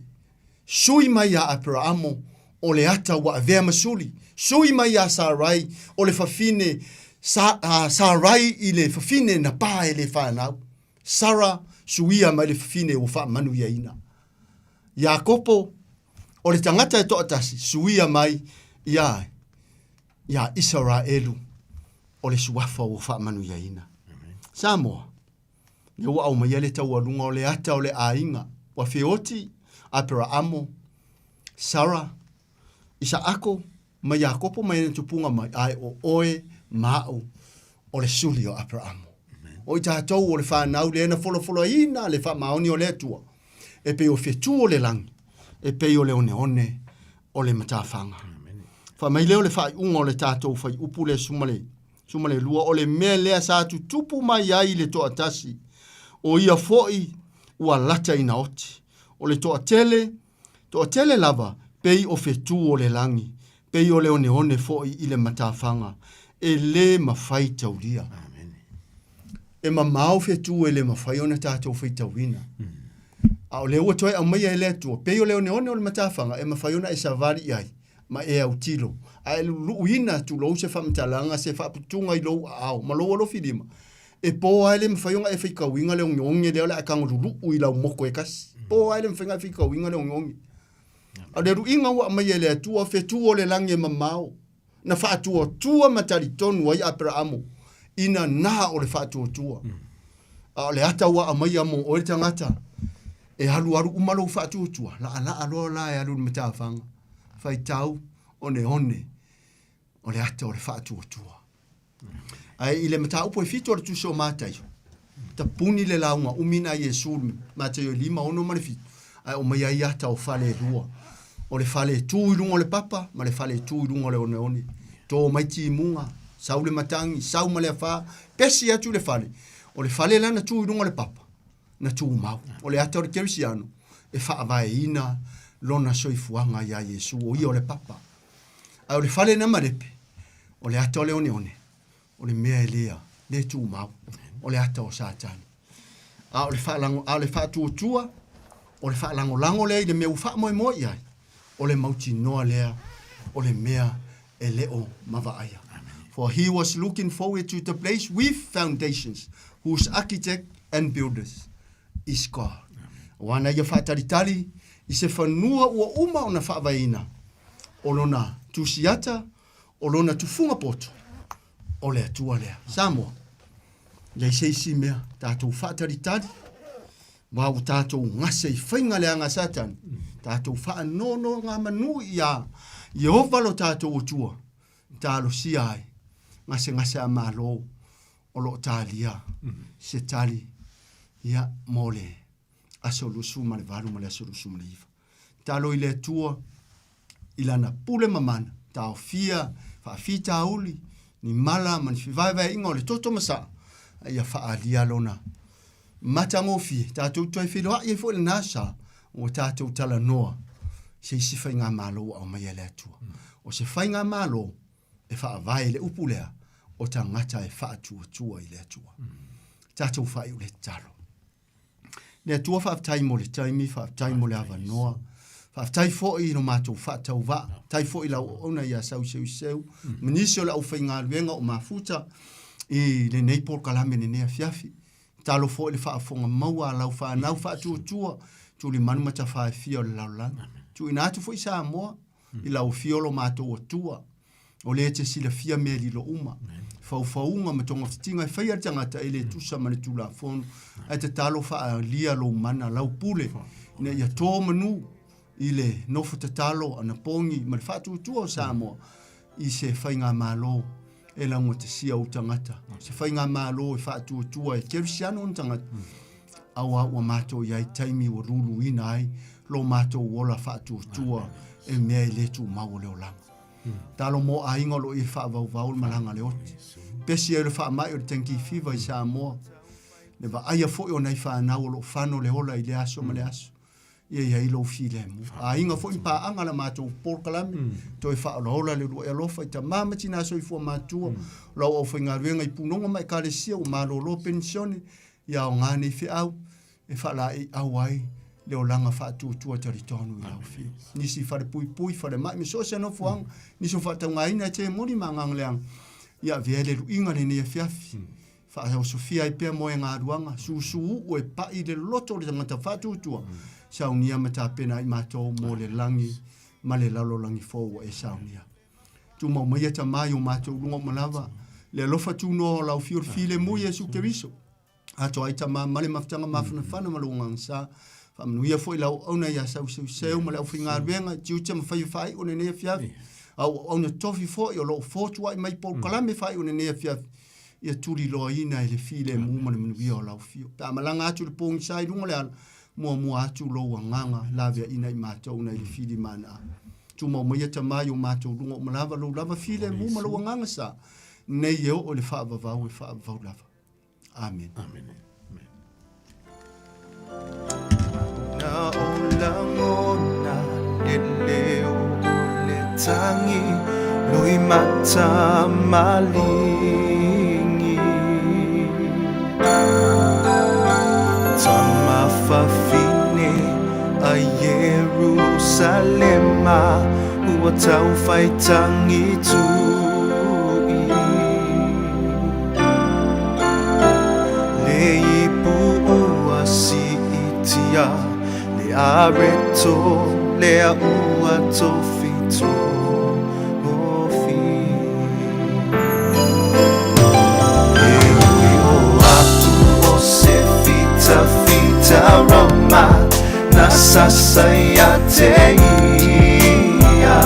Sui mai iā Aperaamo o le ata ua avea ma suli. Sui mai iā Sarai o le fafine Sa, uh, Sarai i le fafine na pā e le whanau. Sara suia mai le fafine ua faamanuiaina. Iakopo o le tagata e toatasi suia mai iā iā Isaraelu o le suafa ua faamanuiaina. Samoa, lea ua aumaia le taualuga o le ata o le aiga, ua feoti Aperaamo, Sara, Isaako ma Iakopo mai ana tupuga mai, ae o oe ma au o le suli o Aperaamo. O i tatou o le whanau lea na folafolaina le faamaoni o le Atua, e pei o fetu o le lagi, e pei o le oneone o le matafaga. Faamai lea o le faaiuga o le tatou fuaiupu lea 12, o le mea lea sa tutupu mai ai i le toatasi, o ia foi ua lata ina oti. O le toatele, toatele lava, pei o fetu o le lagi, pei o le oneone foi i le matafaga, e lē mafai taulia. E mamao fetu e le mafai ona tatou faitauina. A o lea ua toe aumaia e le Atua, pei o le oneone o le matafaga e mafai ona e savali i ai ma e autilo, a e luluuina tulou se faamatalaga, se faaputuga i lou aao ma lou alofi lima, e po lava e le mafai ona e faitauina le ogeoge lea o le a e tago luluu i lau moto e tasi. Po lava e le mafai ona e faitauina le ogeoge. A o le luiga ua aumaia e le Atua, fetu o le lagi e mamao, na faatuatua ma talitonu ai Aperaamo ina na o le faatuatua. A o le ata ua aumaia mo oe le tagata, e alualu uma lou faatuatua, laalaa loa la e alu i le matafaga, faitau oneone o le ata o le faatuatua. Ae i le mataupu e fitu o le tusi o Mataio, tapuni le lauga umi na Iesu Mataio e 5, 6 ma le 7, ae omai ai ata o fale e lua. O le fale e tu i luga o le papa ma le fale e tu i luga o le oneone. To mai timuga, sau le matagi, sau ma le afā, pesi atu le fale. O le fale la na tu i luga o le papa, na tumau. O le ata o le kerisiano e faavaeina lona soifuaga iā Iesu, o ia o le papa. Ae o le fale na malepe, o le ata o le oneone, o le mea e lea, le tumau, o le ata o Satani. A o le faalago, a o le faatuatua, o le faalagolago lea i le mea ua faamoemoe i ai, o le mautinoa lea o le mea e le o mavaaia. For he was looking forward to the place with foundations, whose architect and builders is God. Aua na ia faatalitali i se fanua ua uma ona faavaeina, o lona tusiata, o lona tufuga poto, o le Atua lea. Samoa, leai se isi mea, tatou faatalitali, ma ua tatou gase i faiga leaga a Satani, tatou faanonogamanu iā Ieova lo tatou Atua, talosia ai gasegase a Malo o lo o talia se tali ia mo le aso 28 ma le aso 29. Talo i le Atua i lana pule mamana, taofia faafitauli, ni mala ma ni fevaevaeaiga o le toto ma saa, a ia faaalia lona matagofie. Tatou toe feiloai ai foi i lena sa, ua tatou talanoa i se isi faigamalo ua aumaia e le Atua. O se faigamalo e faavae i le upu lea, o tagata e faatuatua i le Atua. Tatou faaiu le tatalo. Le Atua faafetai mo le taimi, faafetai mo le avanoa. Faafetai foi i lo matou faatauvaa, faafetai foi i lau auauna ia Sauseuseu, ma nisi o le aufaigaluega o mafuta i lenei polokalame lenei afiafi. Tatalo foi i le faafofoga maua a lau fanau faatuatua, tulimanu ma tafa e fia o le lalolagi. Tuuina atu foi Samoa i lau afio lo matou Atua, o lea e te silafia mea lilo uma, faufauga ma togafitiga e faia le tagata e le tusa ma le Tulafono, ae tatalo faaalia lou mana, lau pule, ina ia to manu i le nofo tatalo a Napogi ma le faatuatua o Samoa i se faigamalo e laugatasia ou tagata, se faigamalo e faatuatua e kerisiano ona tagata, auā ua matou i ai taimi ua luluina ai lo matou ola faatuatua e mea e le tumau o le olaga. Talo mo aiga o lo o i e faavauvau le malaga a le oti. Pesi ai o le faamai o le dengue fever i Samoa. Le vaaia foi o nai fanau o lo o fano le ola i lea aso ma le aso. Ia i ai lou filemu. Aiga foi ma paaga la matou polokalame, toe faaolaola le uluai alofa i tama ma tina soifua matua, lau aufaigaluega i punoga ma ekalesia ua malolo penisione, ia aoga nei feau e faalaeiau ai le olaga faatuatua talitonu i lau Afioga. Nisi i falepuipui, falemai ma so o se nofoaga, nisi o faataugaina e temoni ma agaga leaga, ia avea le luiga lenei afiafi, faaosofia ai pea moegaluaga, susuuu e pai i le loto o le tagata faatuatua, saunia ma tapena ai matou mo le lagi ma le lalolagi fou ua e saunia. Tumau maia Tama i o matou luga uma lava, le alofa tunoa o lau Afio le filemu Iesu Keriso. Atoa ai Tama ma le mafutaga mafanafana ma lou agaga sa. Faamanuia foi lau auauna ia Sauseuseu ma le aufaigaluega i tiute ma faiva faaiu o lenei afiafi. Au auauna tofi foi o lo o fotuai mai polokalame faaiu o lenei afiafi, ia tuliloaina e le filemu ma le manuia o lau afio. Pe a malaga atu le pogisa i luga o le ala, muamua atu lou agaga laveaiina i matou nai le fili mana. Tumau maia Tamā i o matou luga uma lava lou lava filemu ma lou agaga sa nei e oo i le faavavau e faavavau lava. Amene. Amene. Na o lagona le leo o le tagi lui mata maligi Tamafafine a Ierusalema ua taufaitagitu'i Le ipu ua si'itia le areto lea ua tofitofi E ui o a'u o se fitafita Roma na sasa ia te ia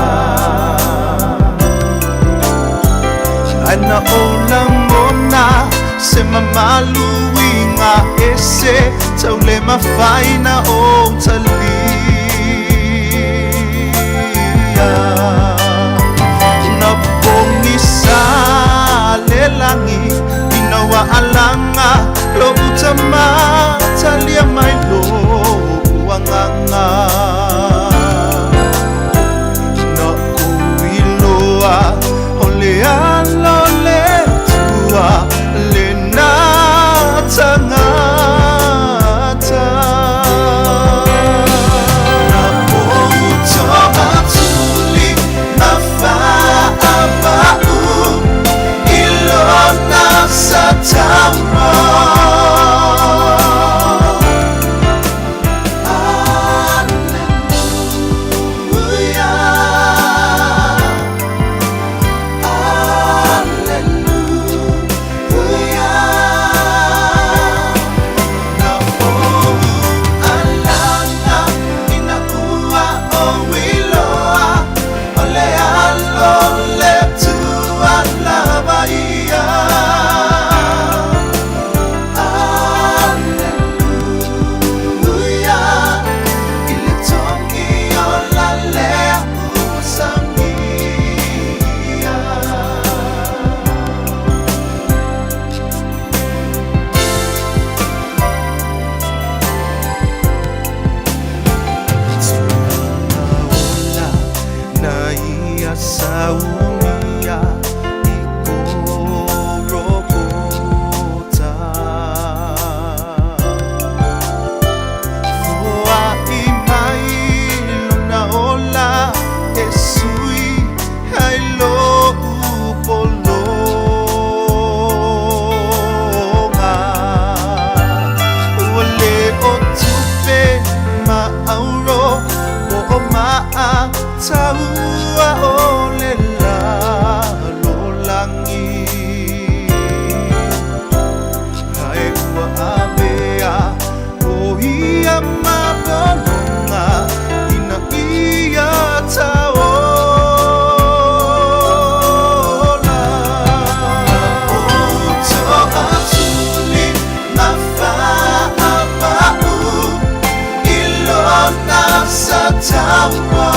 Ae na ou lagona se mamalu iga ese tau le mafai na ou talia Na pogisa le lagi ina ua alaga lo'u tamā talia mai lo'u agaga Na ou iloa o le Alo o le Atua lena tagata Na ou to'atuli ma fa'apa'u i lona satauro Alleluia Alleluia Na ou alaga ina ua ou iloa o le Alo o le Atua lava ia Alleluia i le togi ola lea ua saunia. Tulaga ola na ia saunia i Korokota Foa'i mai lona ola e sui ai lo'u pologa Ua le o tupe ma auro po o ma'a taua o le lalolagi Ae ua avea o ia mapologa ina ia taola Na ou to'atuli ma fa'apa'u i lona satauro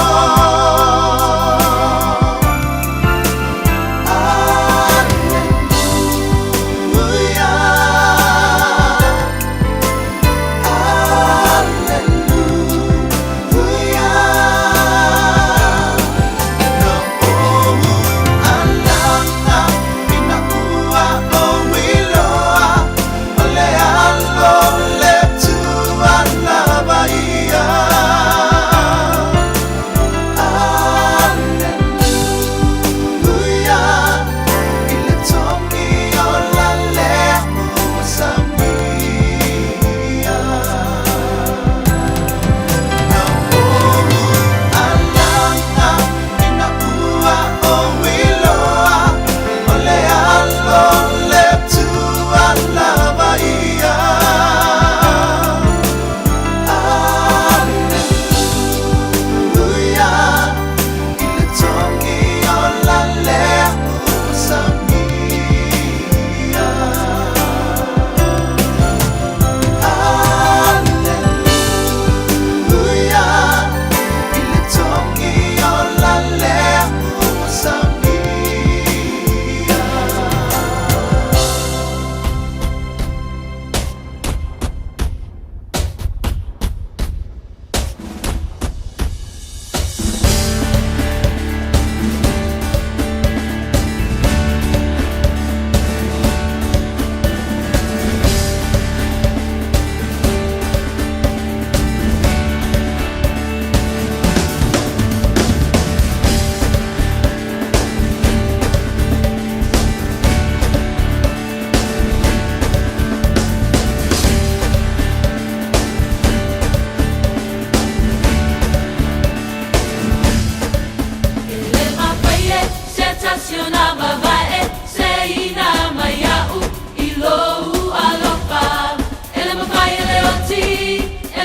Alleluia Alleluia Na ou alaga ina ua ou iloa o le Alo o le Atua lava ia.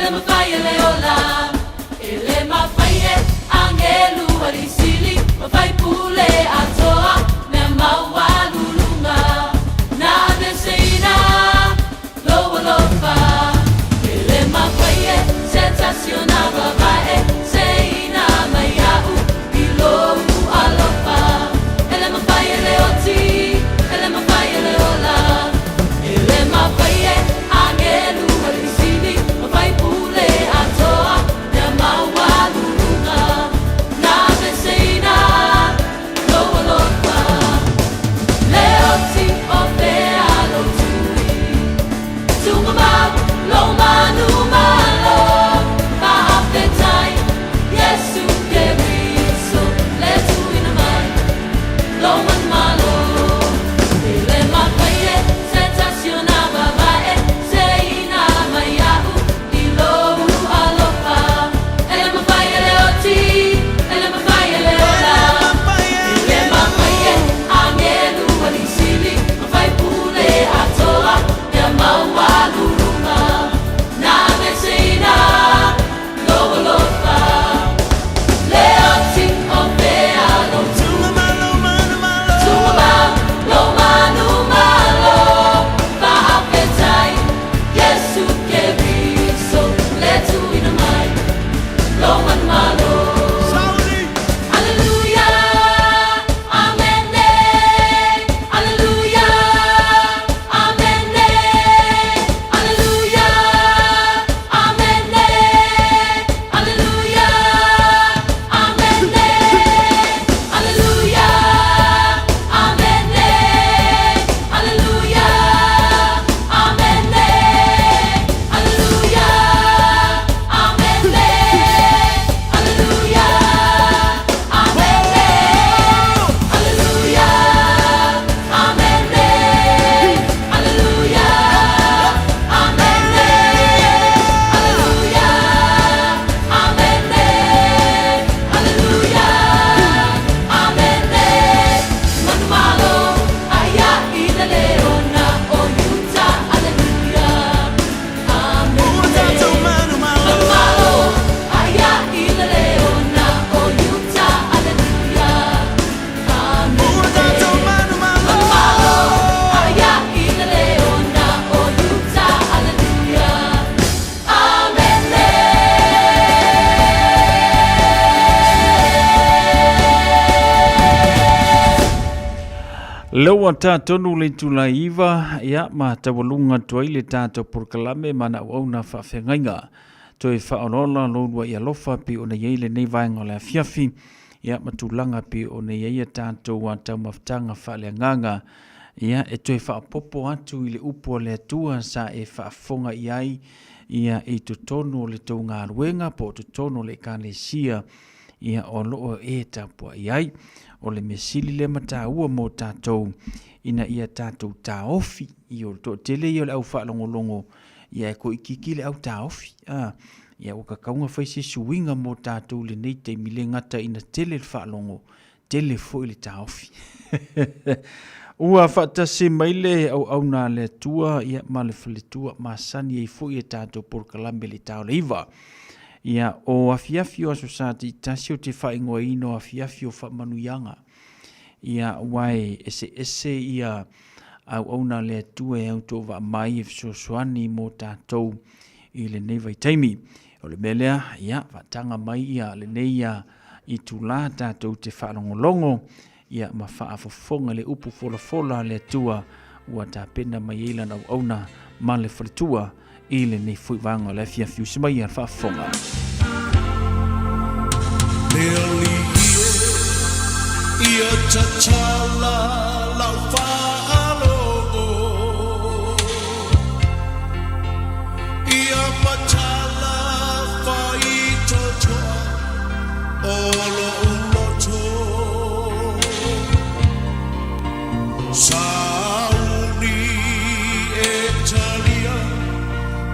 E le mafai e le ola, e le mafai e angelu alisili, mafai pule atoa, mea maualuluga, na aveseina lou alofa. E le mafai e se tasi ona vavae, seina mai a'u i lou alofa. E le mafai e le oti, e le mafai e le ola, e le mafai e agelu alisili, mafai pule atoa, mea maualuluga, na aveseina lou alofa. Le oti o fea lou tui, tugamau lou manumalo, faafetai Iesu Keriso le tuuina mai lou manumalo. E le mafai e se tasi ona vavae, seina mai a'u i lou alofa. E le mafai e le oti, e le mafai e le ola, e le mafai e agelu alisili, mafai pule atoa, mea maualuluga, na aveseina lou alofa. Le oti o fea lou tugamau lou manumalo, faafetai Iesu Keriso le tuuina mai lou manumalo. Alleluia, amene, alleluia, amene, alleluia, amene, alleluia, amene, alleluia, amene, alleluia, amene, alleluia, amene, alleluia, amene, alleluia, amene, alleluia, amene, alleluia, amene, alleluia, amene. Manumalo aia i le leona o Iuta, alleluia, amene. Manumalo aia i le leona o Iuta, alleluia, amene. Manumalo aia i le leona o Iuta, alleluia, amene. Le ua tatonu le itula e 9, ia, ma taualuga atu ai le tatou polokalame ma ana auauna faafeagaiga. Toe faaoloolo lo uluai alofa pei ona i ai lenei vaega o le afiafi, ia, ma tulaga pei ona i ai a tatou taumafataga faaleagaga, ia, e toe faaopoopo atu i le upu a le Atua sa e faafofoga i ai, ia, i totonu o le tou galuega po o totonu o le Ekalesia, ia, o lo o e tapuai ai. O le mea sili lea ma taua mo tatou, ina ia tatou taofi i o le toatele ia o le au faalogologo, ia e toaitiiti le au taofi. A, ia ua tatau ona fai se suiga mo tatou i lenei taimi, le gata ina tele le faalogo, tele foi le taofi. Ua faatasi mai le auauna a le Atua, ia, ma le faletua masani ai foi e tatou polokalame le tao le iva. Ia, o afiafi o Aso Sa taitasi ou te faaigoaina o afiafi o faamanuiaga. Ia, aua e eseese ia auauna a le Atua e autovaa mai e fesoasoani mo tatou i lenei vaitaimi. O le mea lea, ia, faataga mai ia lenei ia itula tatou te faalogologo, ia, ma faafofoga le upu folafola a le Atua ua tapena mai ai lana auauna ma le faletua i lenei foi vaega o le afiafi. Usi mai ia le faafofoga. Le alii e, ia tatala lau faalogo, ia matala faitotoa o lo'u loto. Sauni e talia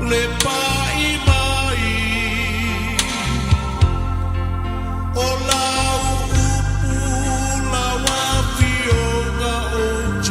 le pa'i mai o lau upu lau afioga ou te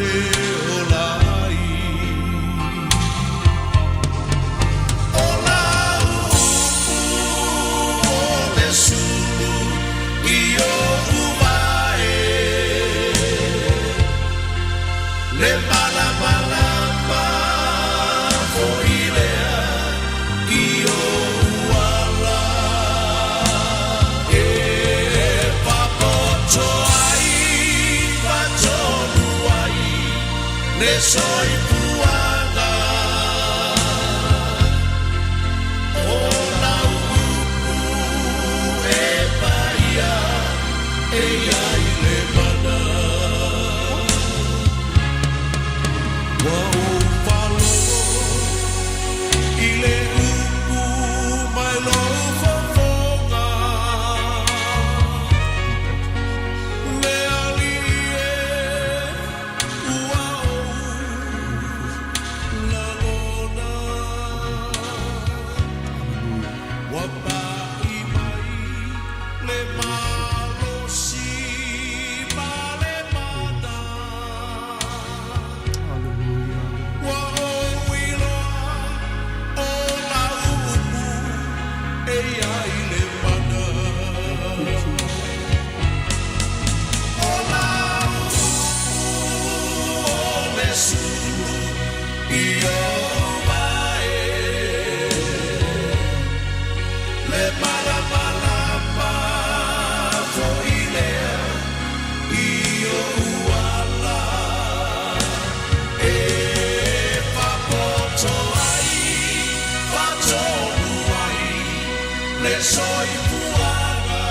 Le soifuaga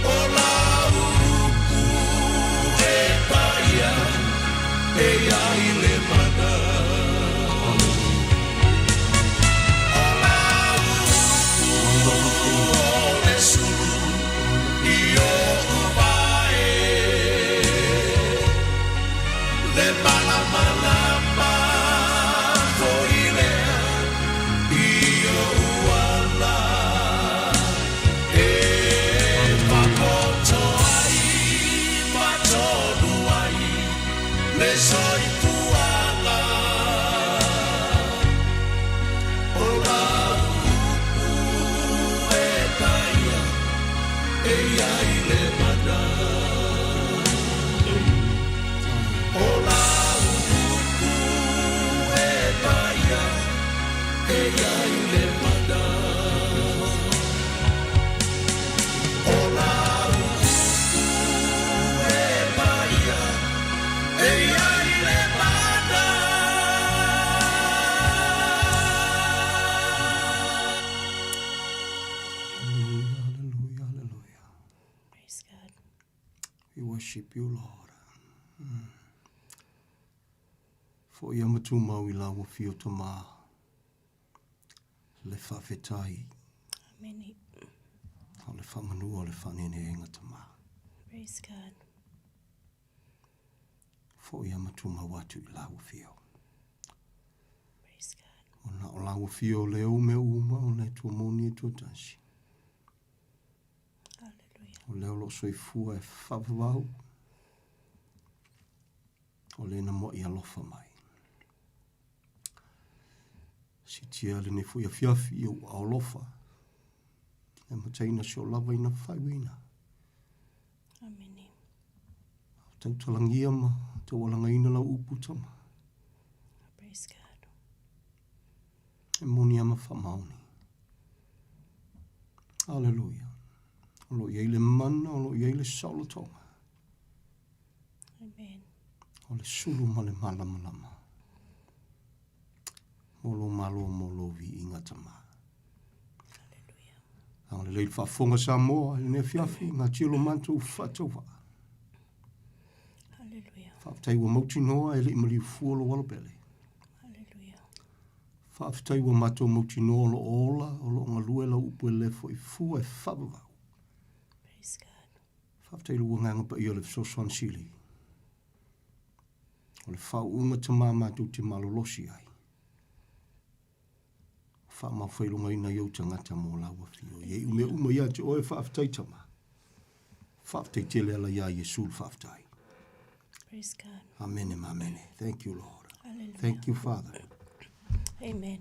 O lau upu e paia E ai le mana O lau upu o le sulu I o'u vae Le malamalama foi lea I o'u ala E fa'apoto ai fa'atonu ai Le soifuaga O lau upu e paia E ai le mana O lau upu e paia E ai le mana O lau upu e paia E ai le mana Hallelujah, hallelujah, hallelujah. Praise God. We worship you, Lord. Fo ia matu mau i la ua fio tama. Le whawhetai, Amen. o le whamanua o le whanene e ngā tama. Praise God. Fo ia matu mau atu i la ua fio. Praise God. O na o la ua fio le o me uma o le tua moni e tua tasi. Hallelujah. O leo lo soifua e whawawau. O le na mo i alofa mai. Si tia le ne fui a fiafi i o alofa. E mataina si o lava ina whaiwina. Amen. Tautalangia ma te walangaina lau upu tama. Praise God. E moni ama whamaoni. Hallelujah. O lo iei le mana, o lo iei le saolotoga. Amen. O le sulu ma le malamalama. Mo lo malo mo lo vi inga tama. Hallelujah. Ang le leil faafofoga Samoa i lenei afiafi ngā tilo mantu whaataua. Hallelujah. Faafetai ua mautinoa e le'i maliu fua lou alo pele. Hallelujah. Faafetai ua matou mautinoa o loo ola o loo galue lau upu e lē fo'i fua e faavavau. Praise God. Faafetai le uagaga paia o le fesoasoani sili. O le faauuga tamā matou te malolosi ai. Faamaofailugaina i ou tagata mo lau afio. Ia iu mea uma ia te oe faafetai tama. Faafetai tele ala iā Iesu le faafetai. Praise God. Amene ma amene. Thank you, Lord. Hallelujah. Thank you, Father. Amen.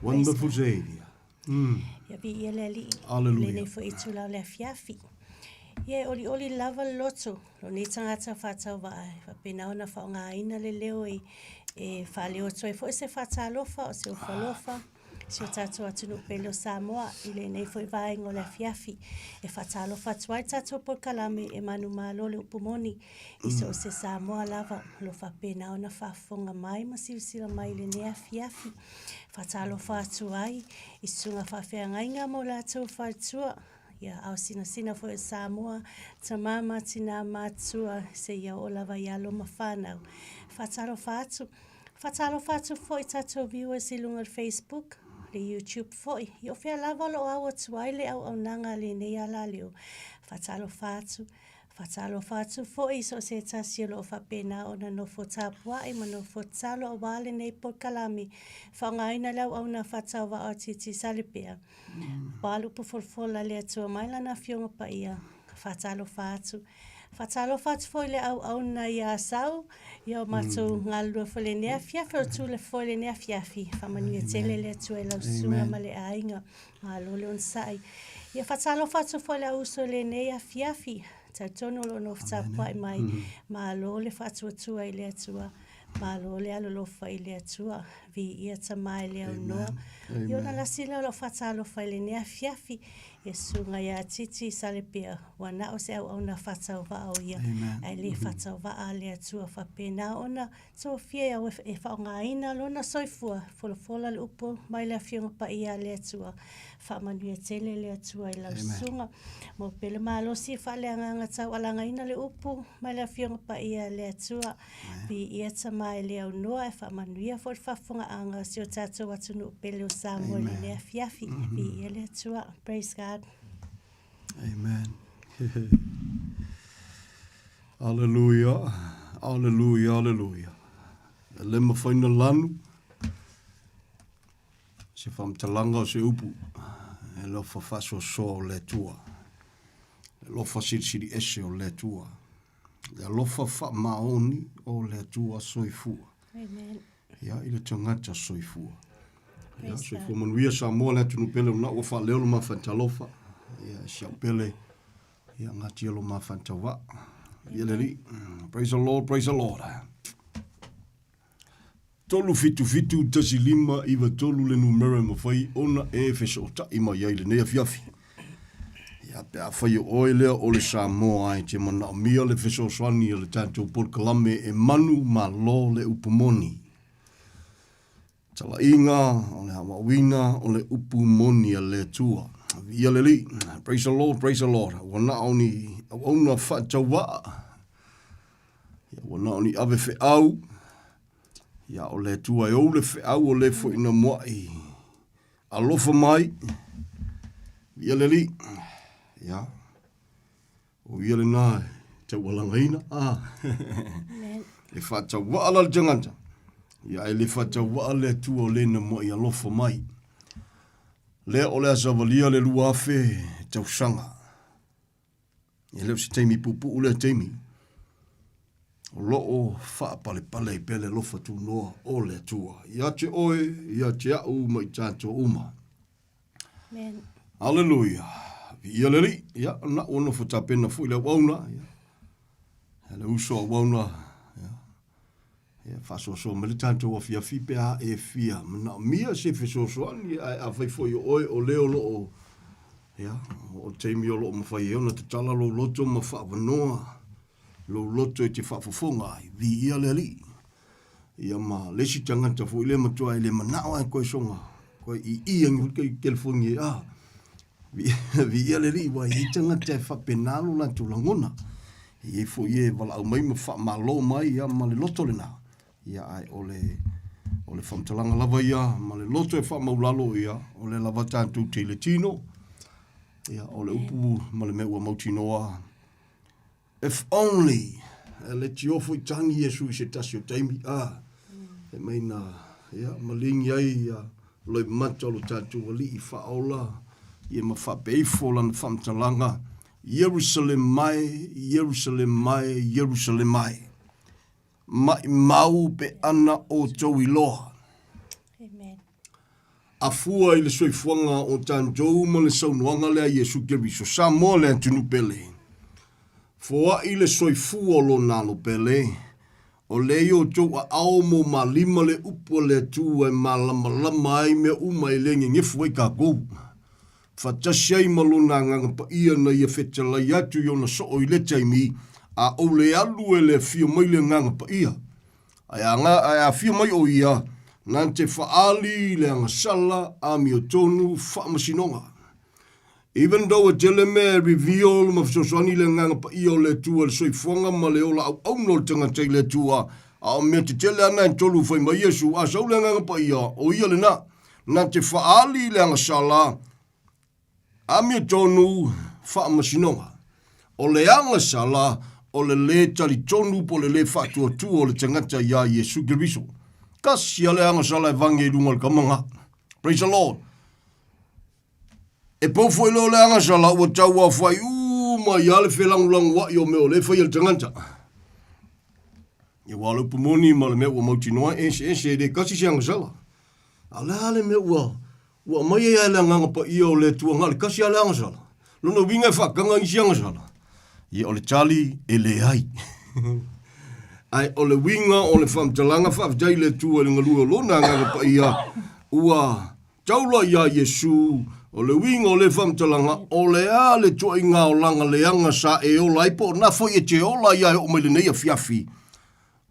Wonderful Savior. Ia viia le Alii. Hallelujah. Lenei foi itula o le afiafi. Ia e olioli lava le loto, lo nei tagata faatauvaa e faapena ona faaaogaina le leo e e faaleo atu ai foi se faatalofa o se ofo alofa si o tatou atunuu pele o Samoa i lenei foi vaega o le afiafi. E faatalofa atu ai le tatou polokalame e manumalo le upu moni i so o se Samoa lava o lo o faapena ona faafofoga mai ma silasila mai i lenei afiafi. Faatalofa atu ai i susuga faafeagaiga ma o latou faletua, ia ao sinasina foi o Samoa, tamā ma tinā matutua seia oo lava i alo ma fanau. Faatalofa atu. Faatalofa atu foi i tatou viewers i luga o le Facebook, le YouTube foi, i o fea lava o lo o au atu ai le auaunaga a lenei alaleo. Faatalofa atu. Faatalofa atu foi i so o se tasi o lo o faapena ona nofo tapuai ma nofo tatalo aua lenei polokalame. Faaaogaina le auauna faatauvaa o Titi Salepea. Ua alu upu folafola a le Atua mai Lana Afioga Paia. Faatalofa atu. Faatalofa atu foi i le auauna ia Asau, ia o matou galulue foi i lenei afiafi, o le tule foi i lenei afiafi. Faamanuia tele le Atua i lau susuga ma le aiga. Malo le onosai. Ia faatalofa atu foi i le auuso i lenei afiafi. Talitonu o lo o nofo tapuai mai. Malo le faatuatua i le Atua. Malo le alolofa i le Atua, viia Tama e le aunoa. I ona lasi lea o lau faatalofa i lenei afiafi, ia susuga ia Titi Salepea, ua na o se auauna faatauvaa o ia, ae le faatauvaa le Atua faapena ona tofia e au e faaaogaina lona soifua, folafola le upu mai le Afioga Paia a le Atua. Faamanuia tele le Atua i lau susuga. Maua pea le malosi e faaleagaga taualagaina le upu mai le Afioga Paia a le Atua. Viia Tama e le aunoa e faamanuia foi le faafofogaaga o si o tatou atunuu pele o Samoa i lenei afiafi. Viia le Atua. Praise God. Amen. Aleluia, aleluia, aleluia. E le mawhai na lanu, se whamtalanga o se upu, e lofa whasoasoa o le Atua. E lofa silisili ese o le Atua. Le alofa faamaoni o le Atua soifua. Amen. Ia, i le tagata soifua. Ia, soifua manuia Samoa le atunuu pele o na ua faaleo lo mafatalofa. Ia, si au pele, ia, ngatia lo mafatauva. Ia le alii. Praise the Lord, praise the Lord. 377 15 93 le numera e mafai ona e fesootai mai ai lenei afiafi. Ia, pe afai o oe lea o le Samoa e te manaomia le fesoasoani a le tatou polokalame e manu malo le upu moni. Talaiga o le aoaoina o le upu moni a le Atua. Viia le Alii. Praise the Lord, praise the Lord. Ua na o ni auauna faatauvaa. Ia, ua na o ni ave feau. Ia, o le Atua e ou le feau o le foi na moai. Alofa mai. Viia le Alii. Ia, o ia lena e taualagaina. Ah. E faatauvaa la le tagata. Ia, e le faatauvaa le Atua o lena moai alofa mai. Lea o le a savalia le 2000 tausaga. E le o se taimi puupuu lea taimi. O lo o faapalepale ai pea le alofa tunoa o le Atua. Ia te oe, ia te au ma i tatou uma. Amen. Aleluia. Viia le Alii. Ia, na ua nofo tapena foi le auauna. Ia, le uso auauna. Ia, ia faasoasoa mai le tatou afiafi pe a e fia manaomia se fesoasoani, ae afai foi o oe o le o lo o, ia, o taimi o lo o mafai ai ona tatala lou loto ma faavanoa lou loto e te faafofoga ai. Viia le Alii. Ia ma le isi tagata foi lea matua e le manao lava e koe soga, koe i i angi foi koe telefoni e, ah, viia le Alii, ua i ai tagata e faapena lo latou lagona. E i ai foi e valaau mai ma faamalo mai, ia, ma le loto lena. Ia, ae o le, o le faamatalaga lava ia, ma le loto e faamaulalo, ia, o lea lava tatou te i le tino, ia, o le upu ma le mea ua mautinoa, If only e le tiofo i tangi Iesu i se tasi o taimi, a, e mai na, ia, malingi ai ia loimata o lo tatou Alii faaola, ia ma faapeifo lana faamatalaga, Ierusalem mae, Ierusalem mae, Ierusalem mae. Maimau pe ana outou iloa. Amen. Afua i le soifuaga o tatou ma le saunoaga lea a Iesu Keriso, Samoa le atunuu pele. Foai le soifua o lona alo pele, o lea i outou aao mo malima le upu a le Atua e malamalama ai mea uma e le gegefu ai tatou. Faatasi ai ma lona Agaga Paia na ia fetalai atu i ona soo i le taimi, a ou le alu e le afio mai le Agaga Paia. Ae aga, ae afio mai o ia, na te faaali le agasala, amiotonu, faamasinoga. Even though e tele mea e reveal ma fesoasoani le Agaga Paia o le Atua i le soifuaga ma le ola auauna o le tagata i le Atua, a o mea tetele ana e tolu fai mai Iesu, a sau le Agaga Paia, o ia lena, na te faaali le agasala, Amiotonu faamasinoga. O le agasala, o le lē talitonu po o le lē faatuatua o le tagata iā Iesu Keriso. Tasi a le agasala e vage i luga o le kamaga. Praise the Lord. E pau foi lea o le agasala ua tauaofai uma ai lava le felagolagoa'i o mea o lea e faia e le tagata. Ia aua o le upu moni ma le mea ua mautinoa e eseese, e le tasi se agasala. A o le a le mea ua Ua aumai ai lava le Agaga Paia o le Atua na o le tasi lava le agasala. Lona uiga e faataga isi agasala? Ia, o le tali, e leai. Ae o le uiga o le faamatalaga, faafetai i le Atua i le galue o Lona Agaga Paia, ua taula iā Iesu. O le uiga o lea faamatalaga, o le a le tuaiga olaga leaga sa e ola ai po o na foi e te ola ai a e oo mai lenei afiafi?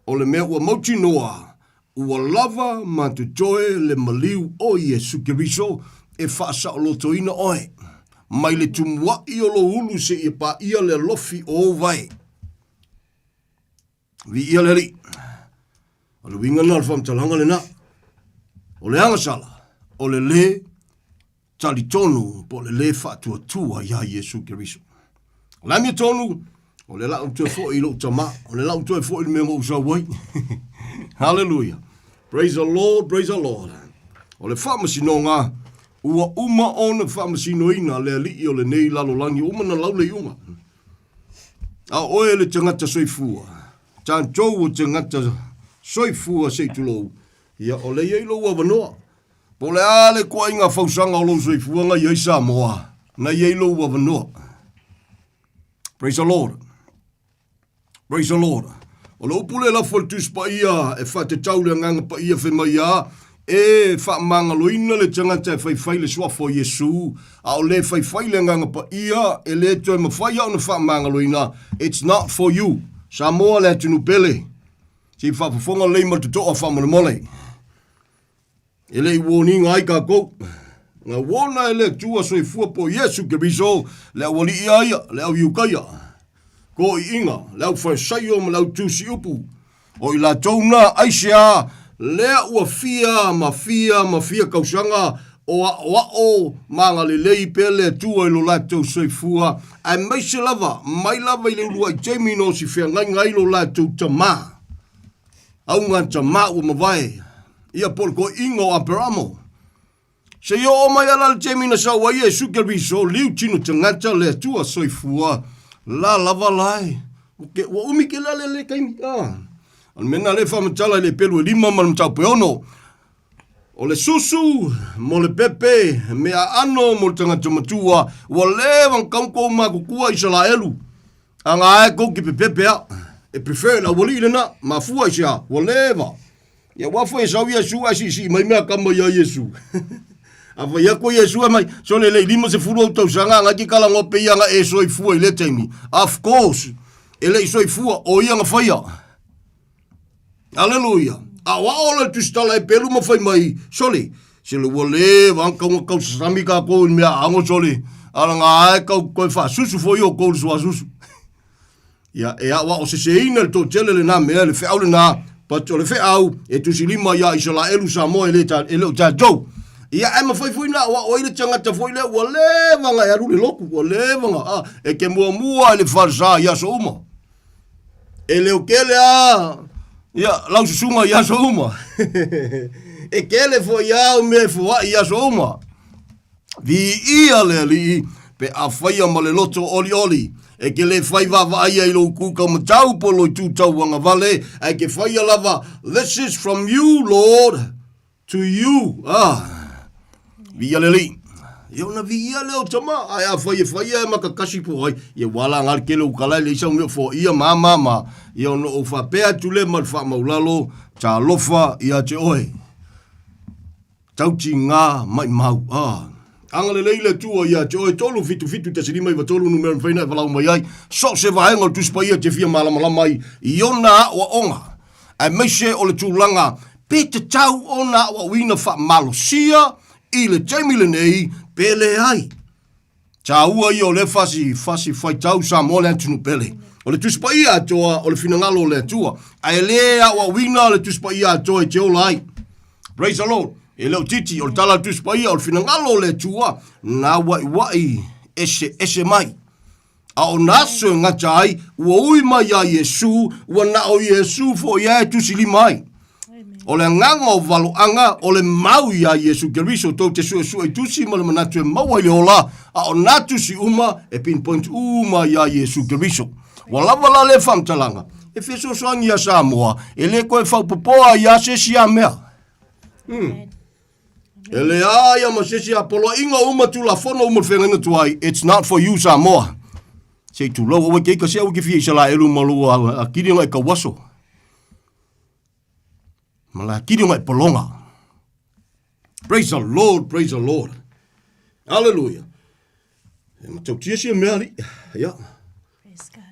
O le mea ua mautinoa, ua lava ma totoe le maliu o Iesu Keriso e faasaolotoina oe mai le tumuaʻi o lou ulu seia paia le alofi o ou vae. Viia le Alii. O le uiga lena o le faamatalaga lena. O le agasala, o le lē talitonu po o le lē faatuatua iā Iesu Keriso. O le amiotonu, o le lau toe foi i lou tamā, o le lau toe foi i le mea na ou sau ai. Hallelujah. Praise the Lord, praise the Lord. O le faamasinoga, ua uma ona faamasinoina le alii o lenei lalolagi, ua uma ona lau le iuga. A o oe le tagata soifua, tatou o tagata soifua se i tulou, ia o lea e i ai lou avanoa. Po o le a le toaiga fausaga o lou soifuaga i ai Samoa, na i ai lou avanoa. Praise the Lord. Praise the Lord. O le upu lea lafo i le Tusi Paia e faatatau le Agaga Paia fai mai a, e faamagaloina le tagata e faifai le suafa o Iesu, a o le faifai le Agaga Paia e le toe mafai a ona faamagaloina, it's not for you. Samoa le atunuu pele. Se i faafofoga lelei ma le totoa faamolemole. E le i warning ai kākou. Na warna e le Atua soifua po o Iesu Keriso, le aualii a ia, le au Iukaia, ko iiga, le au Farisaio ma le au tusi upu. O i latou na, aisea, lea ua fia ma fia ma fia kausaga o aʻoaʻo ma agalelei pea le Atua i lo latou soifua, aemaise lava, mai lava i le uluai taimi na osi feagaiga ai lo latou tamā. Auga tamā ua mavae, ia po o le toeaiga o Aperamo. Seia oo mai ala le taimi na sau ai Iesu Keriso, liu tino tagata le Atua soifua, la lava lae. Ke, ua umi ke lale le taimi. Ah. O le mea lena lea e faamatala i le pelu e lima ma le mataupu e ono. O le susu mo le pepe, mea aano mo le tagata matua, ua leva ona kau kou matutua Isalaelu. Aga ae kou ki pepepe a. E prefer le aualii lena, mafua i se a, ua leva. Ia ua foi e sau Iesu ae siisii mai mea kama ia Iesu. A fai atu Iesu e mai, sole le 50 ou tausaga anga ki kala ngope ia nga e soifua i le taimi. Of course, e le i soifua, o ia nga faia. Aleluia. A o ao le tusitala e pelu ma fai mai, sole, se le ua leva ang kaunga kau sasami kākou i mea ango sole, ala ngā ae kau koe whaasusu fo i o kou le suasusu. Ia, e ao ao seseina le tōtele le nā mea, le wheau le nā, but o le wheau, e tusi lima ia Isalaelu Samoa e le, ta, e le o tātou. Ia, e mawhai fui nā, o ao i le tangata foi le, ua leva ngā e alu le loku, ua leva ngā, ah, e ke mua mua i le whalsa i aso uma. E leo kele a ia lau susuga i aso uma. e kele foi a o mea e foai i aso uma. Viia le alii pe a faia ma le loto olioli. E ke le fai vaavaaia i lou kūkau matau po lou tūtau agavale, ae ke faia lava, this is from you, Lord. To you, ah. Viia le Alii. Ia ona viia lea o tama, ae a fai e faia e makakasi po ai, ia ua ala ngā kele o kala le isa mea fo ia ma ma ma, ia ona o whapea atu le ma le whaamaulalo, talofa ia te oe. Tauti ngā mai mau, ah. Agalelei le Atua ia te oe, 3 7 7 1 5 9 3 numera mawhai na e walau mai ai, so se vaenga o le Tusi Paia te fia malamalama ai i ona aoaoga, aemaise o le tulaga pe tatau ona aoaoina faamalosia i le taimi lenei pe leai. Taua ia o lea fasi, fasi faitau Samoa le atunuu pele. O le Tusi Paia atoa o le finagalo o le Atua, ae le aoaoina le Tusi Paia atoa e te ola ai. Praise the Lord. E le o titi, o le tala a le Tusi Paia, o le finagalo o le Atua, na waiwai ese ese mai. A o nā aso e gata ai, ua ui mai iā Iesū, ua na o Iesū foi e tusi lima ai. O le agaga o valoaga, o le mau iā Iesu Keriso, tou te suesue i tusi ma le manatu e maua i le ola, a o nā tusi uma e pinpoint uma iā Iesu Keriso. Ua lava la lea faamatalaga, e fesoasoani iā Samoa, e le toe faaopoopoa iā se isi a mea. Hmm. E leai a ma se isi a poloaiga uma tulafono uma le feagaiga tuai, it's not for you Samoa. Se i tulou aua ke ika se au ke fia Isalaelu ma lou akili nga e kauaso. Ma la kili o ngai polonga. Praise the Lord, praise the Lord. Hallelujah. E matautia sia mea ali. Ia.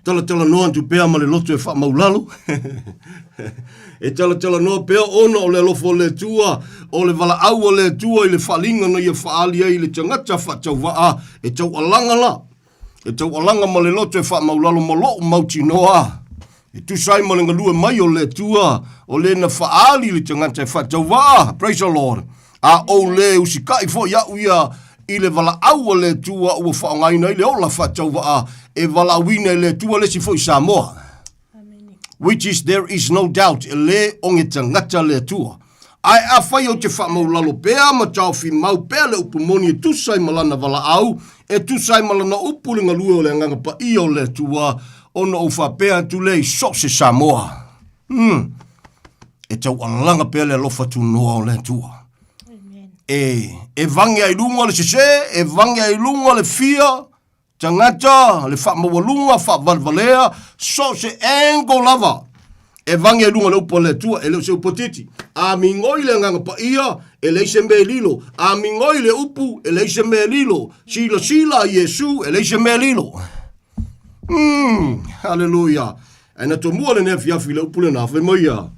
Talatala noa atu pea ma le loto e faamaulalo. e talatala noa pea ona o le alofa o le Atua, o le valaau o le Atua i le faaliga na ia faaali ai i le tagata faatauvaa e taualaga la. E taualaga ma le loto e faamaulalo ma lou mautinoa. E tusa ai ma le galue mai o le Atua, o le na faaali i le tagata e faatauvaa. Praise the Lord. A ou le usitaʻi foi aʻu ia i le valaau a le Atua ua faaaogaina ai le ola faatauvaa e valaauina e le Atua le isi foi Samoa. Which is there is no doubt, e lē oge tagata le Atua. Ae afai ou te faamaulalo pea ma taofi mau pea le upu moni e tusa ai ma lana valaau, e tusa ai ma lana upu le galue o le Agaga Paia o le Atua, ona ou faapea atu lea i so o se Samoa. Hmm. E taualaga pea le alofa tunoa o le Atua. E, e vage ai luga le sesē, e vage ai luga le fia, tagata, le faamaualuga, faavalevalea, so o se angle lava. E vage ai luga le upu a le Atua, e le o se upu a titi. A migoi le Agaga Paia, e leai se mea e lilo. A migoi le upu, e leai se mea e lilo. Silasila a Iesu, e leai se mea e lilo. Haleluia. Ae na tomua lenei afiafi i le upu lena, fai mai ia,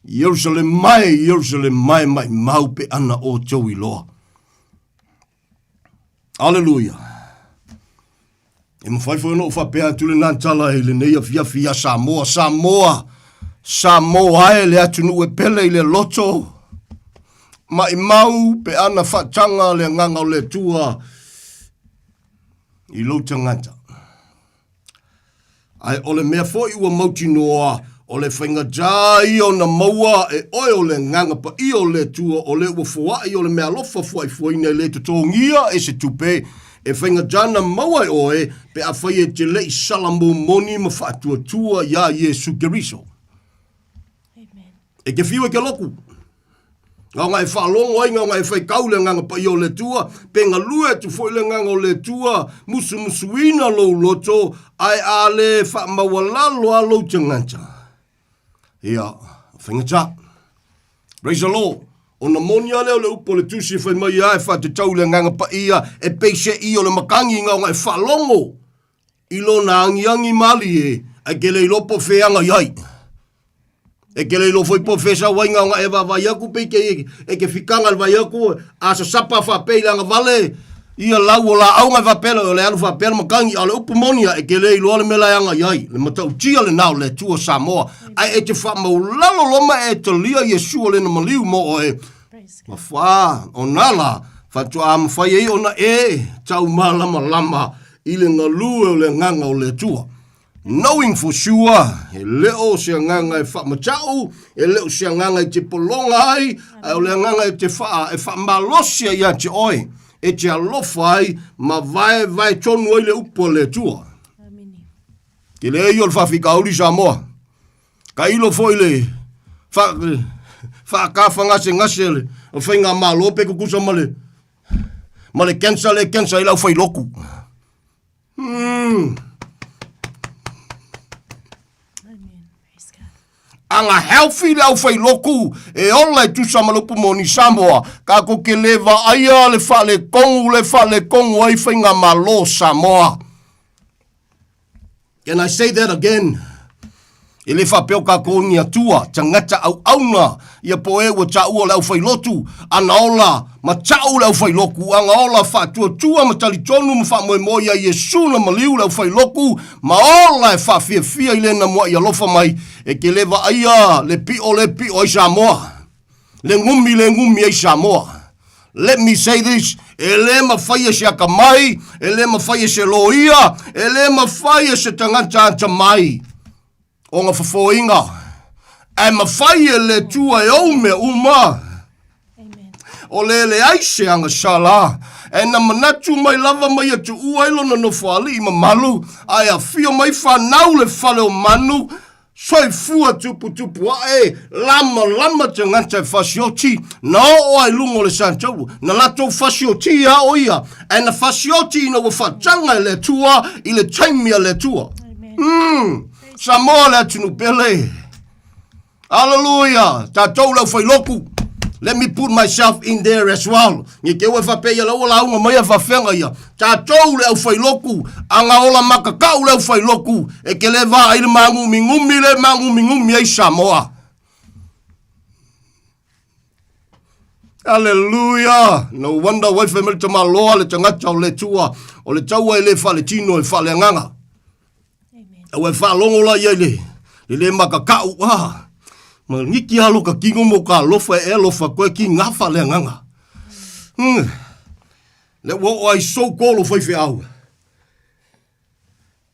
Ierusalema mae, Ierusalema mae, maimau pe ana outou iloa. Aleluia. E mafai foi ona ou faapea atu lena tala i lenei afiafi ia Samoa, Samoa, Samoa e le atunuu e pele i le loto, maimau pe ana faataga le agaga o le Atua i lou tagata. Ae o le mea foi ua mautinoa, o le faigata ia ona maua e oe o le Agaga Paia o le Atua, o le ua foai o le meaalofa fuaifuaina e le totogia e se tupe, e faigata na maua e oe pe afai e te le i sala momoni ma faatuatua iā Iesu Keriso. E te whiu e ke loku. Ngaonga e faalogo ai, ngaonga e faitau le Agaga Paia o le Atua, pe galue atu foi le Agaga o le Atua, musumusuina lou loto, ae a le faamaualalo a lou tagata. Ia, faigata. Praise the Lord. Ona moni a lea o le upu o le tusi e fai mai ai, e faatatau i le Agaga Paia, e peiseai o le matagi ngaonga e faalogo i lona agiagi malie, ae ke le iloa po o fea e agai ai. E ke le iloa foi po o fea sau ai gaoga e vaavaai atu pe ke e ke fikaga le vai atu a sasapa faapea i le agavale ia lau o laau ga faapea o le alu faapea le matagi a o le upu moni a e ke le iloa le mea la e agai ai le matautia lena o le Atua Samoa ae e te faamaulalo loa ma e talia Iesu o lena maliu mo oe ma fa ona la faatoa mafai ai ona e taumalamalama i le galue o le agaga o le Atua. Knowing for sure, e le o se agaga e faamatau, e le o se agaga e te pologa ai, ae o le agaga e te faa, e faamalosi ai ia te oe, e te alofa ai, ma vaevae tonu ai le upu a le Atua. Ke le ia o le faafitauli Samoa. Tailo foi le fa, faatafagasegase le faigamalo pe tutusa ma le ma le cancer le cancer ai le aufailotu. Aga healthy le aufailotu e ola e tusa ma le upu moni Samoa, tatou te le vaaia le faaletonu le faaletonu ai faigamalo o Samoa. Can I say that again? E le faapea o tatou ni atua, tagata auauna, ia po o e ua taua o le aufailotu, ana ola ma tau le aufailotu, ana ola faatuatua ma talitonu ma faamoemoe ia Iesu na maliu le aufailotu, ma ola e faafiafia i lena muaʻi alofa mai, e te le vaaia le piʻo le piʻo ai Samoa. Le gumi le gumi ai Samoa. Let me say this, e le mafai e se atamai, e le mafai e se loia, e le mafai e se tagata atamai ona fofoina, ae mafai e le Atua e ou mea uma. O le leai se agasala, e na manatu mai lava ma ia tuua ai lona nofoalii mamalu, ae afio mai fanau le fale o manu, Soifua tuputupu ae, lamalama tagata e fasioti, na oo ai luga o le sataua, na latou fasiotia o ia, ae na fasioti ina ua faataga e le Atua i le taimi a le Atua. Samoa le atunuu pele. Hallelujah! Tatou le aufailotu. Let me put myself in there as well. Nge te ua e faapea ia la ua lauga mai a faafeaga ia. Tatou le aufailotu, aga ola makakau le aufailotu, e te le vaai le magumigumi le magumigumi ai Samoa. Hallelujah! No wonder wai fai mai le tamaloa le tagata o le Atua, o le taua e le faaletino e faaleagaga. Aua e faalogo la ia i le, le le makakau, ah, ma niki alo ka kino mo ka alofa e alofa koe ki ngafa le agaga. Le ua o ai so kolo fai feau.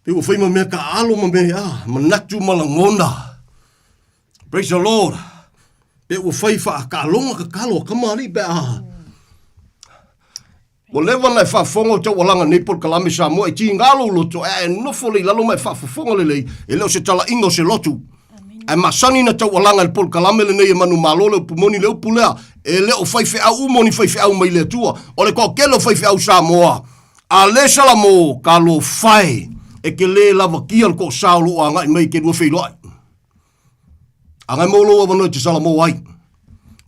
Pe ua fai ma mea ka alo ma mea, ah, manatu ma lagona. Praise the Lord. Pe ua fai whaakaloga ka kalo a kamali pe a. Ua leva ona e faafofoga o taualaga nei polokalame Samoa e tiga lou loto ae e nofo lelei i lalo ma e faafofoga lelei, e le o se talaiga o se lotu. Ae masani na taualaga i le polokalame lenei e manumalo le upu moni le upu lea, e le o faifeau uma o ni faifeau mai le Atua. O le toatele o faifeau Samoa, a le Salamo, talofa e, e te le lavakia le toasa o lo o agai mai e te lua feiloai. Agai mo lou avanoa e te Salamo ai.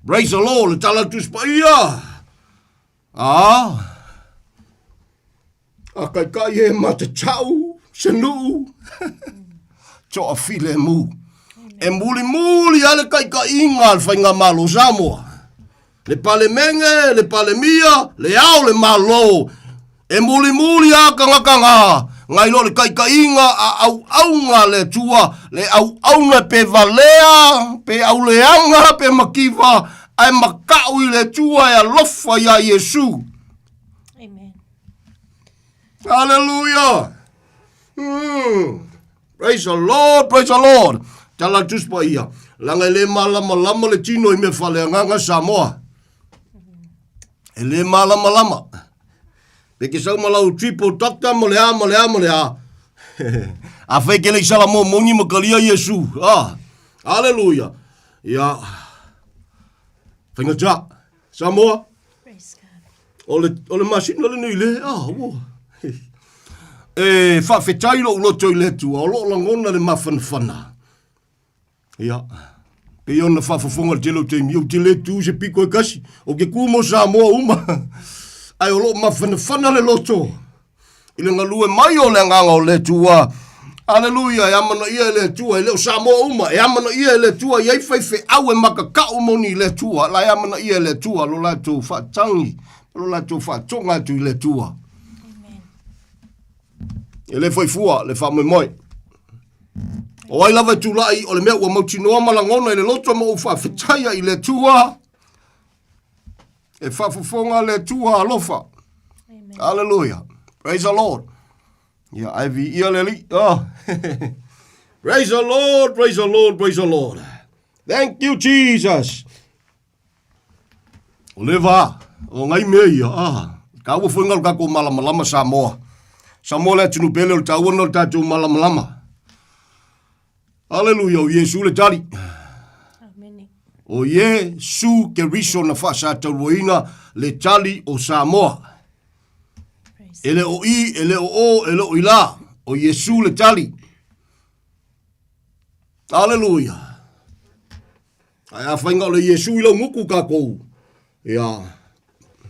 Praise the Lord, le tala a le Tusi Paia. Ā, a kaikai e matatau se nuu, toafilemu. E mulimuli lava le kaikaiga a le Faigamalo Samoa, le Palemene, le Palemia, le Ao le Malo, e mulimuli lava tagata na, nai lo le kaikaiga a auauna a le Atua, le auauna pe valea, pe auleaga, pe makiva, ae maka'u i le Atua e alofa iā Iesu. Amen. Hallelujah. Praise the Lord, praise the Lord. Tala le Tusi Paia. Leaga e le malamalama le tino i mea faaleagaga Samoa. E le malamalama. Pe ke sau ma lau triple doctor ma le a ma le a ma le a. Afai ke le i sala mo moni ma kalia Iesu. Ah. Hallelujah. Ia, faigata, Samoa, o le, o le masina lenei le, ah, ua. E faafetai lou loto i le Atua, o loo lagona le mafanafana. Ia, pei ona faafofoga le tele o taimi, ou te le tu se piko e kasi, o ke ku mo Samoa uma. Ae o loo mafanafana le loto. I le galue mai o le Agaga o le Atua. Aleluia, e amanaia e le Atua, e le o Samoa uma, e amanaia e le Atua, i ai faifeau e makakau moni i le Atua, la e amanaia e le Atua lo latou faatagi, lo latou faatoga atu i le Atua. E le faifua le faamoemoe. O ai lava e tulai o le mea ua mautinoa ma lagona i le loto ma ou faafetaia i le Atua, E faafofoga le Atua alofa. Hallelujah. Praise the Lord. Ia, ai viia le Alii. Oh. Praise the Lord, praise the Lord, praise the Lord. Thank you, Jesus. O le vā, o ngai mea ia, ah, tāua foi ngalo tātou malamalama Samoa. Samoa le atunu pele o le tāua na o le tātou malamalama. Aleluia, o Iesu le tali. O Iesu Keriso na faasatauaina le tali o Samoa. E le o i, e le o o, e le o i la. O Iesu le tali. Aleluia. Ae afai o le Iesu i lau muku kākou. Ia,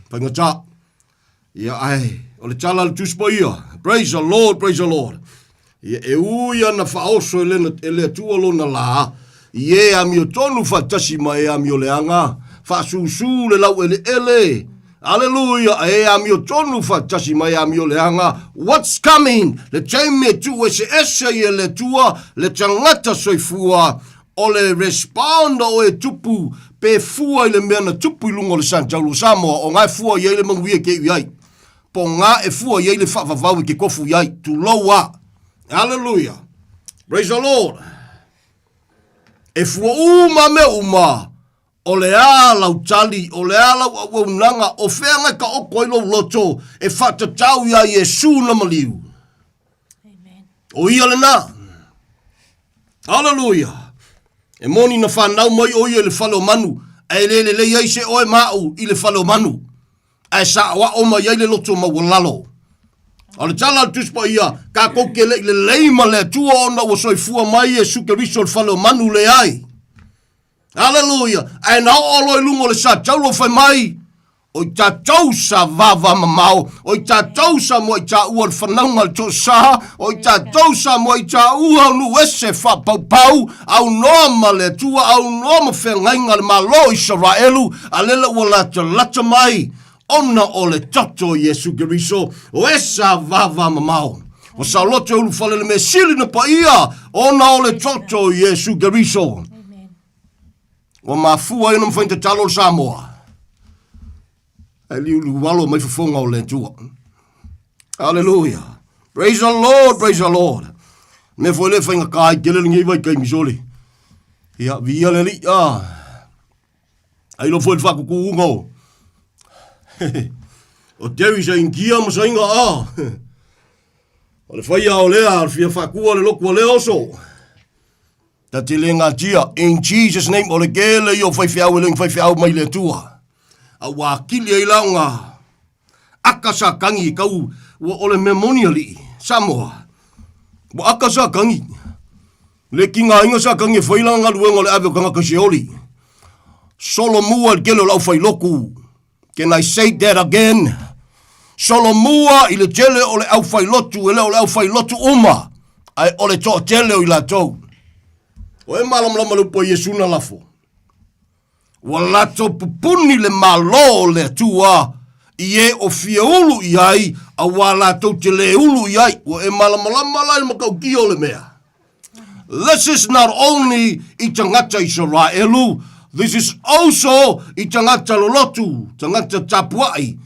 faigata. Ia, ae, o le tala a le Tusi Paia. Praise the Lord, praise the Lord. Ia, e ui ana faaoso e le, e le Atua lona lā, i e amiotonu faatasi ma e amioleaga, faasusū le laueleele. Aleluia, e amiotonu faatasi ma e amioleaga. What's coming? Le taimi e tuueseese ai e le Atua le tagata soifua, O le respond o e tupu pe fua i le mea na tupu i luga o le Santaulu o Samoa, o nga e fua i ai le manuia ke iu i ai. Po nga e fua i ai le faavavau e ke kofu i ai. Tulou a. Hallelujah. Praise the Lord. E fua uma mea uma, o le a lau tali, o le a lau auaunaga, o fea ngai ka oko ai lou loto e faatatau iā Iesu na maliu. O ia lena. Aleluia. E moni na whanau mai o ia i le fale o manu, ae le lelei ai se oe ma au i le fale o manu. Ae saoao mai ai le loto maualalo. O le tala a le Tusi Paia, kākou ke le i lelei ma le Atua ona ua soifua mai Iesu Keriso i le fale o manu, leai. Aleluia! Ae na oo loa i luga o le sa taulo fai mai, O i tatou sa vava mamao, o i tatou sa moa i taua o le fanauga a le toasa, o i tatou sa moa i taua o nuu ese faapaupau, aunoa ma le Atua, aunoa ma feagaiga a le Malo o Isaraelu, a lele ua latalata mai, ona o le toto o Iesu Keriso, o e sa vava mamao. Ua saoloto e ulufale le mea sili na paia, ona o le toto o Iesu Keriso. Ua mafua ai ona mafai ona tatalo le Samoa. Ae liuliualo mai fofoga o le Atua. Hallelujah. Praise the Lord, praise the Lord. Mea foi le faigata ai tele lenei vaitaimi sole. Ia, viia le Alii. Ah. Ai lo foi le faakukuuga o. o Terry sa ingia ma sainga ah. O le whaia o lea, o le fia whakua le loku o lea oso. Ta te le gatia, in Jesus name, o le kele i o faifeau e le faifeau mai le Atua. A ua akili ai laoga aka sa kangi kau ua o le mea moni alii, Samoa. Ua aka sa kangi. Le ki ngā inga sa kangi e whai la ngaluenga o le ave o kangaka se oli. Solomua le kele o lau whailoku. Can I say that again? Solomua i le tele o le aufailotu, e le o le aufailotu uma, ae o le toatele o i latou. O e malamalama le upu a Iesu na lafo. Ua latou pupuni le Malo o le Atua i e o fia ulu i ai, auā latou te lē ulu i ai. Ua e malamalama la i le matautia o le mea. This is not only i tagata Isaraelu, this is also i tagata lolotu, tagata tapuai.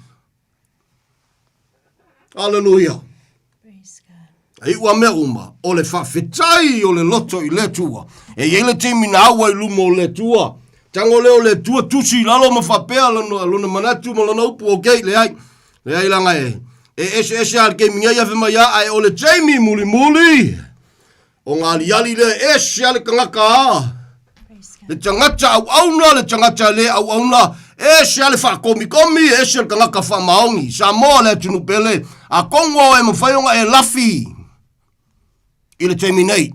Hallelujah. E iu a mea uma, o le faafetai o le loto i le Atua. E i ai le taimi na au ai luma o le Atua. Tago lea o le Atua tusi i lalo ma faapea lona, lona manatu ma lona upu, okay, leai. Leai laga e, e eseese lava le taimi nei afe mai a, ae o le taimi mulimuli, o ngā aliali lea e ese a le tagata a. Le tagata auauna, le tagata e le auauna, ese a le faakomikomi, ese le tagata faamaoni. Samoa le atunuu pele, atonu o e mafai ona e lafi i le taimi nei.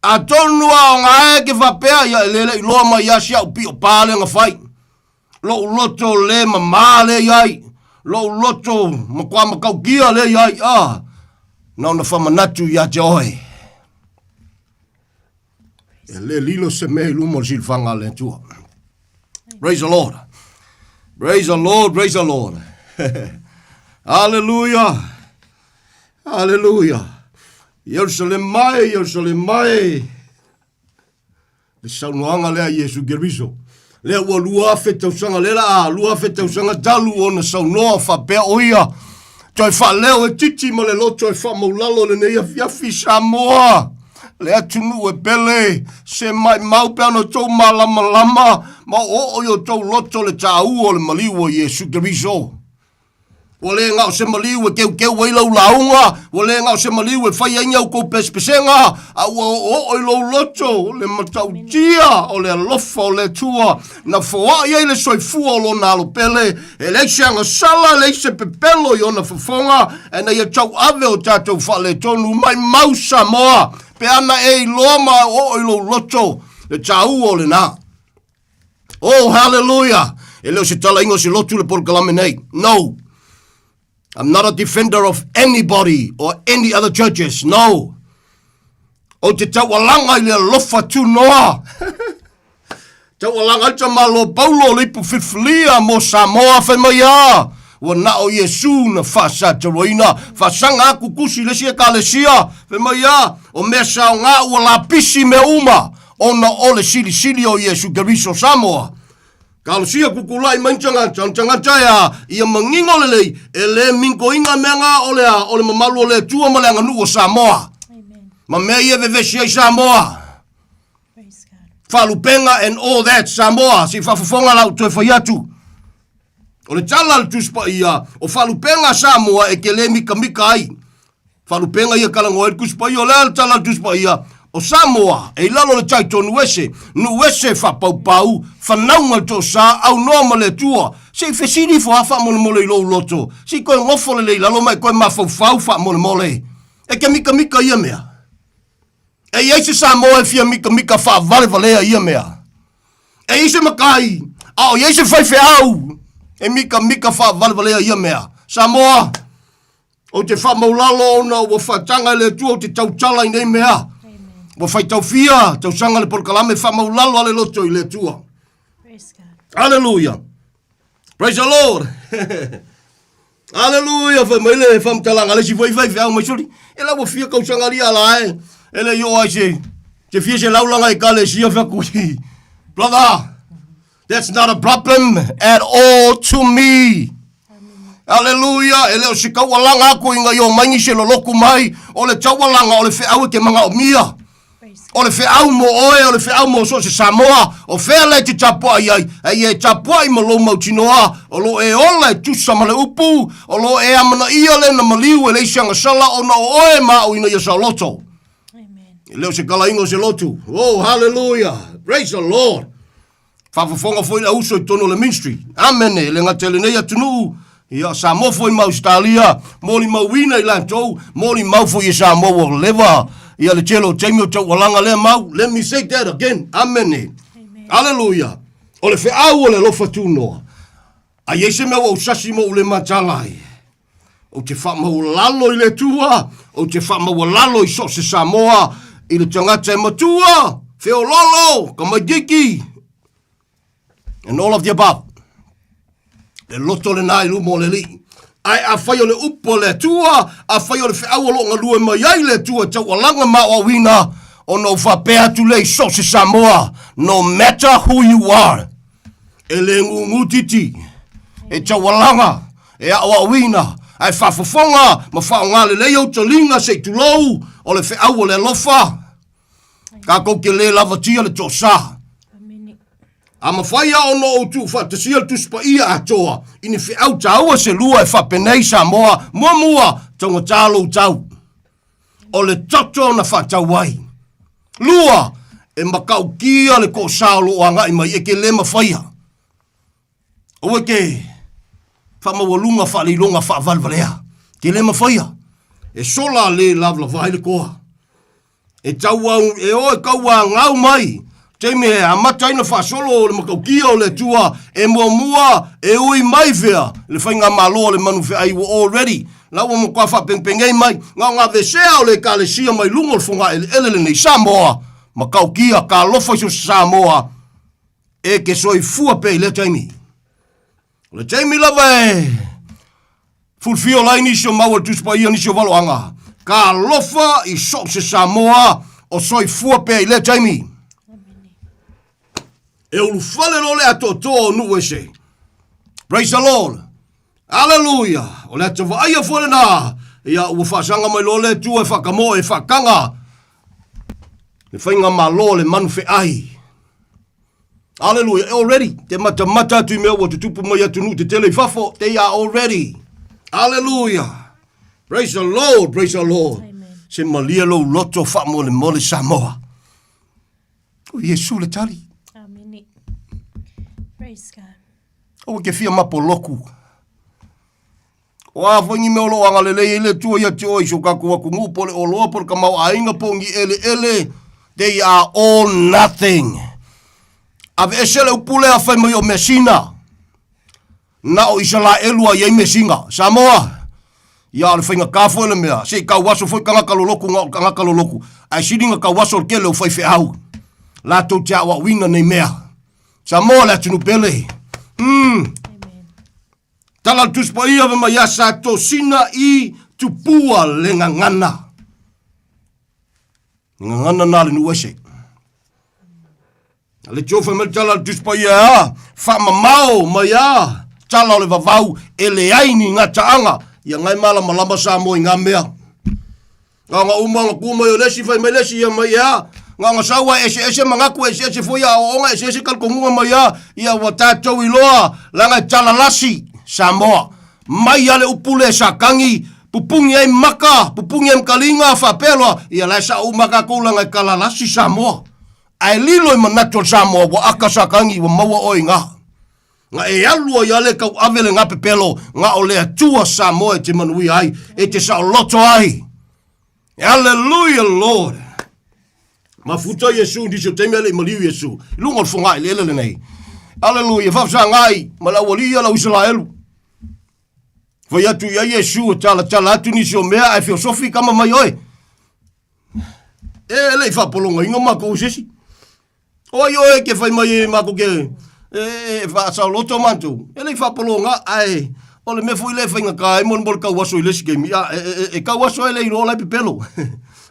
Atonu a o ngā e ke faapea, ia e lele iloa mai ia si au pio pā le na fai. Lou loto le mamā lea i ai, lou loto matua matautia lea i ai, a, na ona faamanatu ia te oe. E le lilo se mea i luma o le silafaga a le Atua. Praise the Lord. Praise the Lord, praise the Lord. Hallelujah. Hallelujah. Ierusalema e, Ierusalema e. Le saunoaga lea a Iesu Keriso. Lea ua 2000 tausaga, lea la a 2000 tausaga talu ona saunoa faapea o ia. Toe faaleo e titi ma le loto e faamaulalo lenei afiafi Samoa. Le atunuu e pele, se maimau pe ana outou malamalama ma oo i outou loto le taua o le maliu o Iesu Keriso. Ua le na o se maliu e keukeu ai lau lauga, ua le na o se maliu e fai ai ni au kou pesepesega, a ua oooo i lou loto le matautia o le alofa o le Atua, na foai ai le soifua o lona alo pele, e leai se agasala, e leai se pepelo i ona fofoga, ina ia tauave o tatou faaletonu maimau Samoa, pe ana e iloa ma oooo i lou loto le taua o lena. Oh, hallelujah! E le o se talaiga o se lotu le polokalame nei. No. I'm not a defender of anybody or any other churches. No. O te taualaga i le alofa tunoa. taualaga ai tamalo Paulo le ipu filifilia mo Samoa fai mai a. Ua na o Iesu na faasataroina, faasaga aku kusi le isi ekalesia, fai mai a, o mea saoga ua lapisi mea uma, ona o le silisili o Iesu Keriso Samoa. Talosia kukula'i mai ni tagata, o ni tagata e a, ia manino lelei, e le minkoina mea na o le a, o le mamalu o le Atua ma le aganuu o Samoa. Ma mea ia e vevesi ai Samoa. Faalupega and all that, Samoa, se i faafofoga la ou toe fai atu. O le tala a le Tusi Paia, o faalupega a Samoa e te le mikamika ai. Faalupega ia talanoa ai le Tusi Paia, o le a le tala a le Tusi Paia? O Samoa, e i lalo o le tai tonu ese, nuu ese faapaupau, fanauga le toasa, aunoa ma le Atua. Se i fesili ifo lava faamolemole i lou loto, se i toe nofo lelei i lalo ma e toe mafaufau faamolemole. E te mikamika ia mea. E i ai se Samoa e fia mikamika faavalevalea ia mea. E i ai se matai, a o i ai se faifeau e mikamika faavalevalea ia mea. Samoa, ou te faamaulalo ona ua faataga e le Atua ou te tautala i nei mea. Ua faitaufia tausaga le polokalame faamaulalo a le loto i le Atua. Hallelujah. Praise the Lord. Hallelujah. Fai mai le faamatalaga a le isi foi faifeau mai soli. E la ua fia tausaga ali ala e. E le i oo ai se se fia se laulaga ekalesia fai atu. Brother, that's not a problem at all to me. Hallelujah. E le o se taualaga aku ina ia omai nisi e lolotu mai. O le taualaga o le feau e te manaomia. O le feau mo oe, o le feau mo so o se Samoa, o fea la e te tapuai ai, a ia e tapuai ma lou mautinoa, o lo e ola e tusa ma le upu, o lo e amanaia le na maliu e leai se agasala ona o oe ma au ina ia saoloto. E le o se talaiga o se lotu. Oh, hallelujah. Praise the Lord. Faafofoga foi le auso i totonu o le ministry. Amene, e le gata i lenei atunuu, ia Samoa foi ma Ausetalia, molimauina i latou, molimau foi e Samoa ua leva ia le tele o taimi o taualaga lea mau. Let me say that again. Amene. Hallelujah. O le feau o le alofa tunoa. A i ai se mea ua ou sasi ma ou le matala ai, ou te faamaualalo i le Atua, ou te faamaualalo i so o se Samoa, i le tagata e matua, feololo, tamaititi, and all of the above. Le loto lena i luma o le Alii. Ae afai o le upu a le Atua, afai o le feau o lo o galue mai ai le Atua e taualaga ma aoaoina, ona ou faapea atu lea i so o se Samoa, no matter who you are, e le gugu titi, e taualaga, e aoaoina, ae faafofoga ma faaaoga lelei ou taliga se i tulou o le feau o le alofa. Tatou te le lavatia le toasa. A mafai lava ona ou tuufaatasia le Tusi Paia atoa i ni feau taua se lua e faapenei Samoa, muamua, taugata lou tau. O le toto na faatau ai. 2, e matautia le toasa o lo o agai mai e te le mafaia. Aua e te faamaualuga faaleiloga faavalevalea. Te le mafaia. E sola le lavalava ai le toa. E tau au, e o e tauagau mai, taimi e amata ai ona faasolo o le matautia o le Atua, e muamua e ui mai fea le faigamalo a le manu feai ua already la ua matua faapengepengei mai na o gavesea o le Ekalesia mai luga o le fogaeleele lenei Samoa matautia talofa i so se Samoa e te soifua pea i lea taimi. O le taimi lava e fulufia ola ai nisi o mau o le Tusi Paia, nisi o valoaga. Talofa i so o se Samoa o soifua pea i lea taimi. E ulufale loa le atoatoa o nuu ese. Praise the Lord. Hallelujah. O le ata vaaia foi lena. Ia ua faasaga mai loa le Atua e faakamoe e faataga le faigamalo a le manu feai. Hallelujah. Already, te matamata atu i mea ua tutupu mai atunuu tetele i fafo, they are already. Hallelujah. Praise the Lord, praise the Lord. Amen. Se malie lou loto faamolemole Samoa. O Iesu le tali. Amen. Praise God. Aua ke fia mapoloku. O a foi ni mea o lo o agalelei ai le Atua ia te oe i so tatou atunuu po o le oloa po o le tamaoaiga po o ni eleele, they are all nothing. Aveese le upu lea fai mai o Mesina. Na o Isalaelu a i ai Mesina. Samoa, ia o le faigata foi le mea, se i tauaso foi tagata lolotu na o tagata lolotu, ae sili na tauaso le tele o faifeau latou te aoaoina nei mea. Samoa le atunuu pele. Tala le Tusi Paia fai mai ia sa tosina i tupua le gagana. Le gagana na le nuu ese. A le tio fai mai le tala le Tusi Paia a, faamamao mai a, tala o le vavau e leai ni gataaga. Ia ngai malamalama Samoa i ngā mea. Ngaonga uma nga ku mai o le isi fai mai le isi ia mai ea. Ngaonga sau a eseese manatu eseese foi aoaoga eseese talitonuga mai a ia ua tatou iloa leaga e talalasi Samoa. Mai a le upu lea sa tagi pupungi ai maka pupungi ai makaliga faapea loa ia la e sao uma tatou leaga e talalasi Samoa. Ae lilo i manatu o le Samoa ua aka sa tagi ua maua oe i ina. Nga e alu ai a le tauave le gapepelo, nga o le Atua Samoa e te manuia ai, e te saoloto ai. Hallelujah, Lord. Mafuta Iesu nisi o taimi a le i maliu Iesu i luga o le fogaeleele lenei. Aleluia, faafesagai ma le aualii ia lau Isaraelu. Fai atu i ai Iesu e talatala atu nisi o mea ae feosofi kama mai oe. E le i faapologaina matou i se isi. O ai oe ke fai mai e matou ke e, e faasaoloto matou. E le i faapologa ae o le mea foi lea e faigata ai mo le tau aso i le isi taimi. A, e, e, e tau aso e le iloa la e pepelo.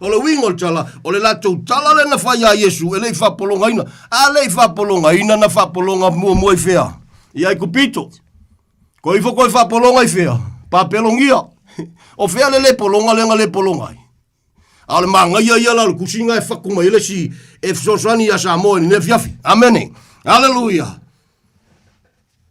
O le uiga o le tala, o le latou tala lea na fai ia Iesu e le i faapologaina. A le i faapologaina na faapologa muamua i fea? I Aikupito. Koe ifo koe faapologa i fea? Papelonia. O fea le le pologa lea na le pologa ai? A o le magaia ia la o le tusiga e fatu mai ai le isi e fesoasoani ia Samoa i lenei afiafi. Amene. Aleluia.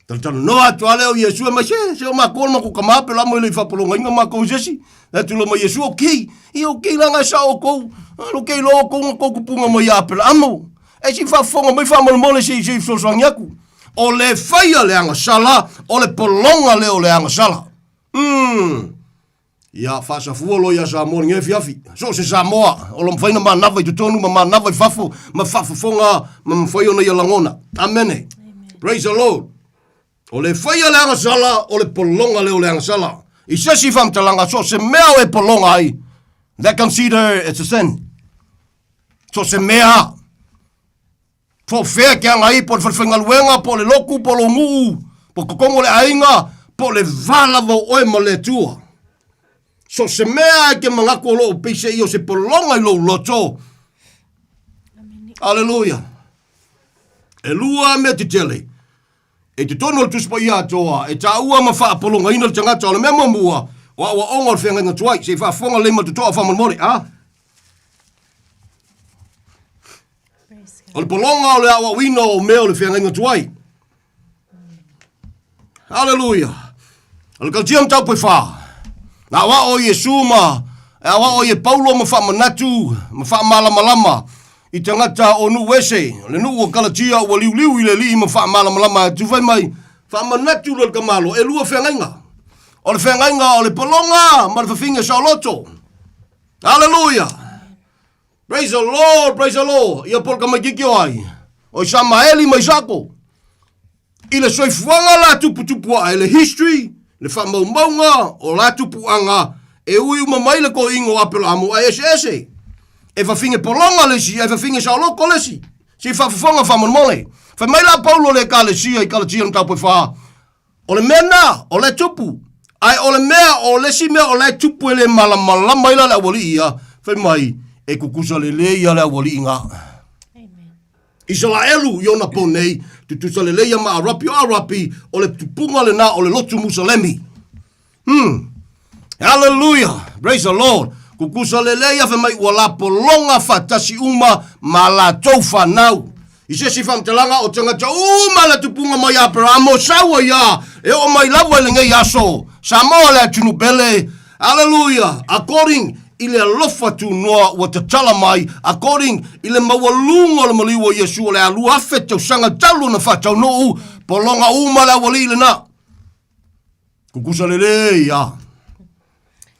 Talatalanoa atu lava lea o Iesu e mai, se, se o matou o le matou tama pe la mo e le i faapologaina matou i se isi. Fai atu loa ma Iesu, okei, ia okei leaga e sao outou, lo ke iloa outou na tou tupuga mai ia Aperaamo. E se i faafofoga mai faamolemole se i se i fesoasoani atu. O le faia le agasala, o le pologa lea o le agasala. Mm. Ia faasafua loa ia Samoa i lenei afiafi. So o se Samoa o lo mafai ona manava i totonu ma manava i fafo ma faafofoga ma mafai ona ia lagona. Amene. Praise the Lord. O le faia le agasala, o le pologa lea o le agasala. I se isi faamatalaga, so o se mea o e pologa ai, that consider it's a sin. So o se mea Po o fea ke aga ai, po o le falefaigaluega, po o le lotu, po o lou nuu, po o totonu o le aiga, po o le va lava o oe ma le Atua. So o se mea e ke manatu o loo peiseai o se pologa i lou loto. Aleluia. E lua mea tetele. E totonu o le Tusi Paia atoa, e taua ma faapologaina le tagata o le mea muamua, o aoaoga o le feagaiga tuai. Se i faafofoga lelei ma totoa faamolemole. A? O le pologa o le aoaoina o mea o le feagaiga tuai. Haleluia. O le Kalatia mataupu e whā. Na aoao Iesu ma e aoao i e Paulo ma faamanatu ma faamalamalama i tagata o nuu ese. O le nuu o Kalatia ua liuliu i le alii ma faamalamalama atu fai mai, faamanatu loa le tamalo, e lua feagaiga. O le feagaiga o le pologa ma le fafine saoloto. Haleluia. Praise the Lord, praise the Lord. Ia po le tamaitiiti o ai? O Isamaeli ma Isako. I le soifuaga la tuputupu ae le history, le faamaumauga o la tupuaga e ui uma mai le toeaina o Aperaamo ae eseese. E fafine pologa le isi, ae fafine saoloto le isi. Se i faafofoga faamolemole. Fai mai la Paulo le Ekalesia i Kalatia mataupu e fa, O le mea na, o la e tupu. Ae o le mea, o le isi mea o la e tupu e le malamalama ai la le aualii ia, fai mai, e tutusa lelei ia le aualii na. Isaraelu i ona po nei, tutusa lelei ia ma Arapi, o Arapi, o le tupuga lena o le lotu Musalemi. Hallelujah. Praise the Lord. Kukusa lelei afe mai ua lapologa faatasi uma ma latou fanau. I se isi faamatalaga o tagata uma le tupuga mai Aperamo saua ia e oo mai lava i lenei aso. Samoa le atunuu pele. Hallelujah. According i le alofa tunoa ua tatala mai, according i le maualuga o le maliu o Iesu o le a 2000 tausaga talu ona faataunuu, pologa uma le aualii lena. Kukusa lelei a.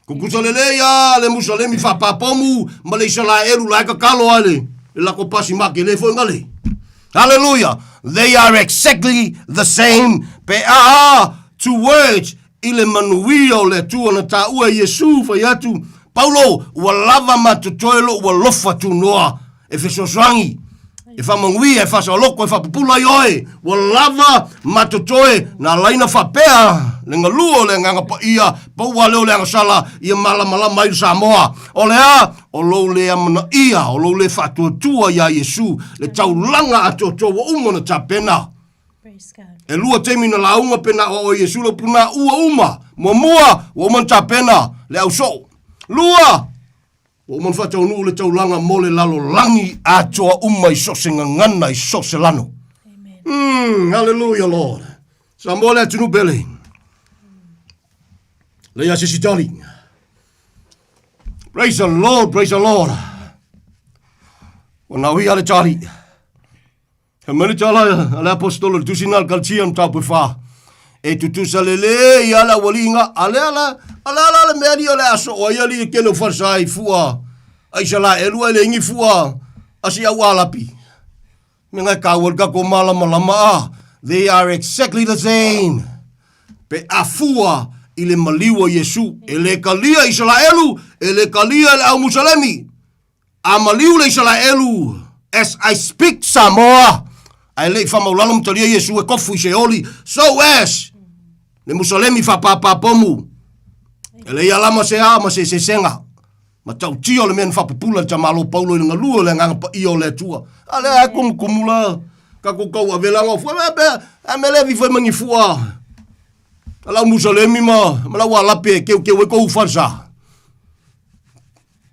Kukusa lelei a le Musalemi faapapomu ma le Isalaelu la e tatalo ai le, le lako pasi make le foi ngale. Hallelujah. They are exactly the same. Pe a two words i le manuia o le Atua na taua e Iesu fai atu, Paulo, ua lava ma totoe lou alofa tunoa e fesoasoani, e faamanuia, e faasaoloko, e faapupula ai oe, ua lava ma totoe na alaina faapea le galua o le Agaga Paia, pau lava lea o le agasala ia malamalama ai le Samoa. O le a? O lou le amanaia, o lou le faatuatua iā Iesu, le taulaga atoatoa ua uma ona tapena. E lua taimi na lauga pe na o Iesu le upu na ua uma. Muamua, ua uma ona tapena le ausoo. Lua, Ua uma ona faataunuu le taulaga mo le lalolagi atoa uma i so o se gagana i so o se lano. Hallelujah, Lord. Samoa le atunuu pele. Leia se sitali. Praise the Lord, praise the Lord. Ua nau ia le tali. He mea le tala a le aposetolo i le tusi na le Kalatia mataupu e fa. E tutusa lelei a le aualiiga, a le ala, a le ala le mea li o le a soo ai alii e tele o Farisai fua a Isalaelu ai le ingi fua. A si au alapi. Me ngai kaua le kako malamalama a. They are exactly the same. Pe afua i le maliu o Iesu. E le kalia Isaraelu, e le kalia le au Musalemi. A maliu le Isaraelu, as I speak Samoa, ae le i faamaulalo ma talia Iesu e kofu i Seoli, so as le Musalemi faapāpā pomu. E le ia lama se a ma se sesega. Ma tautia o le mea na faapupula le tamalo Paulo i le galue o le agaga paia o le Atua. A lea e kumukumu la kakou kau avelaga o fua, pe a mea lea vifa i mangifua. A lau Musalemi ma lau alape e keukeu ai kou falsa.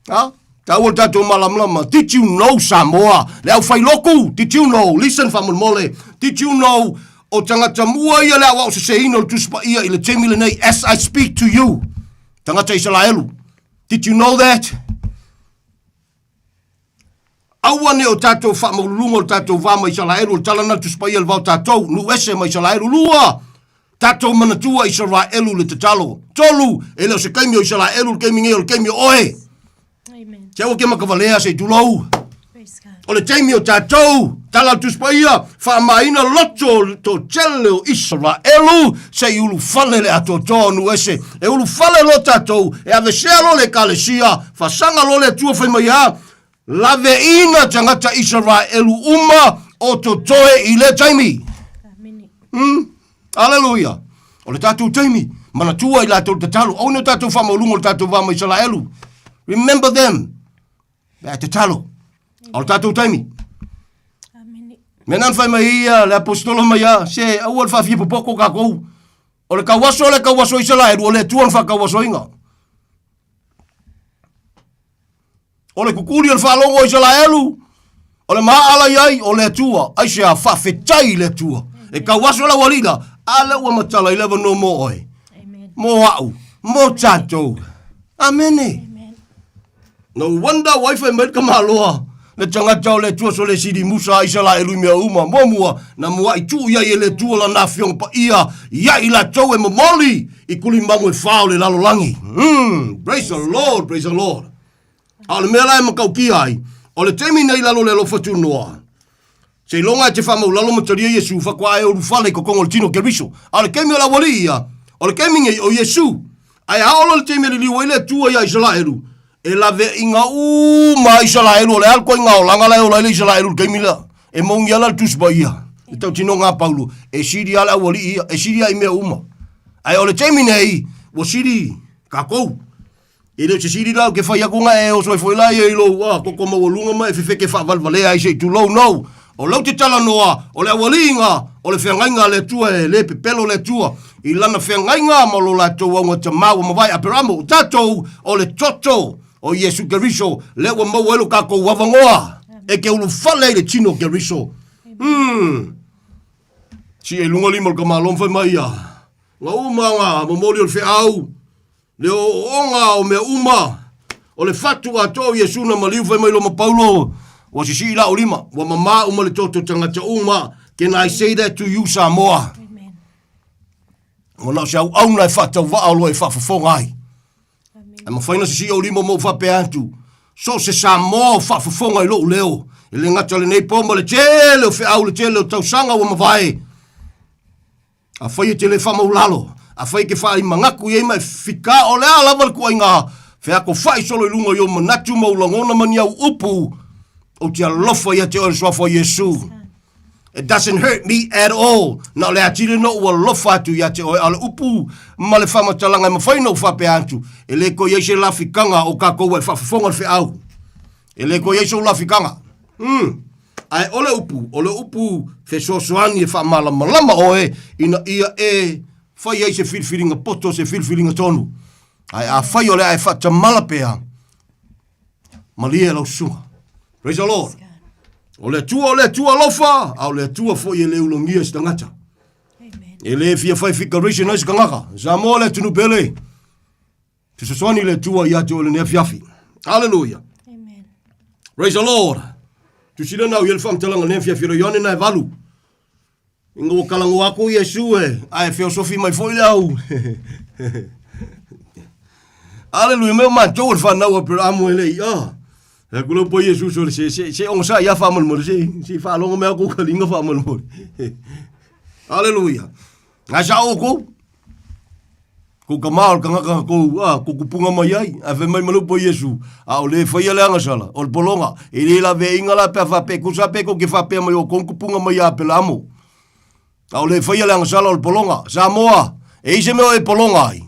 Ha? Taua le tatou malamalama. Did you know Samoa? Le au whailoku, did you know? Listen faamolemole. Did you know o tagata mua ia le aoao seseina o le Tusi Paia i le taimi lenei as I speak to you? Tagata Isaraelu. Did you know that? Aua ne o tatou faamaululuga o le tatou va ma Isaraelu, o le tala na Tusi Paia le vao tatou, nu ese ma Isaraelu. Lua, tatou manatua Isaraelu le tatalo. Tolu, e le o se kaimi o Isaraelu le kaimi nei o le kaimi o oe. Amen. Se aua ke makavalea se tulou. Praise God. O le taimi o tatou, tala le Tusi Paia, faamaina loto to tele o Isaraelu, se i ulufale le atoatoa o nu ese. E ulufale lo tatou, e avesea lo le ekalesia, fasaga lo le Atua fai mai a, laveina tagata Isaraelu uma o totoe i lea taimi. Amene. Aleluia. O le tatou taimi, manatua i latou le tatalo. Aua ne o tatou faamauluga o le tatou va ma Isaraelu. Remember them. Pe tatalo. O le tatou taimi. Amene. Mea na fai mai ia le apostolo mai ia, se aua le faafia popoko kakou. O le kauaso le kauaso Isaraelu, o le Atua na faakauasoina. O le kukuli o le faalogo o Isaraelu, o le maaala i ai, o le Atua. Ai se a faafetai i le Atua. E kauaso lau alii la, a lea ua matala i le avanoa mo oe. Amen. Mo au, mo tatou. Amene. Amen. No wonder wai fai mai le tamaloa. Le tagata o le Atua so le sili Musa a Isaraelu i mea uma. Muamua, na mua'i tuu i ai e le Atua lana afioga paia ia i latou e momoli i kulimagu e fa o le lalolagi. Praise the Lord, praise the Lord. A o le mea la e matautia ai, o le taimi nei i lalo o le alofa tunoa, seiloga e te faamaulalo ma talia Iesu faatoa e ulufale i totonu o le tino o Keriso. A o le taimi o le aualii ia, o le taimi nei o Iesu. Ae a oo loa le taimi e liliu ai le Atua ia Isaraelu, e laveaiga uma a Isaraelu, o le a le koiga olaga la e ola ai le Isaraelu i le taimi lea? E moni lava la le Tusi Paia, le tautinoga a Paulo, e sili lava le aualii ia, e sili lava i mea uma. Ae o le taimi nei, ua sili tatou. E le o se sili la ou te fai atu na e oso ai foi la ia i lou toto maualuga ma e fefete faavalevalea ai se i tulou no. O lou te talanoa, o le aualiiga, o le feagaiga a le Atua e le pepelo le Atua i lana feagaiga ma lo latou augatamā ua mavae Aperamo, o tatou o le toto o Iesu Keriso lea ua maua ai lo tatou avanoa e te ulufale ai i le tino o Keriso. Sii ai luga lima o le tamaloa ma fai mai ia, Nga uma nga momoli o le feau, Le ooooga o mea uma, o le fatu atoa o Iesu na maliu fai mai lo ma Paulo, ua sisii la'u lima, ua mamā uma le toto tagata uma. Can I say that to you Samoa? Amen. Ua na o se auauna e faatauvaa o lo e faafofoga ai. Ae mafai ona sisii ou lima ma ou faapea atu, so o se Samoa o faafofoga i lou leo, e le gata lenei po ma le tele o feau, le tele o tausaga ua mavae, Afai e te le faamaulalo, afai e te faaimagatu i ai ma e fika, o le a lava le tuaiga feakofa'i solo i luga i ou manatu ma ou lagona ma ni au upu, ou te alofa ia te oe i le suafa o Iesu. It doesn't hurt me at all. Na o le atili na ou alofa atu ia te oe, a o le upu ma le faamatalaga e mafai ona ou faapea atu, e le toe i ai se lafikaga o kakou e faafofoga le feau. E le toe i ai sou lafikaga. Ae o le upu, o le upu fesoasoani e faamalamalama oe ina ia e fai ai se filifiliga poto, se filifiliga tonu. Ae afai o le a e faatamala pea, malie lau susuga. Praise the Lord. O le Atua, o le Atua alofa, a o le Atua foi e le ulagia se tagata. E le fia fai figuration ai se tagata. Samoa le atunuu pele. Fesoasoani le Atua ia te oe lenei afiafi. Hallelujah. Amen. Praise the Lord. Tusila nau i le faamatalaga lenei afiafi o Ioane na e valu. Inga ua kalagoa aku Iesu e, ae feosofi mai foi le au. Hallelujah. Mea o matou o le whanau a Aperamo e le i a. E ku lau po Iesu sole se se se onga sa ia faamolemole se se faalogo mea kou kaliga faamolemole. Aleluia. Ngai sa o kou. Kou ka mao ka ngaka kou a kou kupunga mai ai. A fe mai malu po Iesu. A o le faia le agasala. O le polonga. E le la ve inga la pe fa pe kusa pe ko ke fa pe mai o kon kupunga mai a pe lamo. A o le faia le agasala o le polonga. Samoa. E ise mea o e polonga ai.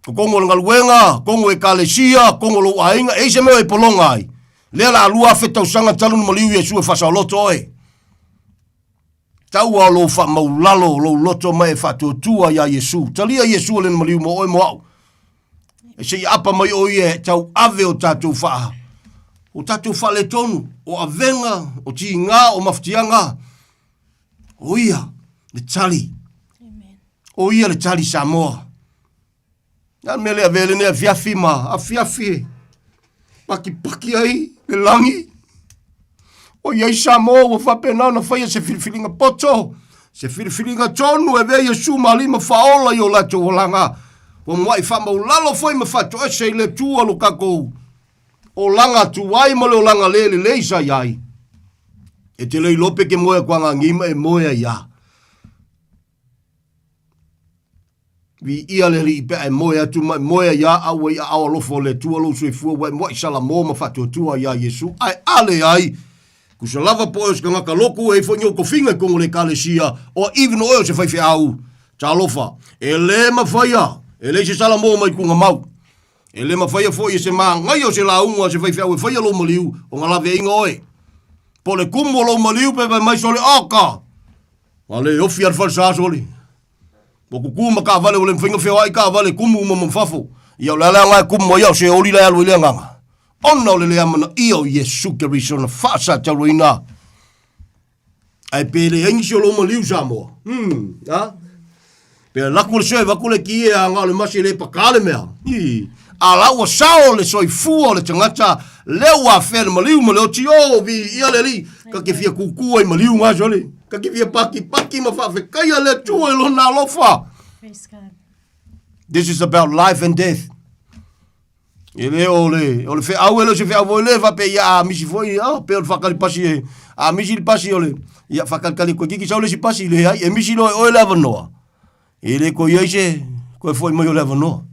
Ko kongo o le galuega, kongo ekalesia, kongo lou aiga, e i se mea e pologa ai. Lea la 2000 tausaga talu na maliu Iesu e faasaoloto oe. Taua o lou faamaulalo o lou loto mai e faatuatua iā Iesu. Talia Iesu e lena maliu mo oe mo au. E se i apa mai o ia e tau ave o tatou faa o tatou faaletonu, o avega, o tigā, o mafatiaga. O ia le tali. O ia le tali Samoa. Na mea le avea lenei afiafi ma afiafi e pakipaki ai le lagi. O iai Samoa ua faapena ona faia se filifiliga poto, se filifiliga tonu e avea Iesu ma alii ma faaola i o latou olaga. Ua muai faamaulalo foi ma faatoese i le Atua lo tatou olaga tuai ma le olaga le lelei sa i ai. E te le iloa pe ke moe aku agagi ma e moe ai a. Viia le Alii pe a e moe atu ma e moe ai a au ai aao alofa o le Atua lou soifua ua e moaʻi salamo ma faatuatua iā Iesu ae a leai kusa lava po oe o se tagata loku e ai foi ni ou tofiga i totonu o le Ekalesia oa even o oe o se faifeau talofa e le mafaia e leai se salamo mai tugamau e le mafaia foi e se magaia o se lauga a se faifeau e faia lou maliu ona laveaiga oe po o le kumu o lou maliu pe fai mai sole oka a le ofi a le falesa sole Ua kuku ma kaavale ua le mafai ona feoai kaavale kumu uma ma fafo. Ia o le a le aga e kumu mai ai o se oli la e alu ai le agaga. Ona o le le amanaia o Iesu Keriso na faasatauaina. Ae pe leai nisi o lou maliu Samoa. Hmm, a? Pe laku le soe vaku le ki e aga o le masi e le pakā le mea. I. A la ua sao le soifua o le tagata lea ua afea le maliu ma le oti o vi ia le alii ka ke fia kukū ai maliu ngā sole. Ka ke fia pakipaki ma faafetaia le Atua i lona alofa. Praise God. This is about life and death. E le o le, o le feau e le o se feau foi le faapea ia a misi foi, ah, pe o le whakali pasi e, a misi le pasi o le, ia whakalikali koe kiki sau le si pasi le ai, e misi loa e oe le avanoa. E le koe iai se, koe foi mai o le avanoa.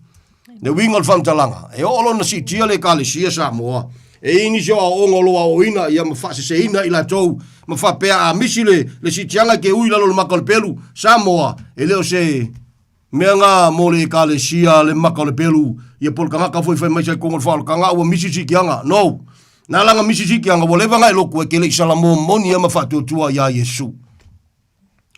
Le uiga o le faamatalaga, e oo loa ina siitia le Ekalesia Samoa, e i ai nisi o aoaoga o lo o aoaoina ia ma faaseseina i latou ma faapea a misi le, le siitiaga e ke ui i lalo o le maka o le pelu, Samoa, e le o se mea nga mo le Ekalesia le maka o le pelu, ia po o le tagata foi fai mai sa i totonu o le faaolataga ua misi siitiaga. No! Na ala na misi siitiaga, ua leva na e lotu e ke le i salamo moni ia ma faatuatua iā Iesu.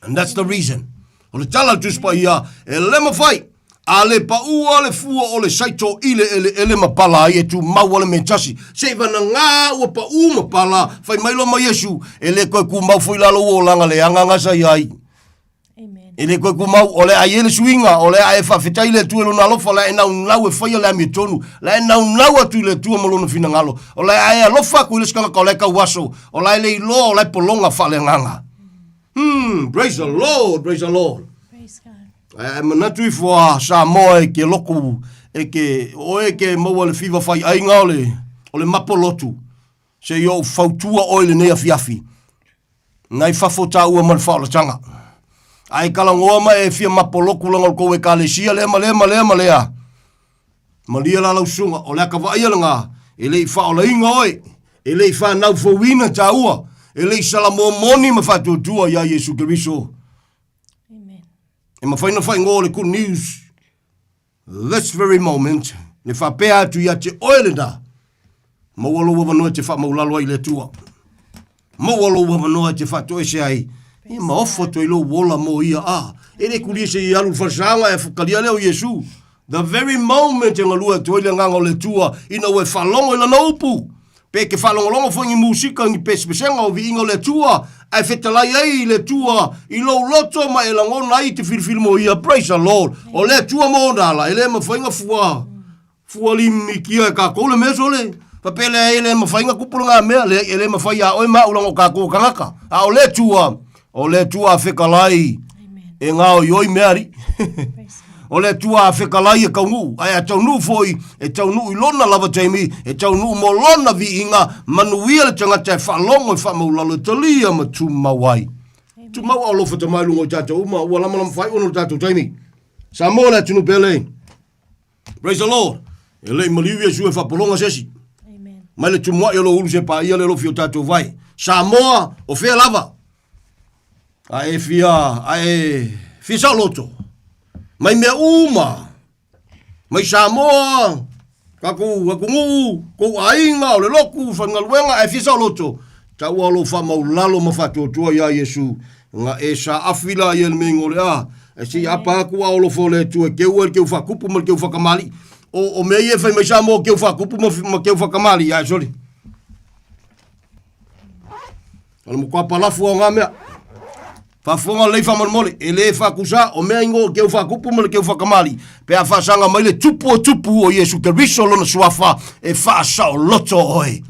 And that's the reason. O le tala le Tusi Paia, e le mawhai, a le paua le fua o le saito i le eleele ma pala ai e tumau a le mea tasi. Se i vanagā ua paū ma pala, fai mai loa ma Iesu, e le koe kumau foi lalo ua olaga le agaga sa i ai. E le koe kumau, o le a i ai le suiga, o le a e faafetai i le Atua i lona alofa, o le a e naunau e faia le amiotonu, o le a e naunau atu i le Atua ma lona finagalo, o le a e alofa atu i le isi tagata o la e tauaso, o la e le iloa, o la e pologa faaleagaga. Praise the Lord, praise the Lord. Praise God. Ae manatu ifo a Samoa e ke loku, e ke, oe ke maua le fiva fai aiga o le, o le mapo lotu. Se i ou fautua oe i lenei afiafi. Nai fafo tāua ma le faaolataga. Ae kalagoa ma e fia mapo loku laga o le kou ekalesia lea ma lea ma lea ma lea. Malia la lau susuga, o le aka vaaia lena, e le i faaolaina oe, e le i fanau fouina tāua, e le i salamoa moni ma faatuatua iā Iesu Keriso. E mafai ona faaigoa o le good news this very moment, le faapea atu ia te oe lena, maua lou avanoa e te faamaulalo ai i le Atua. Maua lou avanoa e te faatoese ai, ia ma ofo atu ai lou ola mo ia. A, e le kulia se i alu i le falesaga e fukalia lea o Iesu. The very moment e galue atu ai le agaga o le Atua ina ua e faalogo i lana upu, pe ke faalogologo foi ni musika ni pesepesega o viiga o le Atua, ae fetalai ai i le Atua i lou loto ma e lagona ai te filifili mo ia. Praise the Lord. O le Atua ma ona ala, e le mafai ona fua. Fualimikia e kākou le mea sole. Faapea lea e le mafai ona tupu lena mea, leai e le mafai iā oe ma au leaga o kākou o tagata. A o le Atua, o le Atua a fetalai e gaoioi mea alii. O le Atua a fekalai e taunuu, ae a taunuu foi, e taunuu i lona lava taimi, e taunuu mo lona viiga, manuia le tagata e faalogo e faamaulalo e talia ma tumau ai. Tumau a alofa tama i luga o i tatou uma, ua lamalama faaiu ona o le tatou taimi. Samoa le atunuu pele. Praise the Lord. E le i maliu Iesu e faapologa se isi. Mai le tumuai o lou ulu se paia le alofi o tatou vai. Samoa, o fea lava? A e fia, a e fia saoloto. Mai mea uma. Mai Samoa, tatou atunuu, kou aiga, o le lotu, faigaluega, ae fia saoloto. Taua o lou faamaulalo ma faatuatua iā Iesu, na e saafi la ia le mea o le a, e se i apa atu a olofa o le Atua e keu ai le keu faakupu ma le keu faakamali'i. O, o mea ia e fai mai Samoa keu faakupu ma, ma keu faakamali'i, ae soli. O le matua palafu o ngā mea. Faafofoga lelei faamolemole, e le faakusa, o mea ingoa o keu faakupu ma le keu faakamali'i, pe a faasaga mai le tupu o tupu o Iesu Keriso lona suafa e faasaoloto oe.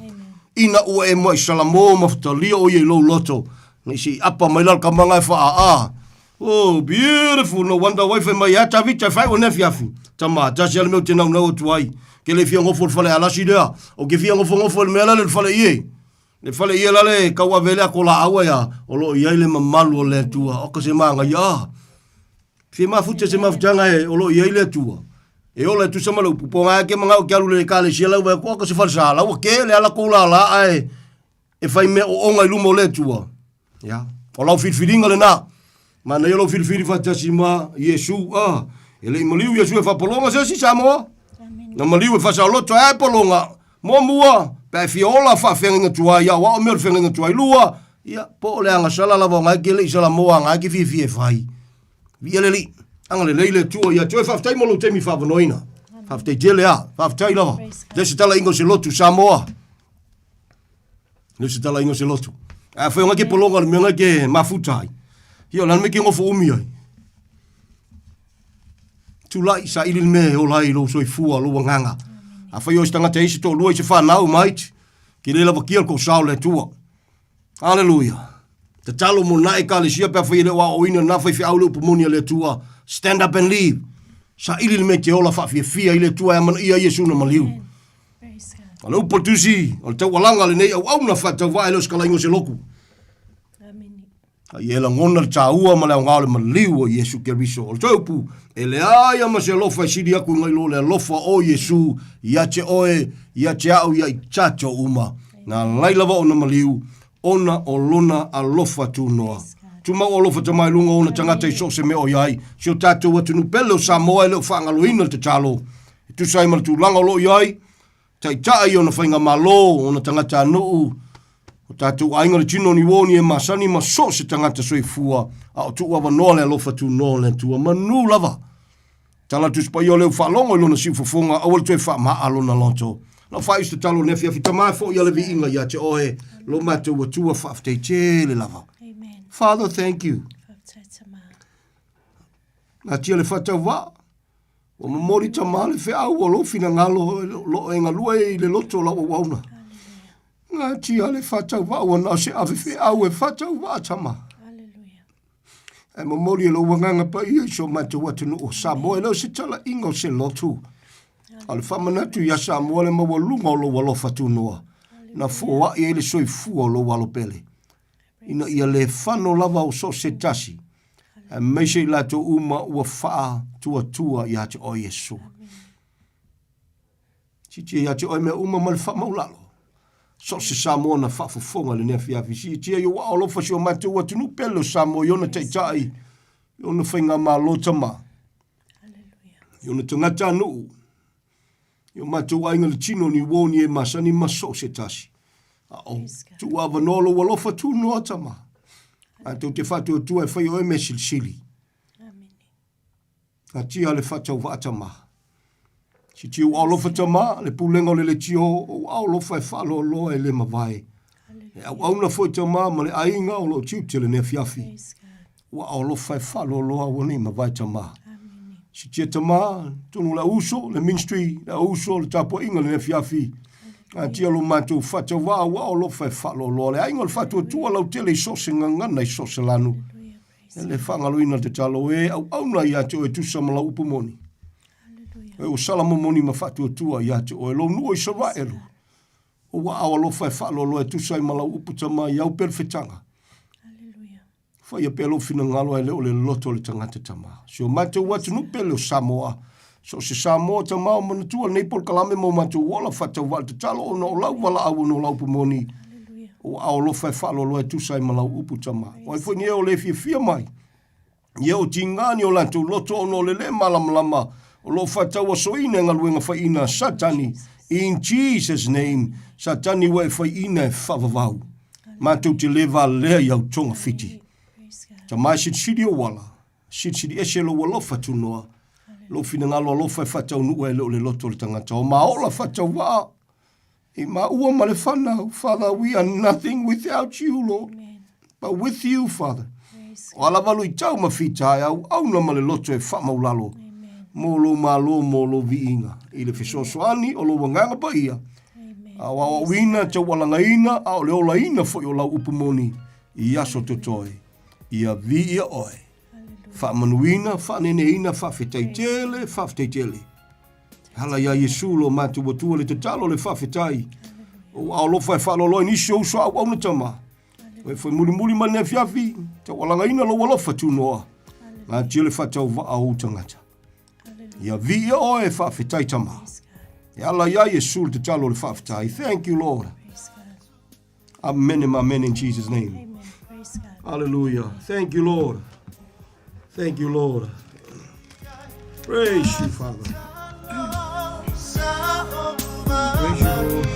Ina ua e muai salamo ma talia o ia i lou loto, nei se i apa mai la le kamaga e faaaa. Oh, beautiful, no wonder why fai mai a Tavita e whai o afiafi. Tama, tasi ale mea o te naunau atu ai. Ke le fia ngofo le fale alasi lea. O ke fia ngofo ngofo le mea la le fale ie. Le fale ie la le kau ave lea ko la aua ia. O lo i ai le mamalu o le Atua. O ka se maanga ia. Fia mafuta se mafutanga e o lo i ai le Atua. E ola e tusa ma le upu. Po ngā ke mangau ke alu le ekalesia lau vai ko ka se fale sa lau ke le ala kou la la ae e fai mea o onga i luma o le Atua. Ia. O lau filifiliga lenā. Manaia lou filifili faatasi ma Iesu. Ah, e le i maliu Iesu e faapologa se isi Samoa. Na maliu e faasaoloto ai ae pologa. Muamua, pe a e fia ola faafeagaiga tuai, ia o ao mea o le feagaiga tuai. Lua, ia, po o le agasala lava o ngae ke le i Salamoa a ngae ke fiafia e fai. Viia le Alii. Agalelei le Atua ia te oe. Faafetai mo lou taimi faavanoaina. Faafetai tele a. Faafetai lava. Le se talaiga o se lotu Samoa. Le se talaiga o se lotu. A whai o ke polonga le mea ke mafuta ai. Ia o le me ke ngofo umi ai. Tulai sa ili le mea o lai lou soifua lou agaga. A whai o se tangata i se toalua i se whanau mait. Ke le lava kia ko sao le Atua. Aleluia. Tatalo mo na ekalesia pe a whai e le o aoina na whai whiau le upu moni a le Atua. Stand up and leave. Sa ili le mea te ola whaafiafia i le Atua e amana ia Iesu na maliu. O le upu o le tusi, o le taualaga lenei auauna faatauvaa e le o se kalaiga o se loku. A ia e lagona le tāua ma le aoga o le maliu o Iesu Keriso. O le toe upu, e leai a ma se alofa e sili aku ngai lo le alofa o Iesu ia te oe, ia te au, ia i tatou uma. Na lai lava ona maliu, ona o lona alofa tunoa. Tumau alofa tama i luga o ona tagata i so o se mea o i ai. Si o tatou atunuu pele o Samoa e le o faagaloina le tatalo. E tusa ai ma le tulaga o lo o i ai, taitai i ona faigamalo, ona tagatanuu, o tatou aiga le tino ni uo ni e masani ma so o se tagata soifua, a o tuu avanoa le alofa tunoa o le Atua. Manu lava! Tala Tusi Paia o lea ua faalogo i lona siufofoga, aua le toe faamaa lona loto. Lau faaiu se tatalo i le afiafi tama e foi a le viiga ia te oe, lo matou Atua faafetai tele lava. Father, thank you. Natia le faatauvaa, ua momoli tama le feau o lou finagalo lo e galue i le loto o lau auauna. Natia le faatauvaa ua na o se ave feau e faatauvaa tama. Ae momoli e lou agaga paia i so matou atunuu o Samoa, e le o se talaiga o se lotu. A o le faamanatu iā Samoa le maualuga o lou alofa tunoa, na foai ai le soifua o lou alo pele, ina ia le fano lava o so o se tasi, aemaise i latou uma ua faatuatua ia te oe Iesu. Siitia ia te oe mea uma ma le faamaulalo. So o se Samoa na faafofoga i lenei afiafi. Siitia i ou aao alofa si o matou atunuu pele o Samoa i ona taitai, i ona faigamalo tama, i ona tagatanuu, i o matou aiga le tino ni uo ni e masani ma so o se tasi. A o tuu avanoa lou alofa tunoa tama. Matou te faatuatua e fai oe mea silisili. Atia le faatauvaa tama. Siti ou aolofa tama, le pulega o le leitio, ou aolofa e faaloaloa e le mavae. E auauna foi tama ma le aiga o loo tiute lenei afiafi. Ua aolofa e faaloaloa aua nei mavae tama. Sitia tama, tonu le auuso, le ministry, le auuso, le tapuaiga lenei afiafi. Atia lo matou faatauvaa ua aolofa e faaloaloa. Le aiga o le faatuatua lautele i so o se gagana i so o se lanu. E le faagaloina le tatalo e auauna ia te oe tusa ma lau upu moni. E ua sala momoni ma faatuatua ia te oe lou nuu o Isaraelu. O ua ao alofa e faaloaloa e tusa ai ma lau upu tama i au perofetaga. Faia pea lou finagalo ae le o le loto o le tagata tama. Si o matou atunuu pele o Samoa. So o se Samoa tama o manatua lenei polokalame ma o matou ola faatauvaa le tatalo ona o lau valaau ona o lau upu moni. O ua ao alofa e faaloaloa e tusa ai ma lau upu tama. O ai foi ni e o le fiafia mai. Ia o tiga ni o latou loto ona o le lē malamalama o lo o faatauasoina e galuega faiina a Satani. In Jesus name, Satani ua e faiina e faavavau. Matou te le valea i au togafiti. Tama e silisili ou ala, silisili ese lou alofa tunoa, lou finagalo alofa e faataunuu ai e le o le loto o le tagata. O maola faatauvaa i maua ma le fanau. Father, we are nothing without you, Lord. But with you, Father, o a lava luitau ma fita e auauna ma le loto e faamaulalo mo lou malo mo lou viiga i le fesoasoani o lou agaga paia a o aoaoina taualagaina a o le olaina foi o lau upu moni i aso totoe ia viia oe faamanuina faaneneina faafetai tele faafetai tele Hala iā Iesu lo matou Atua le tatalo le faafetai. O ua alofa e faaaloalo ai nisi o uso auauna tama. O e foi mulimuli mai lenei afiafi, taualagaina lou alofa tunoa. Gatia le faatauvaa o ou tagata. Ia viia oe e faafetai tama. E ala iā Iesu le tatalo le faafetai. Thank you, Lord. Amen and amen in Jesus' name. Amen. Praise God. Hallelujah. Thank you, Lord. Thank you, Lord. Praise you, Father. Praise you, Lord.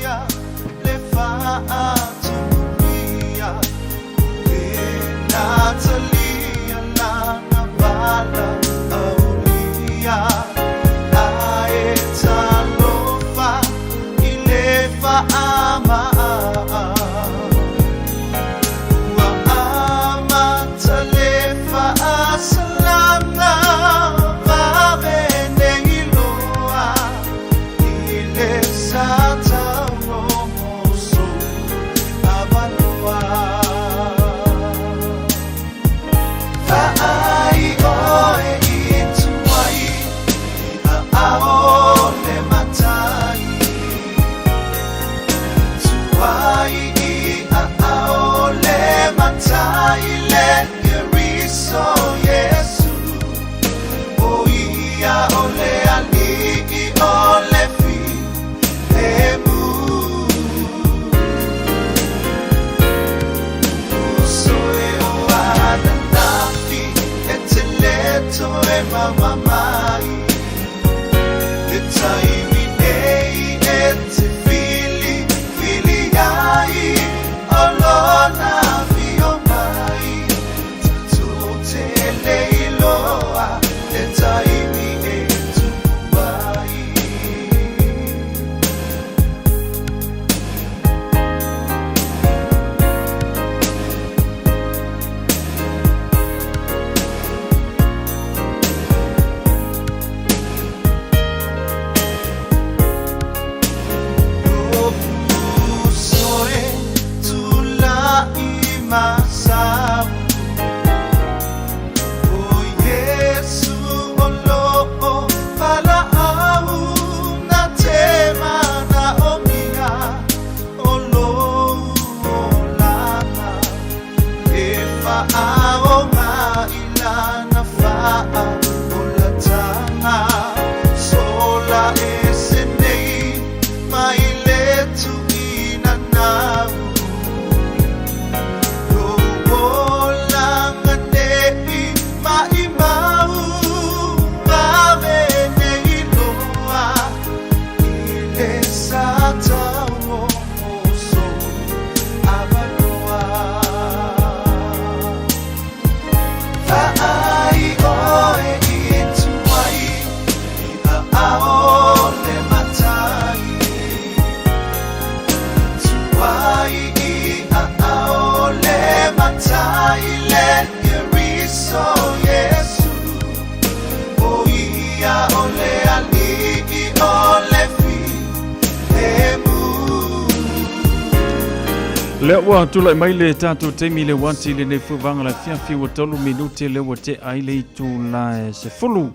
lea ua tulai mai le tatou taimi le uati lenei foi vaega le afiafi ua 3 minute lea ua tea ai le itula e 10.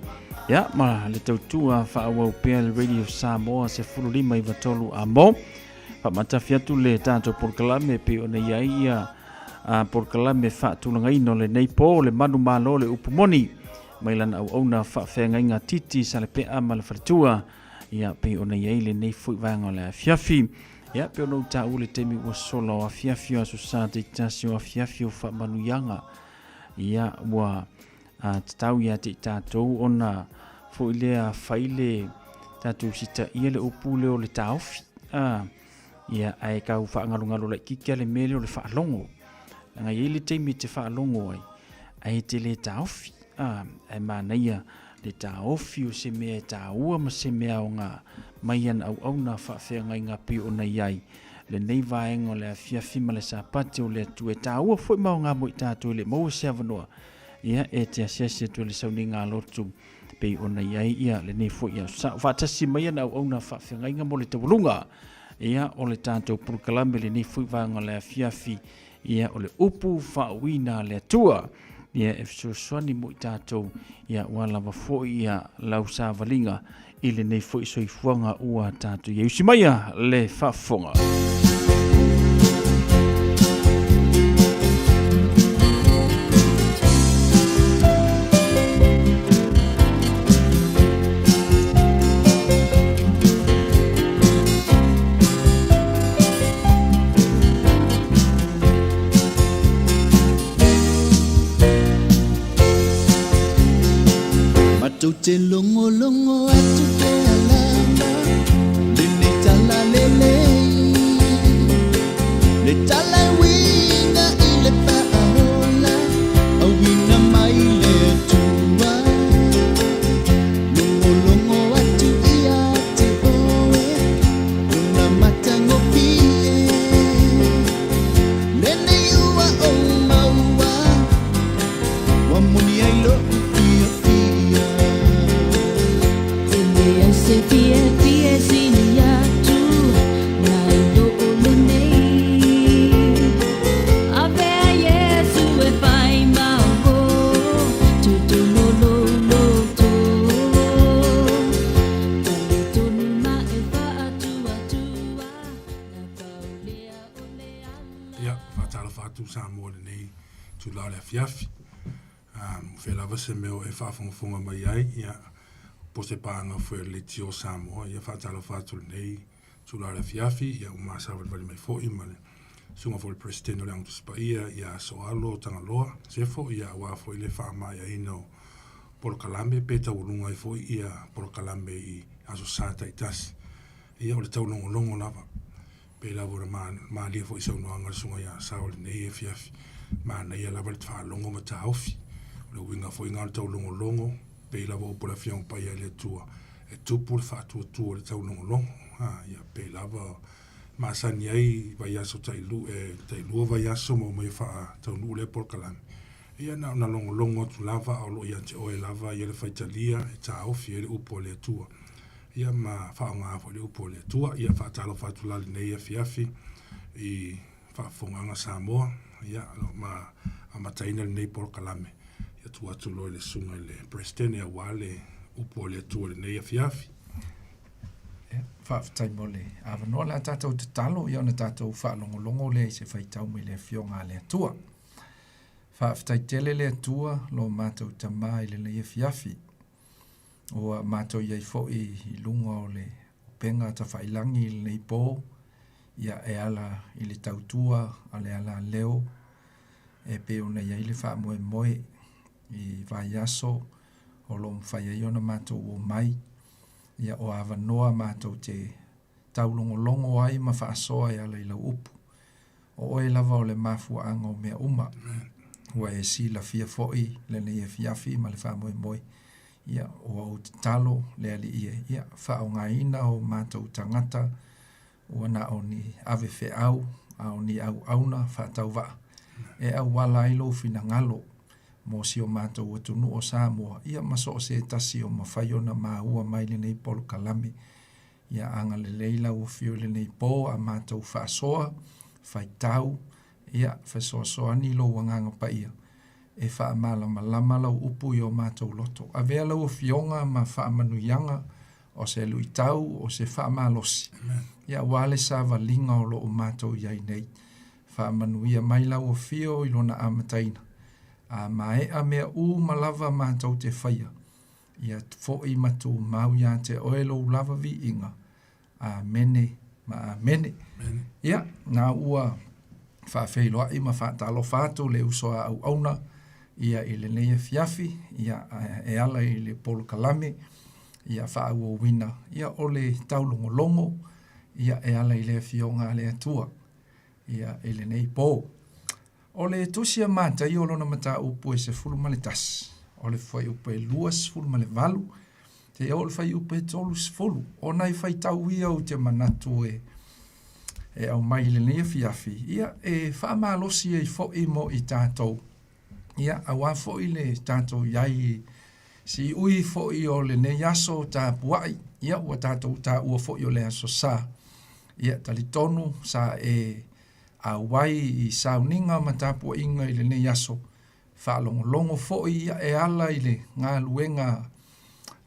Ia, ma le tautua faaauau pea le Radio Samoa 15 i 3 amo. Faamatafi atu le tatou polokalame pei ona i ai ia polokalame faatulagaina o lenei po, le manumalo le upu moni mai lana auauna faafeagaiga Titi Salepea ma le faletua. Ia, pei ona i ai lenei foi vaega o le afiafi. Ia, pei ona ou taua le taimi ua sola o afiafi o Aso Sa taitasi o afiafi o faamanuiaga. Ia, ua tatau ia te i tatou ona foi lea fai le tatou sitaia le upu lea o le taofi. Ia, ae tau faagalugalu laitiiti lava le mea lea o le faalogo. Leaga e i ai le taimi e te faalogo ai, ae te le taofi. Ae manaia le taofi o se mea e taua ma se mea aoga mai ana auauna faafeagaiga pei ona i ai lenei vaega o le afiafi ma le Sapati o le Atua e taua foi ma aoga mo i tatou e le maua se avanoa ia e te asiasi atu i le sauniga a lotu pei ona i ai ia lenei foi aso sa. Faatasi mai ana auauna faafeagaiga mo le taualuga ia o le tatou polokalame lenei foi vaega o le afiafi ia o le upu faauuina a le Atua ia e fesoasoani mo i tatou ia ua lava foi ia lau savaliga i lenei foi soifuaga ua tatou i ai. Usi maia le faafofoga. Matou te logologo atu pea lava lenei tala lelei, le tala e uiga i le faaola, auina mai le Atua. Logologo atu ia te oe, lona matagofie, lenei ua ou maua. Ua moni ai lo'u fiafia. E leai se fiafia e sili atu nai lo lenei. Avea Iesu e fai ma o, tūtunu lou loto. Talitonu ma e faatuatua, na pau lea o le ala. Ia, faatalofa atu Samoa i lenei itula o le afiafi. O fea lava se mea o e faafogafoga mai ai, ia, po o se paaga foi a le Leitio o Samoa, ia faatalofa atu i lenei itula o le afiafi, ia ua masavalivali mai foi ma le susuga foi i le Peresetene o le Aoga Tusi Paia ia Soalo Tagaloa Sefo, ia aua foi le faamaeaina o polokalame pe taualuga ai foi ia polokalame i Aso Sa taitasi. Ia o le taulogologo lava. Pei lava ona malie foi i saunoaga a le Susuga ia Sao i lenei afiafi, manaia lava le faalogo ma taofi. O le uiga foi lena o le taulogologo, pei lava o upu a le Afioga Paia i le Atua, e tupu le faatuatua i le taulogologo. Ia, pei lava masani ai vaiaso tailua vaiaso ma omai e faataunuu lea polokalame. Ia na ona logologo atu lava a o lo o ia te oe lava ia le faitalia e taofi ai le upu a le Atua. Ia ma faaaoga foi le upu a le Atua. Ia faatalofa atu la lenei afiafi i faafofogaaga Samoa, ia ma amataina lenei polokalame. Ia tuu atu loa i le susuga i le Peresetene aua le upu a le Atua i lenei afiafi. Ia, faafetai mo le avanoa. O le a tatou tatalo, ia ona tatou faalogologo lea i se faitau mai le Afioga a le Atua. Faafetai tele le Atua, lo matou Tama i lenei afiafi. Ua matou i ai foi i luga o le upega tafailangi i lenei po, ia e ala i le tautua a le alaleo e pei ona i ai le faamoemoe i vaiaso o lo o mafai ai ona matou omai, ia o avanoa matou te taulogologo ai ma faasoa e ala i lau upu. O oe lava o le mafuaaga o mea uma. Ua e silafia foi lenei afiafi ma le faamoemoe. Ia, ua ou tatalo le Alii e, ia, faaaogaina o matou tagata ua na o ni ave feau a o ni auauna faatauvaa e auala ai lou finagalo mo si o matou atunuu o Samoa, ia ma so o se tasi o mafai ona maua mai lenei polokalame. Ia agalelei lau Afio i lenei po a matou faasoa, Faitau, ia, fesoasoani lou Agaga Paia e faamalamalama lau upu i o matou loto. Avea lau Afioga ma faamanuiaga o se luitau, o se faamalosi, ia aua le savaliga o lo o matou i ai nei. Faamanuia mai lau Afio i lona amataina, a maea mea uma lava matou te faia, ia fo'i ma tumau ia te oe lou lava viiga. Amene ma amene. Ia, na ua faafeiloai ma faatalofa atu le uso a auauna ia i lenei afiafi, ia e ala i le polokalame ia faaauauina ia o le taulogologo ia e ala i le afioga a le Atua ia i lenei po. O le tusi a Mataio o lona mataupu e 11, o le fuaiupu e 28, seia oo i le fuaiupu e 30. O nai faitau ia ou te manatu e e aumai i lenei afiafi, ia e faamalosi ai foi mo i tatou, ia aua foi le tatou i ai i siui foi o lenei aso tapuai, ia ua tatou taua foi o le aso Sa. Ia talitonu sa e auai i sauniga ma tapuaiga i lenei aso, faalogologo foi ia e ala i le galuega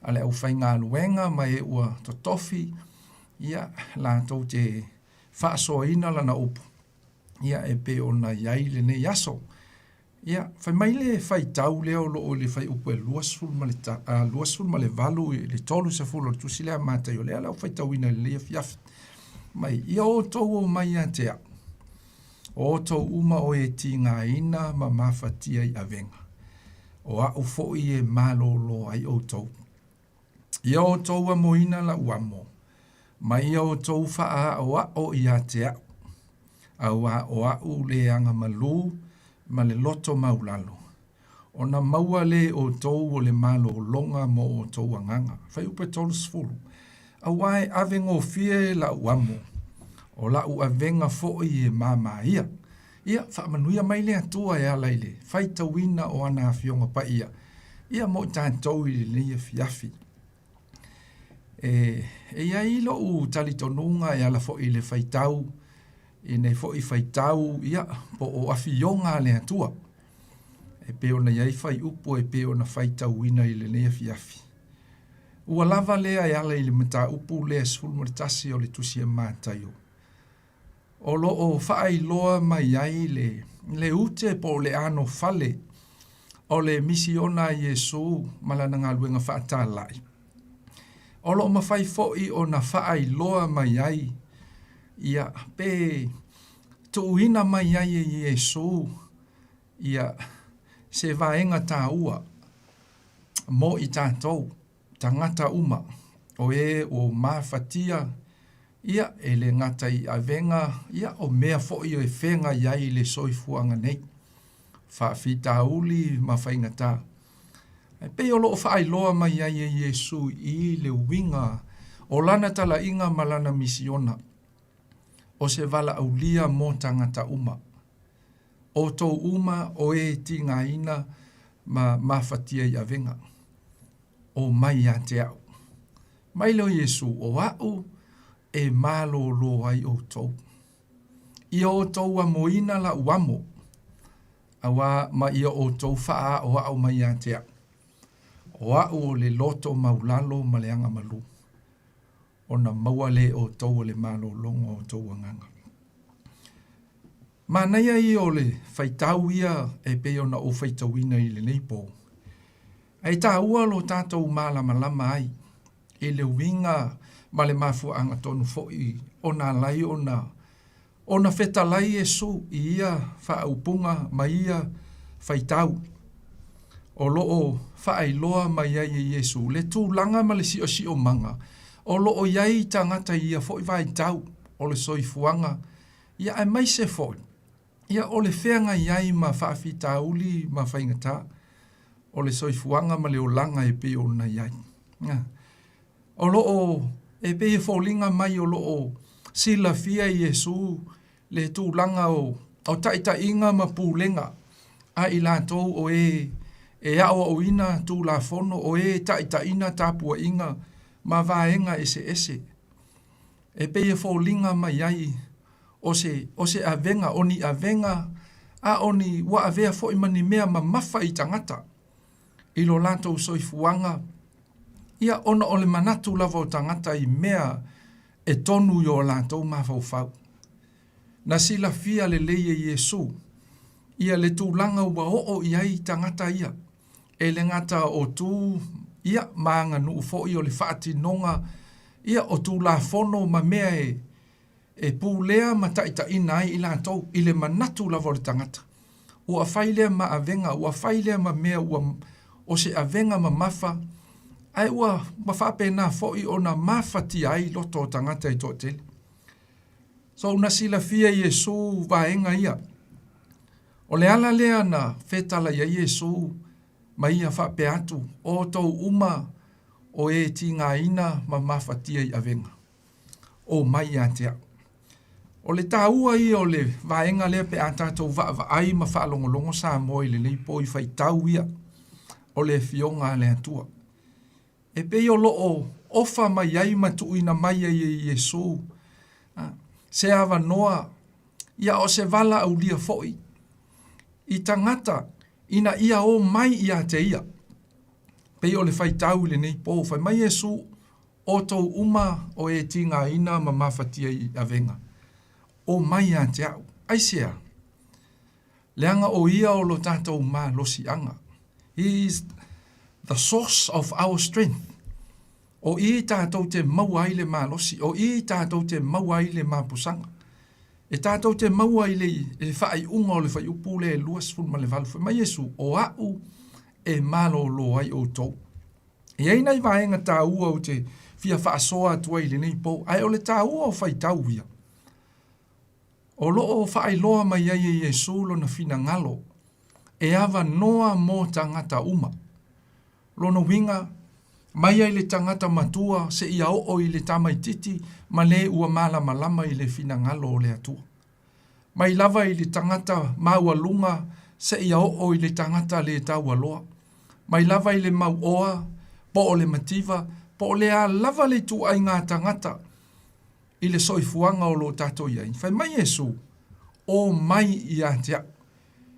a le aufaigaluega ma e ua totofi ia latou te faasoaina lana upu ia e pei ona i ai lenei aso. Ia, fai mai le faitau lea o lo o i le fuaiupu e 28 i le 30 o le tusi lea a Mataio, lea o le a ou faitauina i lenei afiafi. Mai, ia outou omai ia te au, o outou uma o e tigaina ma mafatia i avega, o a'u foi e malōlō ai outou. Ia outou amoina la'u amo, ma ia outou fa'aaoa'o ia te a'u, auā o a'u le agamalū ma le loto maulalo, ona maua lē outou o le malōloga mo outou agaga. Fuaiupu e 30. Auā e ave gofie la'u amo, o la'u avega fo'i e māmā ia. Ia, faamanuia mai le Atua e ala i le faitauina o ana Afioga Paia, ia mo i tatou i lenei afiafi. E, e i ai lo'u talitonuga e ala foi i le faitau, i nei foi faitau, ia, po o afioga a le Atua. E pei ona i ai fuaiupu e pei ona faitauina i lenei afiafi. Ua lava lea e ala i le mataupu lea 11 o le Tusi a Mataio. O lo o faailoa mai ai le le ute po o le anofale o le misiona a Iesū ma lana galuega faatala'i. O lo o mafai foi ona faailoa mai ai ia pe tuuina mai ai e Iesū ia se vaega taua mo i tatou tagata uma o e ua mafatia ia e le gata i avega ia o mea foi e feagai ai i le soifuaga nei, faafitauli ma faigata. E pei o lo o faailoa mai ai e Iesu i le uiga o lana talaiga ma lana misiona, o se valaaulia mo tagata uma. Outou uma o e tigaina ma mafatia i avega. O mai ia te a'u. Mai lea o Iesu, o a'u e malōlō ai outou. Ia outou amoina la'u amo, auā ma ia outou fa'aaoa'o mai ia te a'u. O a'u o le loto maulalo ma le agamalū, ona maua lea e outou o le malōlōga o outou agaga. Manaia ia o le faitau ia e pei ona ou faitauina i lenei pō. Ae taua lo tatou malamalama ai i le uiga ma le mafuaaga tonu foi ona ala ai ona ona fetalai Iesu i ia faaupuga ma ia faitau. O lo o faailoa mai ai e Iesu le tulaga ma le siosiomaga o lo o i ai tagata i ia foi vaitau o le soifuaga Ia aemaise foi, ia o le feagai ai ma faafitauli ma faigata o le soifuaga ma le olaga e pei ona i ai. O lo o, e pei e foliga mai o lo o silafia e Iesu le tulaga o, o taitaiga ma pulega a i latou o e e aoaoina Tulafono, o e taitaiina tapuaiga ma vaega eseese. E pei e foliga mai ai O se, o se avega, o ni avega, a o ni ua avea fo'i ma ni mea mamafa i tagata, i lo latou soifuaga, ia, ona o le manatu lava o tagata i mea e tonu i o latou mafaufau. Na silafia lelei e Iesu, ia le tulaga ua oo i ai tagata ia, e le gata o tu, ia, ma aganuu foi o le faatinoga, ia, o Tulafono ma mea e, e pulea ma taitaiina ai i latou, i le manatu lava o le tagata. Ua fai lea ma avega, ua fai lea ma mea ua, o se avega mamafa, ae ua, ua faapena foi ona mafatia ai loto o tagata e toatele. So na silafia e Iesu vaega ia. O le ala lea na fetalai ai Iesu ma ia faapea atu, O outou uma o e tigaina ma mafatia i avega, o mai ia te au. O le taua ia o le vaega lea pe a tatou vaavaai ma faalogologo Samoa i lenei po i faitau ia o le Afioga a le Atua. E pei o lo o ofa mai ai ma tuuina mai ai e Iesu se avanoa, ia o se valaaulia foi i tagata ina ia o mai ia te ia. Pei o le faitau i lenei po, fai mai Iesu, Outou uma o e tigaina ma mafatia i avega, o mai ia te au. Aisea? Leaga o ia o lo tatou malosiaga. He is the source of our strength. O i tatou te maua ai le malosi, o i tatou te maua ai le mapusaga. E tatou te maua i le, i le faaiuga o le fuaiupu lea e 28, fai mai Iesu, o au e malōlō ai outou. E i ai nai vaega taua ou te fia faasoa atu ai i lenei po, ae o le taua o faitau ia, o lo o faailoa mai ai e Iesu lona finagalo e avanoa mo tagata uma. Lona uiga, mai ai le tagata matua seia oo i le tamaititi ma le ua malamalama i le finagalo o le Atua. Mai lava i le tagata maualuga seia oo i le tagata le taualoa. Mai lava i le mauoa, po o le mativa, po o le a lava le ituaiga tagata i le soifuaga o lo o tatou i ai. Fai mai Iesu, O mai ia te au.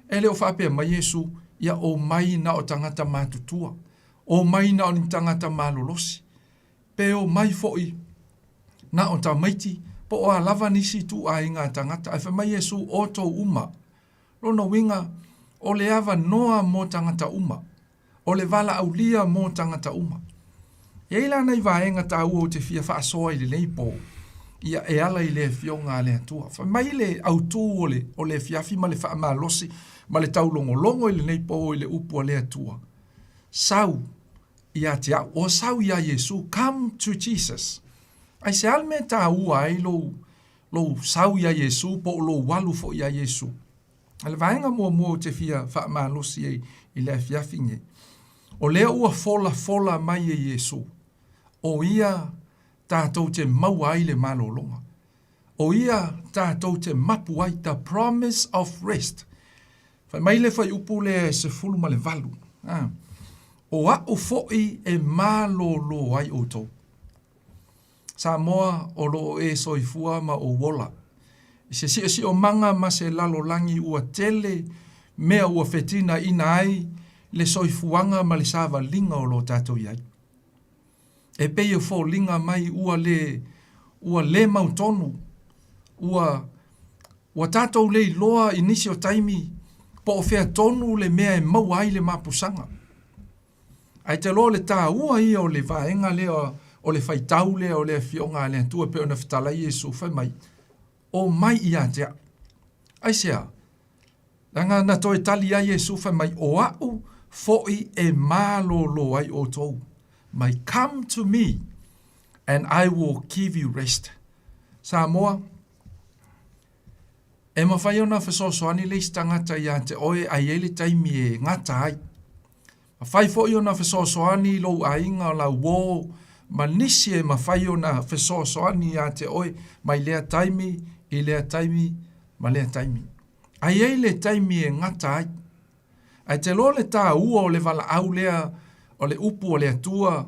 E le o faapea mai Iesu, ia o mai na o tagata matutua, o mai na o ni tagata malolosi, pe o mai foi na o tamaiti, po o a lava nisi ituaiga tagata. Ae fai mai Iesu, Outou uma. Lona uiga, o le avanoa mo tagata uma. O le valaaulia mo tagata uma. E i ai la nai vaega taua ou te fia faasoa i lenei po, ia e ala i le Afioga a le Atua. Fai mai le autū o le, o le afiafi ma le faamalosi ma le taulogologo i lenei po i le upu a le Atua, Sau ia te au, o sau iā Iesu, come to Jesus. Aisea le mea e taua ai lou, lou sau iā Iesu po o lou alu foi iā Iesu? A le vaega muamua ou te fia faamalosi ai i le afiafi nei, o lea ua folafola mai e Iesu, o ia tatou te maua ai le malologa. O ia tatou te mapu ai, the promise of rest. Fai mai le fuaiupu lea e 18, a, o au foi e malōlō ai outou. Samoa o lo o e soifua ma ou ola. I se siosiomaga ma se lalolagi ua tele mea ua fetinaina ai le soifuaga ma le savaliga o lo tatou i ai. E pei e foliga mai ua le ua le mautonu, ua ua tatou le iloa i nisi o taimi po o fea tonu le mea e maua ai le mapusaga. Ae te loa o le taua ia o le vaega lea o le faitau lea o le Afioga a le Atua e pei ona fetalai Iesu, fai mai, O mai ia te au. Aisea? Leaga na toe tali ai Iesu fai mai, O au foi e malōlō ai outou. Mai, come to me and I will give you rest. Samoa, E mafai ona fesoasoani le isi tagata ia te oe a i ai le taimi e gata ai. Mafai foi ona fesoasoani lou aiga, lau uō, ma nisi e mafai ona fesoasoani ia te oe mai lea taimi i lea taimi ma lea taimi. A i ai le taimi e gata ai. Ae te loa le taua o le valaau lea o le upu a le Atua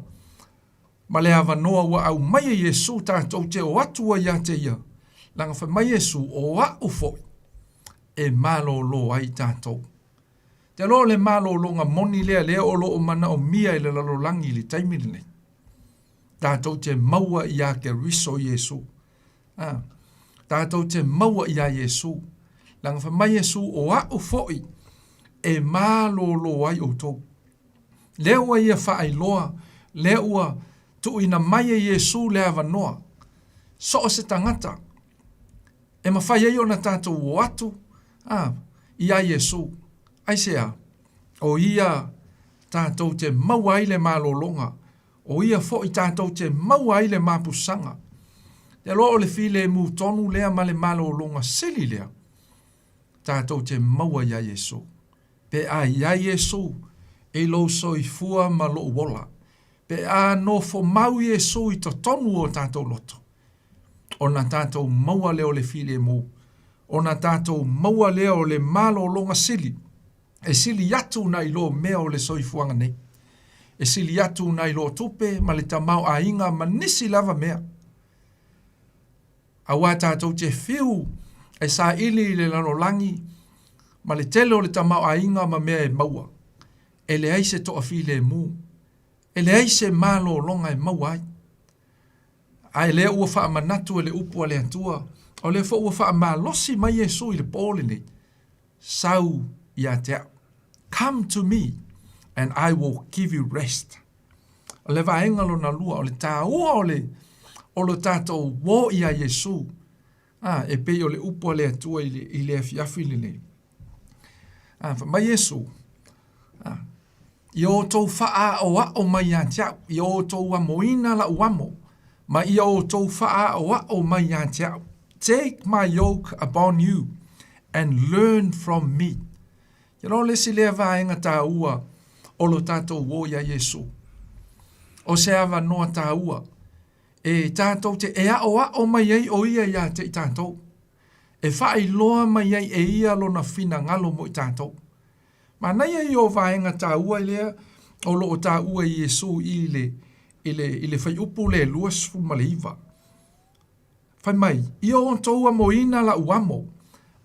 ma le avanoa ua aumai e Iesu tatou te o atu ai ia te ia. Laga fai mai Iesu, o a'u fo'i e malōlō ai tatou. Te aloa o le malōlōga moni lea lea o loo manaomia i le lalolagi i le taimi lenei. Tatou te maua iā Keriso Iesu. A, tatou te maua iā Iesu. Laga fai mai Iesu, o a'u fo'i e malōlō ai outou. Lea ua ia faailoa, lea ua tuuina mai e Iesu le avanoa, so o se tagata, e mafai ai ona tatou o atu, a, iā Iesu. Aisea? O ia tatou te maua ai le malōlōga, o ia foʻi tatou te maua ai le mapusaga. Te aloa o le filemu tonu lea ma le malōlōga sili lea, tatou te maua iā Iesu. Pe a iā Iesu i lou soifua ma lou ola, pe a nofo mau Iesu i totonu o tatou loto, ona tatou maua lea o le filemu, ona tatou maua lea o le malōlōga sili, e sili atu nai lo mea o le soifuaga nei. E sili atu nai lo tupe ma le tamaoaiga ma nisi lava mea. Auā tatou te fiu e saili i le lalolagi ma le tele o le tamaoaiga ma mea e maua, e leai se toafilemu, e leai se malōlōga e maua ai. Ae lea ua faamanatu e le upu a le Atua, o lea foi ua faamalosi mai Iesu i le pō lenei, Sau ia te au. Come to me and I will give you rest. O le vaega lona lua, o le tāua o le, o lo tātou wō ia Iesu, a, e pei o le upu a le Atua i le, i le afiafi lenei. A, fai mai Iesu, a, Ia outou faaʻaoaʻo mai ia te au, ia outou amoina laʻu amo, ma ia outou faaʻaoaʻo mai ia te au. Take my yoke upon you and learn from me. Ia loa le isi lea vaega tāua o lo tātou ō iā Iesū. O se avanoa tāua e tātou te e aʻoaʻo mai ai ʻo ia iā te i tātou. E faailoa mai ai e ia lona finagalo mo i tātou. Manaia ia o vaega tāua lea o loo tāua i Iesu i le, i le, i le fuaiupu le 29. Fai mai, ia outou amoina laʻu amo,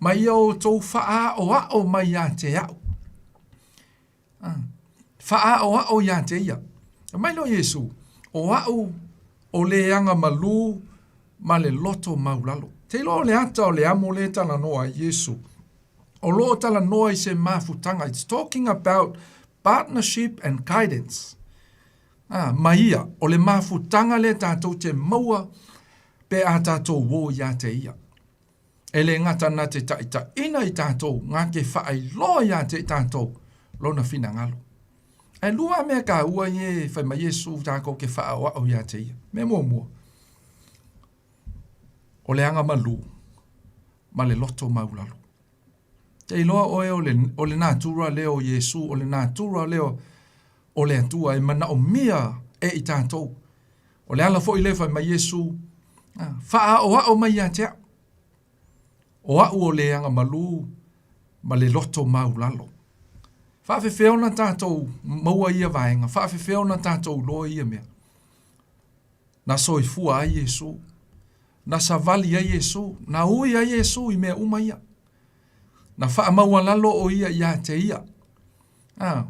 ma ia outou faaʻoaʻo mai iā te aʻu. Ah, faaʻoaʻo iā te ia. Fai mai loa Iesu, o aʻu o le aga malū ma le loto maulalo. Te iloa o le ata o le amo le talanoa ai Iesu. O loo talanoa i se mafutaga. It's talking about partnership and guidance. Ah, ma ia, o le mafutaga lea tatou te maua pe a tatou wō iā te ia. E le gata na te taʻitaʻina i tatou, nga ke faailoa iā te i tatou lona finagalo. Ae lua mea kāua ie fai mai Iesu takou ke faaʻoaʻo iā te ia. Mea muamua, o le aga malū ma le loto maulalo. Te iloa oe o le, o le natura lea o Iesu, o le natura lea o le Atua e manaomia e i tatou. O le ala foi lea fai mai Iesu, ah, faaʻoaʻo mai ia te au. O aʻu o le aga malū ma le loto maulalo. Faafefea ona tatou maua ia vaega, faafefea ona tatou iloa ia mea. Na soifua ai Iesu. Na savali ai Iesu. Na ui ai Iesu i mea uma ia. Na faamaualalo ʻo ia iā te ia. A,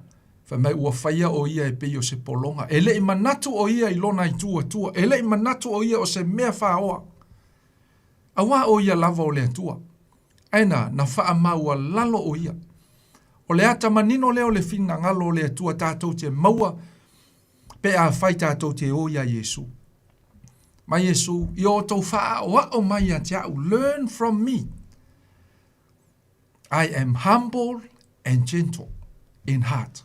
fai mai ua faia ʻo ia e pei o se pologa. E leʻi manatu ʻo ia i lona itu atua. E leʻi manatu ʻo ia o se mea fāoa. Auā ʻo ia lava o le Atua. Ae na, na faamaualalo ʻo ia. O le ata manino lea o le finagalo o le Atua tatou te maua pe afai tatou te o iā Iesu. Mai Iesu, ia outou faaʻoaʻo mai ia te aʻu, learn from me. I am humble and gentle in heart.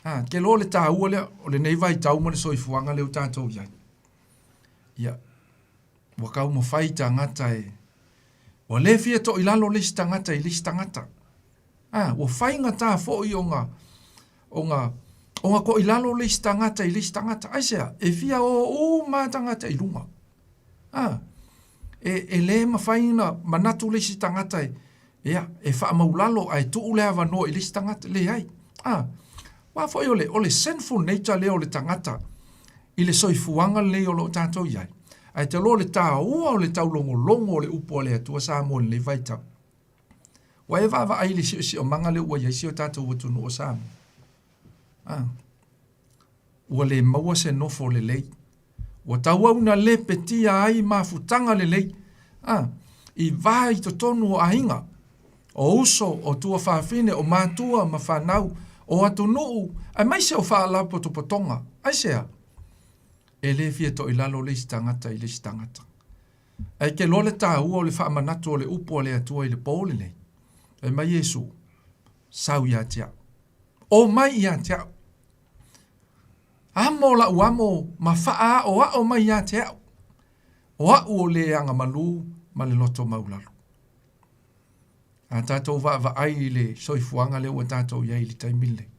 Ha, ke loa le tāua lea, o lenei vaitau ma le soifuaga lea ua tatou i ai. Ia, ua taumafai tagata e, ua le fia toʻilalo le isi tagata i le isi tagata. A, ua faigata foi ona, ona, ona toʻilalo le isi tagata i le isi tagata. Aisea? E fia o uma tagata i luga. A, e, e le mafai ona manatu le isi tagata e, ia, e faamaulalo ae tuu le avanoa i le isi tagata. Leai. A, aua foi o le, o le sinful nature lea o le tagata i le soifuaga lenei o lo o tatou i ai. Ae te loa le tāua o le taulogologo o le upu a le Atua Samoa i lenei vaitau. Ua e vaavaai i le siosiomaga lea ua i ai si o tatou atunuu o Samoa. Ah. Ua le maua se nofo lelei. Ua tauau na lepetia ai mafutaga lelei. Ah. I va i totonu o aiga, o uso, o tuafafine, o matua ma fanau, o atunuu, aemaise o faalapotopotoga. Aisea? E le fia toilalo le isi tagata i le isi tagata. Ae ke loa le tāua o le faamanatu o le upu a le Atua i le pō lenei. Fai mai Iesu, Sau ia te au. O mai ia te au. Amo la'u amo ma fa'aaoa'o mai ia te au. O a'u o le agamalū ma le loto maulalo. A tatou vaavaai i le soifuaga lea ua tatou i ai i le taimi lenei,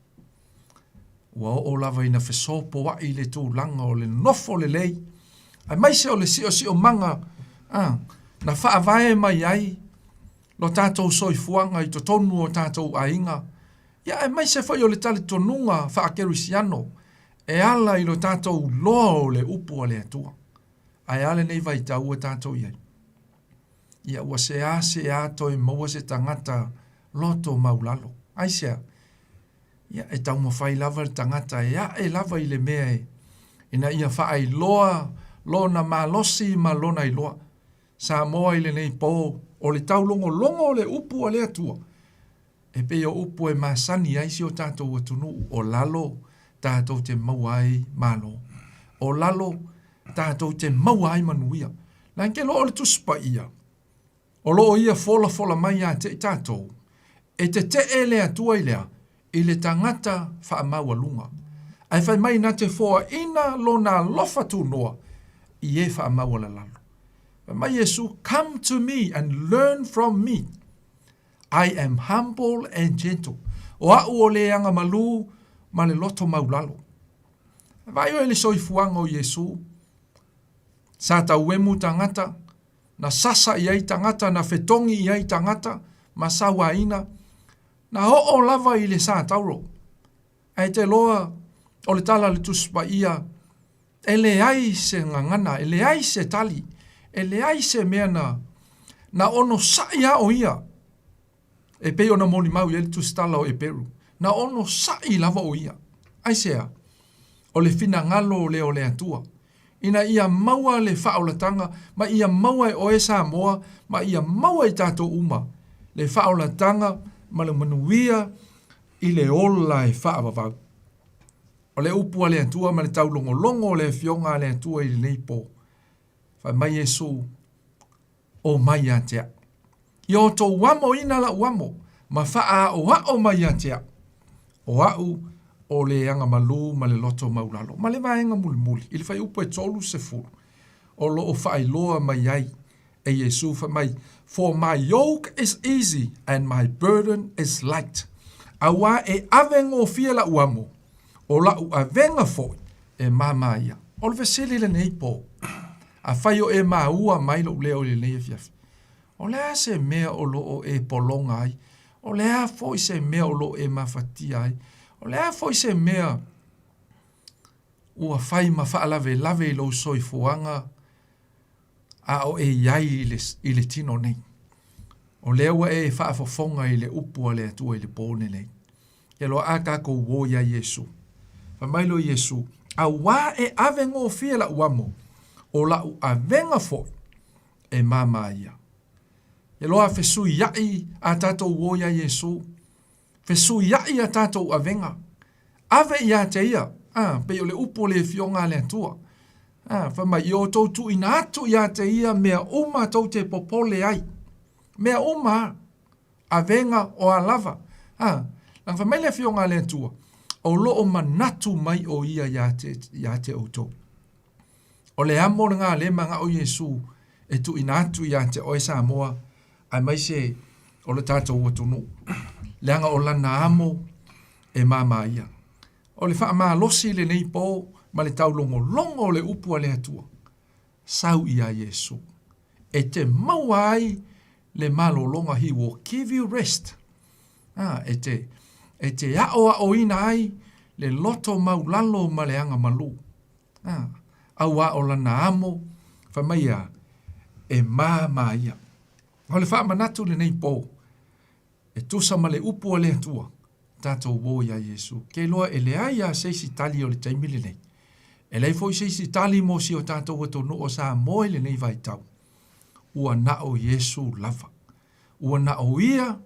ua oo lava ina fesopoa'i le tulaga o le nofo lelei, aemaise o le siosiomaga a, na faavae mai ai lo tatou soifuaga i totonu o tatou aiga, ia aemaise foi o le talitonuga faakerisiano e ala i lo tatou loa o le upu a le Atua. Ae a lenei vaitau ua tatou i ai? Ia ua seāseā toe maua se tagata loto maulalo. Aisea? Ia e taumafai lava le tagata e ae lava i le mea e, ina ia faailoa lona malosi ma lona iloa. Samoa i lenei pō, o le taulogologo o le upu a le Atua, e pei o upu e masani ai si o tatou atunuu, o lalo tatou te maua ai malo. O lalo tatou te maua ai manuia. Leaga ke loa o le Tusi Paia, o lo o ia folafola mai ia te i tatou, e tetee le Atua i le a? I le tagata faamaualuga. Ae fai mai na te foaina lona alofa tunoa i e faamaualalalo. Fai mai Iesu, Come to me and learn from me. I am humble and gentle. O a'u o le agamalū ma le loto maulalo. Vaai oe i le soifuaga o Iesu. Sa tauemu tagata, na sasa i ai tagata, na fetogi i ai tagata, ma sauaina, na oo lava i le sa tauro. Ae te loa o le tala a le Tusi Paia, e leai se gagana, e leai se tali, e leai se mea na, na onosai a o ia, e pei ona molimau i ai le tusitala o Eperu, na onosai lava o ia. Aisea? O le finagalo lea o le Atua, ina ia maua le faaolataga, ma ia maua e oe Samoa, ma ia maua e tatou uma le faaolataga ma le manuia i le ola e faavavau. O le upu a le Atua ma le taulogologo o le Afioga a le Atua i lenei pō. Fai mai Iesu, O mai ia te au. Ia outou amoina la'u amo, ma fa'aaoa'o mai ia te au. O a'u o le agamalū ma le loto maulalo. Ma le vaega mulimuli, i le fuaiupu e 30, o lo o faailoa mai ai e Iesu fai mai, For my yoke is easy and my burden is light. Auā e ave gofie la'u amo, o la'u avega foi e māmā ia. O le fesili lenei pō, afai o e māua mai lo'u leo i lenei afiafi, o le a se mea o lo o e pologa ai? O le a foi se mea o lo o e mafatia ai? O le a foi se mea ua fai ma faalavelave i lou soifuaga a o e i ai i le, i le tino nei. O lea ua e faafofoga i le upu a le Atua i le pō lenei. E loaʻa kākou ō iā Iesū. Fai mai loa Iesū, Auā e ave gofie la'u amo, o la'u avega foi e māmā ia. E loa fesuiaʻi a tātou ō iā Iesū, Fesuiaʻi a tātou avega. Ave iā te ia, ā, pei o le upu o le Afioga a le Atua. Ā, fai mai, i outou tuuina atu iā te ia mea uma tou te popole ai. Mea uma a. Avega o a lava. Ā, lana fai mai le Afioga a le Atua, o lo o manatu mai o ia iā te, iā te outou. O le amo le ngā le manaʻo Iesū e tuuina atu iā te oe Samoa, aemaise o le tatou atunuu. Leaga o lana amo e māmā ia. O le faamalosi lenei pō ma le taulogologo o le upu a le Atua, sau iā Iesū. E te maua ai le malologa, he will give you rest. Ah, e te, e te aʻoaʻoina ai le loto maulalo ma le agamalū. Ah, auā o lana amo, Fai mai a, e māmā ia. O le faamanatu lenei pō, e tusa ma le upu a le Atua, tatou ō iā Iesu. Ke iloa e leai lava se isi tali o le taimi lenei. E leai foi se isi tali mo si o tatou atunuu o Samoa i lenei vaitau. Ua na o Iesu lava. Ua na o Ia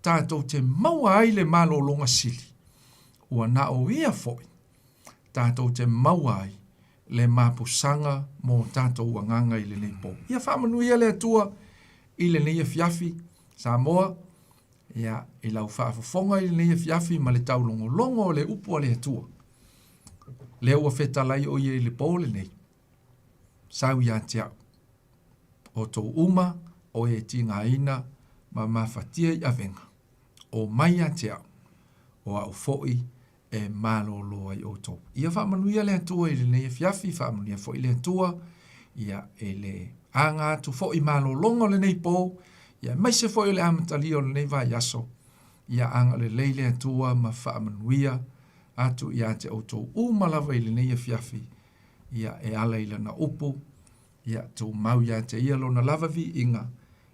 tatou te maua ai le malologa sili. Ua na o Ia foi tatou te maua ai le mapusaga mo tatou agaga i lenei pō. Ia faamanuia le Atua i lenei afiafi, Samoa, ia, i lau faafofoga i lenei afiafi ma le taulogologo o le upu a le Atua. Lea ua fetalai o ia i le pō lenei, sau ia te au. O tou uma o e tigaina ma mafatia i avega, o mai ia te au, o au foi e malōlō ai outou. Ia faamanuia le Atua i lenei afiafi, faamanuia foi le Atua ia i le aga atu foi i malōlōga o lenei pō, ia aemaise foi o le amatalia o lenei vaiaso, ia agalelei le Atua ma faamanuia atu ia te outou uma lava i lenei afiafi, ia e ala i lana upu, ia tumau ia te ia lona lava viiga,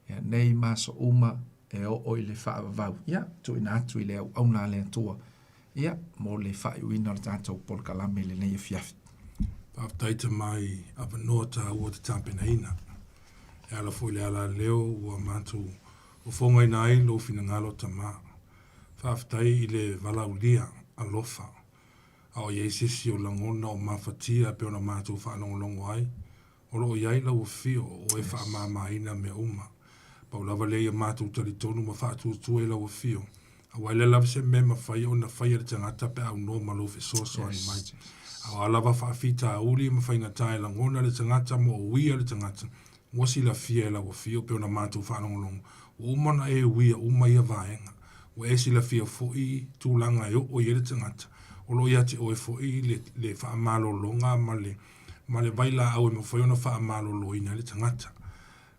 ia nei ma aso uma e oo i le faavavau, ia tuuina atu i le auauna a le Atua, ia mo le faaiuina o le tatou polokalame i lenei afiafi. Faafetai tama i avanoa taua te tapenaina. E ala foi i le alaleo ua matou fofogaina ai lou finagalo tama. Faafetai i le valaaulia alofa. A o i ai se isi o lagona o mafatia e pei ona matou faalogologo ai, o lo o i ai lau afio o oe faamamaina mea uma. Pau lava lea ia matou talitonu ma faatuatua i lau afio, aua e leai lava se mea e mafai ona faia e le tagata pe a aunoa ma lou fesoasoani mai. A o a lava faafitauli ma faigata e lagona e le tagata ma uia le tagata, ua silafia e lau afio pei ona matou faalogologo, ua uma ona e uia uma ia vaega. Ua e silafia foi tulaga e oo i ai le tagata, o lo o ia te oe foi le, le faamalologa ma le, ma le vailaau e mafai ona faamaloloina ai le tagata.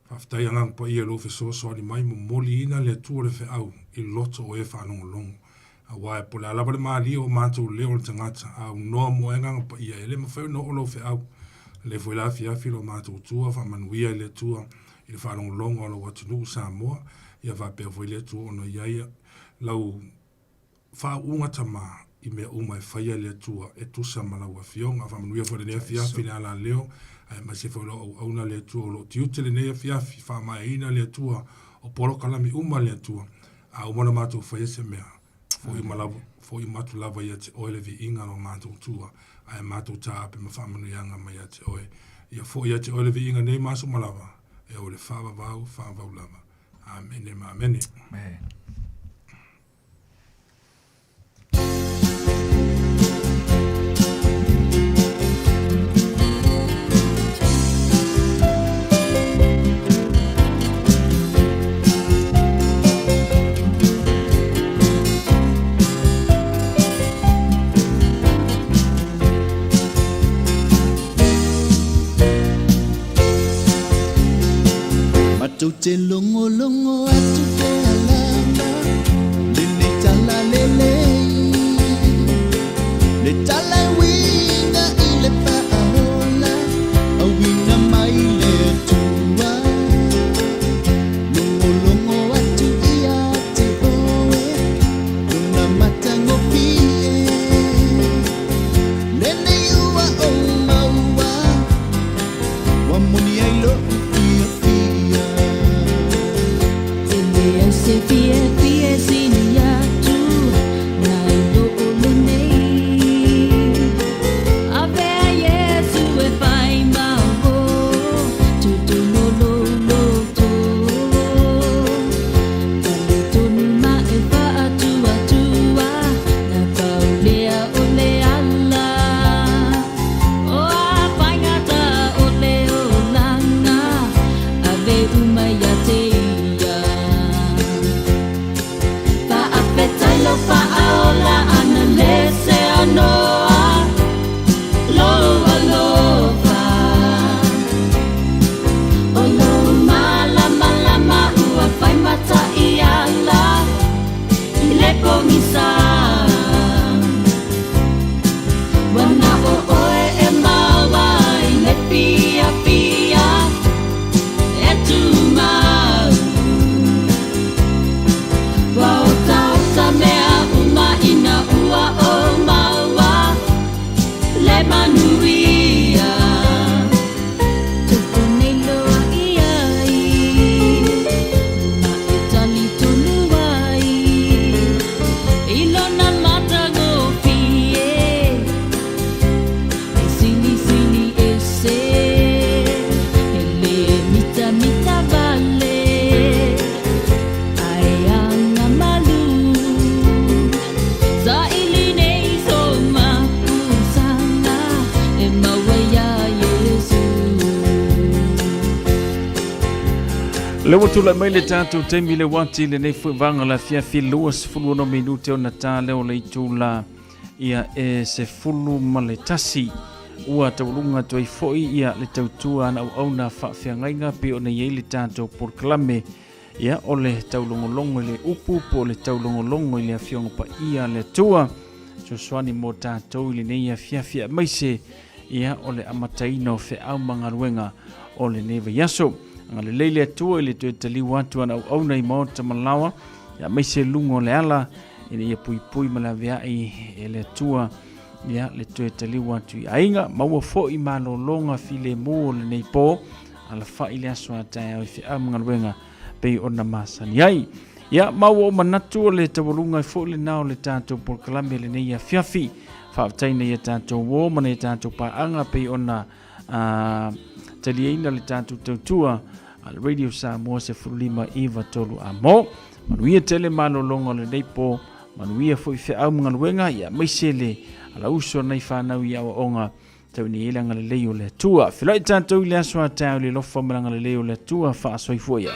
Faafetai Agaga Paia i lou fesoasoani mai, momoliina le Atua le feau i loto o e faalogologo. Aua e po o le a lava le malie o matou leo o le tagata, a aunoa mo oe Agaga Paia, e le mafai ona oo lau feau. Lea foi la afiafi lo matou Atua, faamanuia i le Atua i le faalogologo a lou atunuu Samoa, ia faapea foi le Atua ona i ai lau faauuga tama i mea uma e faia e le Atua e tusa ma lau Afioga. Faamanuia foi lenei afiafi i le alaleo, aemaise foi lau auauna le Atua o lo o tiute lenei afiafi, faamaeaina le Atua o polokalame uma a le Atua, a uma ona matou faia se mea, foi uma lava, foi uma atu lava ia te oe le viiga o lo matou Atua, ae matou taape ma faamanuiaga mai ia te oe. Ia foi ia te oe le viiga nei ma aso uma lava, e oo i le faavavau, faavavau lava. Amene ma amene. Amen. Matou te logologo atu pea lava lenei tala lelei, le tala e uiga i le faaola, auina mai le Atua. Logologo atu ia te oe lona matagofie, lenei ua ou maua. Ua moni ai lo'u fiafia. E leai se fiafia e sili atu nai lo o lenei. Le ua tulai mai le tatou taimi le uati lenei foi vaga le afiafi 26 minute ona ta lea o le itula ia e 11 ua taualuga atu ai foi ia le tautua ana auauna faafeagaiga pei ona i ai le tatou polokalame ia o le taulogologo i le upu po o le taulogologo i le afioga paia a le Atua fesoasoani mo tatou i lenei afiafi aemaise ia o le amataina o feau ma galuega o lenei vaiaso. Agalelei le Atua i le toe taliu atu ana auauna i maota ma laoa, ia aemaise luga o le ala, ina ia puipui ma le aveai e le Atua ia le toe taliu atu i aiga. Maua foi malologa filemu o lenei po, alafai le aso a taeao i feau ma galuega pei ona masani ai. Ia, ma ua ou manatu o le taualuga ai foi lena o le tatou polokalame lenei afiafi. Faafetai na ia tatou o ma na ia tatou paaga pei ona taliaina le tatou tautua a le Radio Samoa 15 93 a mo. Manuia tele malologa o lenei po, manuia foi feau ma galuega, ia aemaise le alauso nai fanau i aoaoga tau nei le agalelei o le Atua. Feloi tatou i le aso a taeao i le alofa ma le agalelei o le Atua faasoifua ia.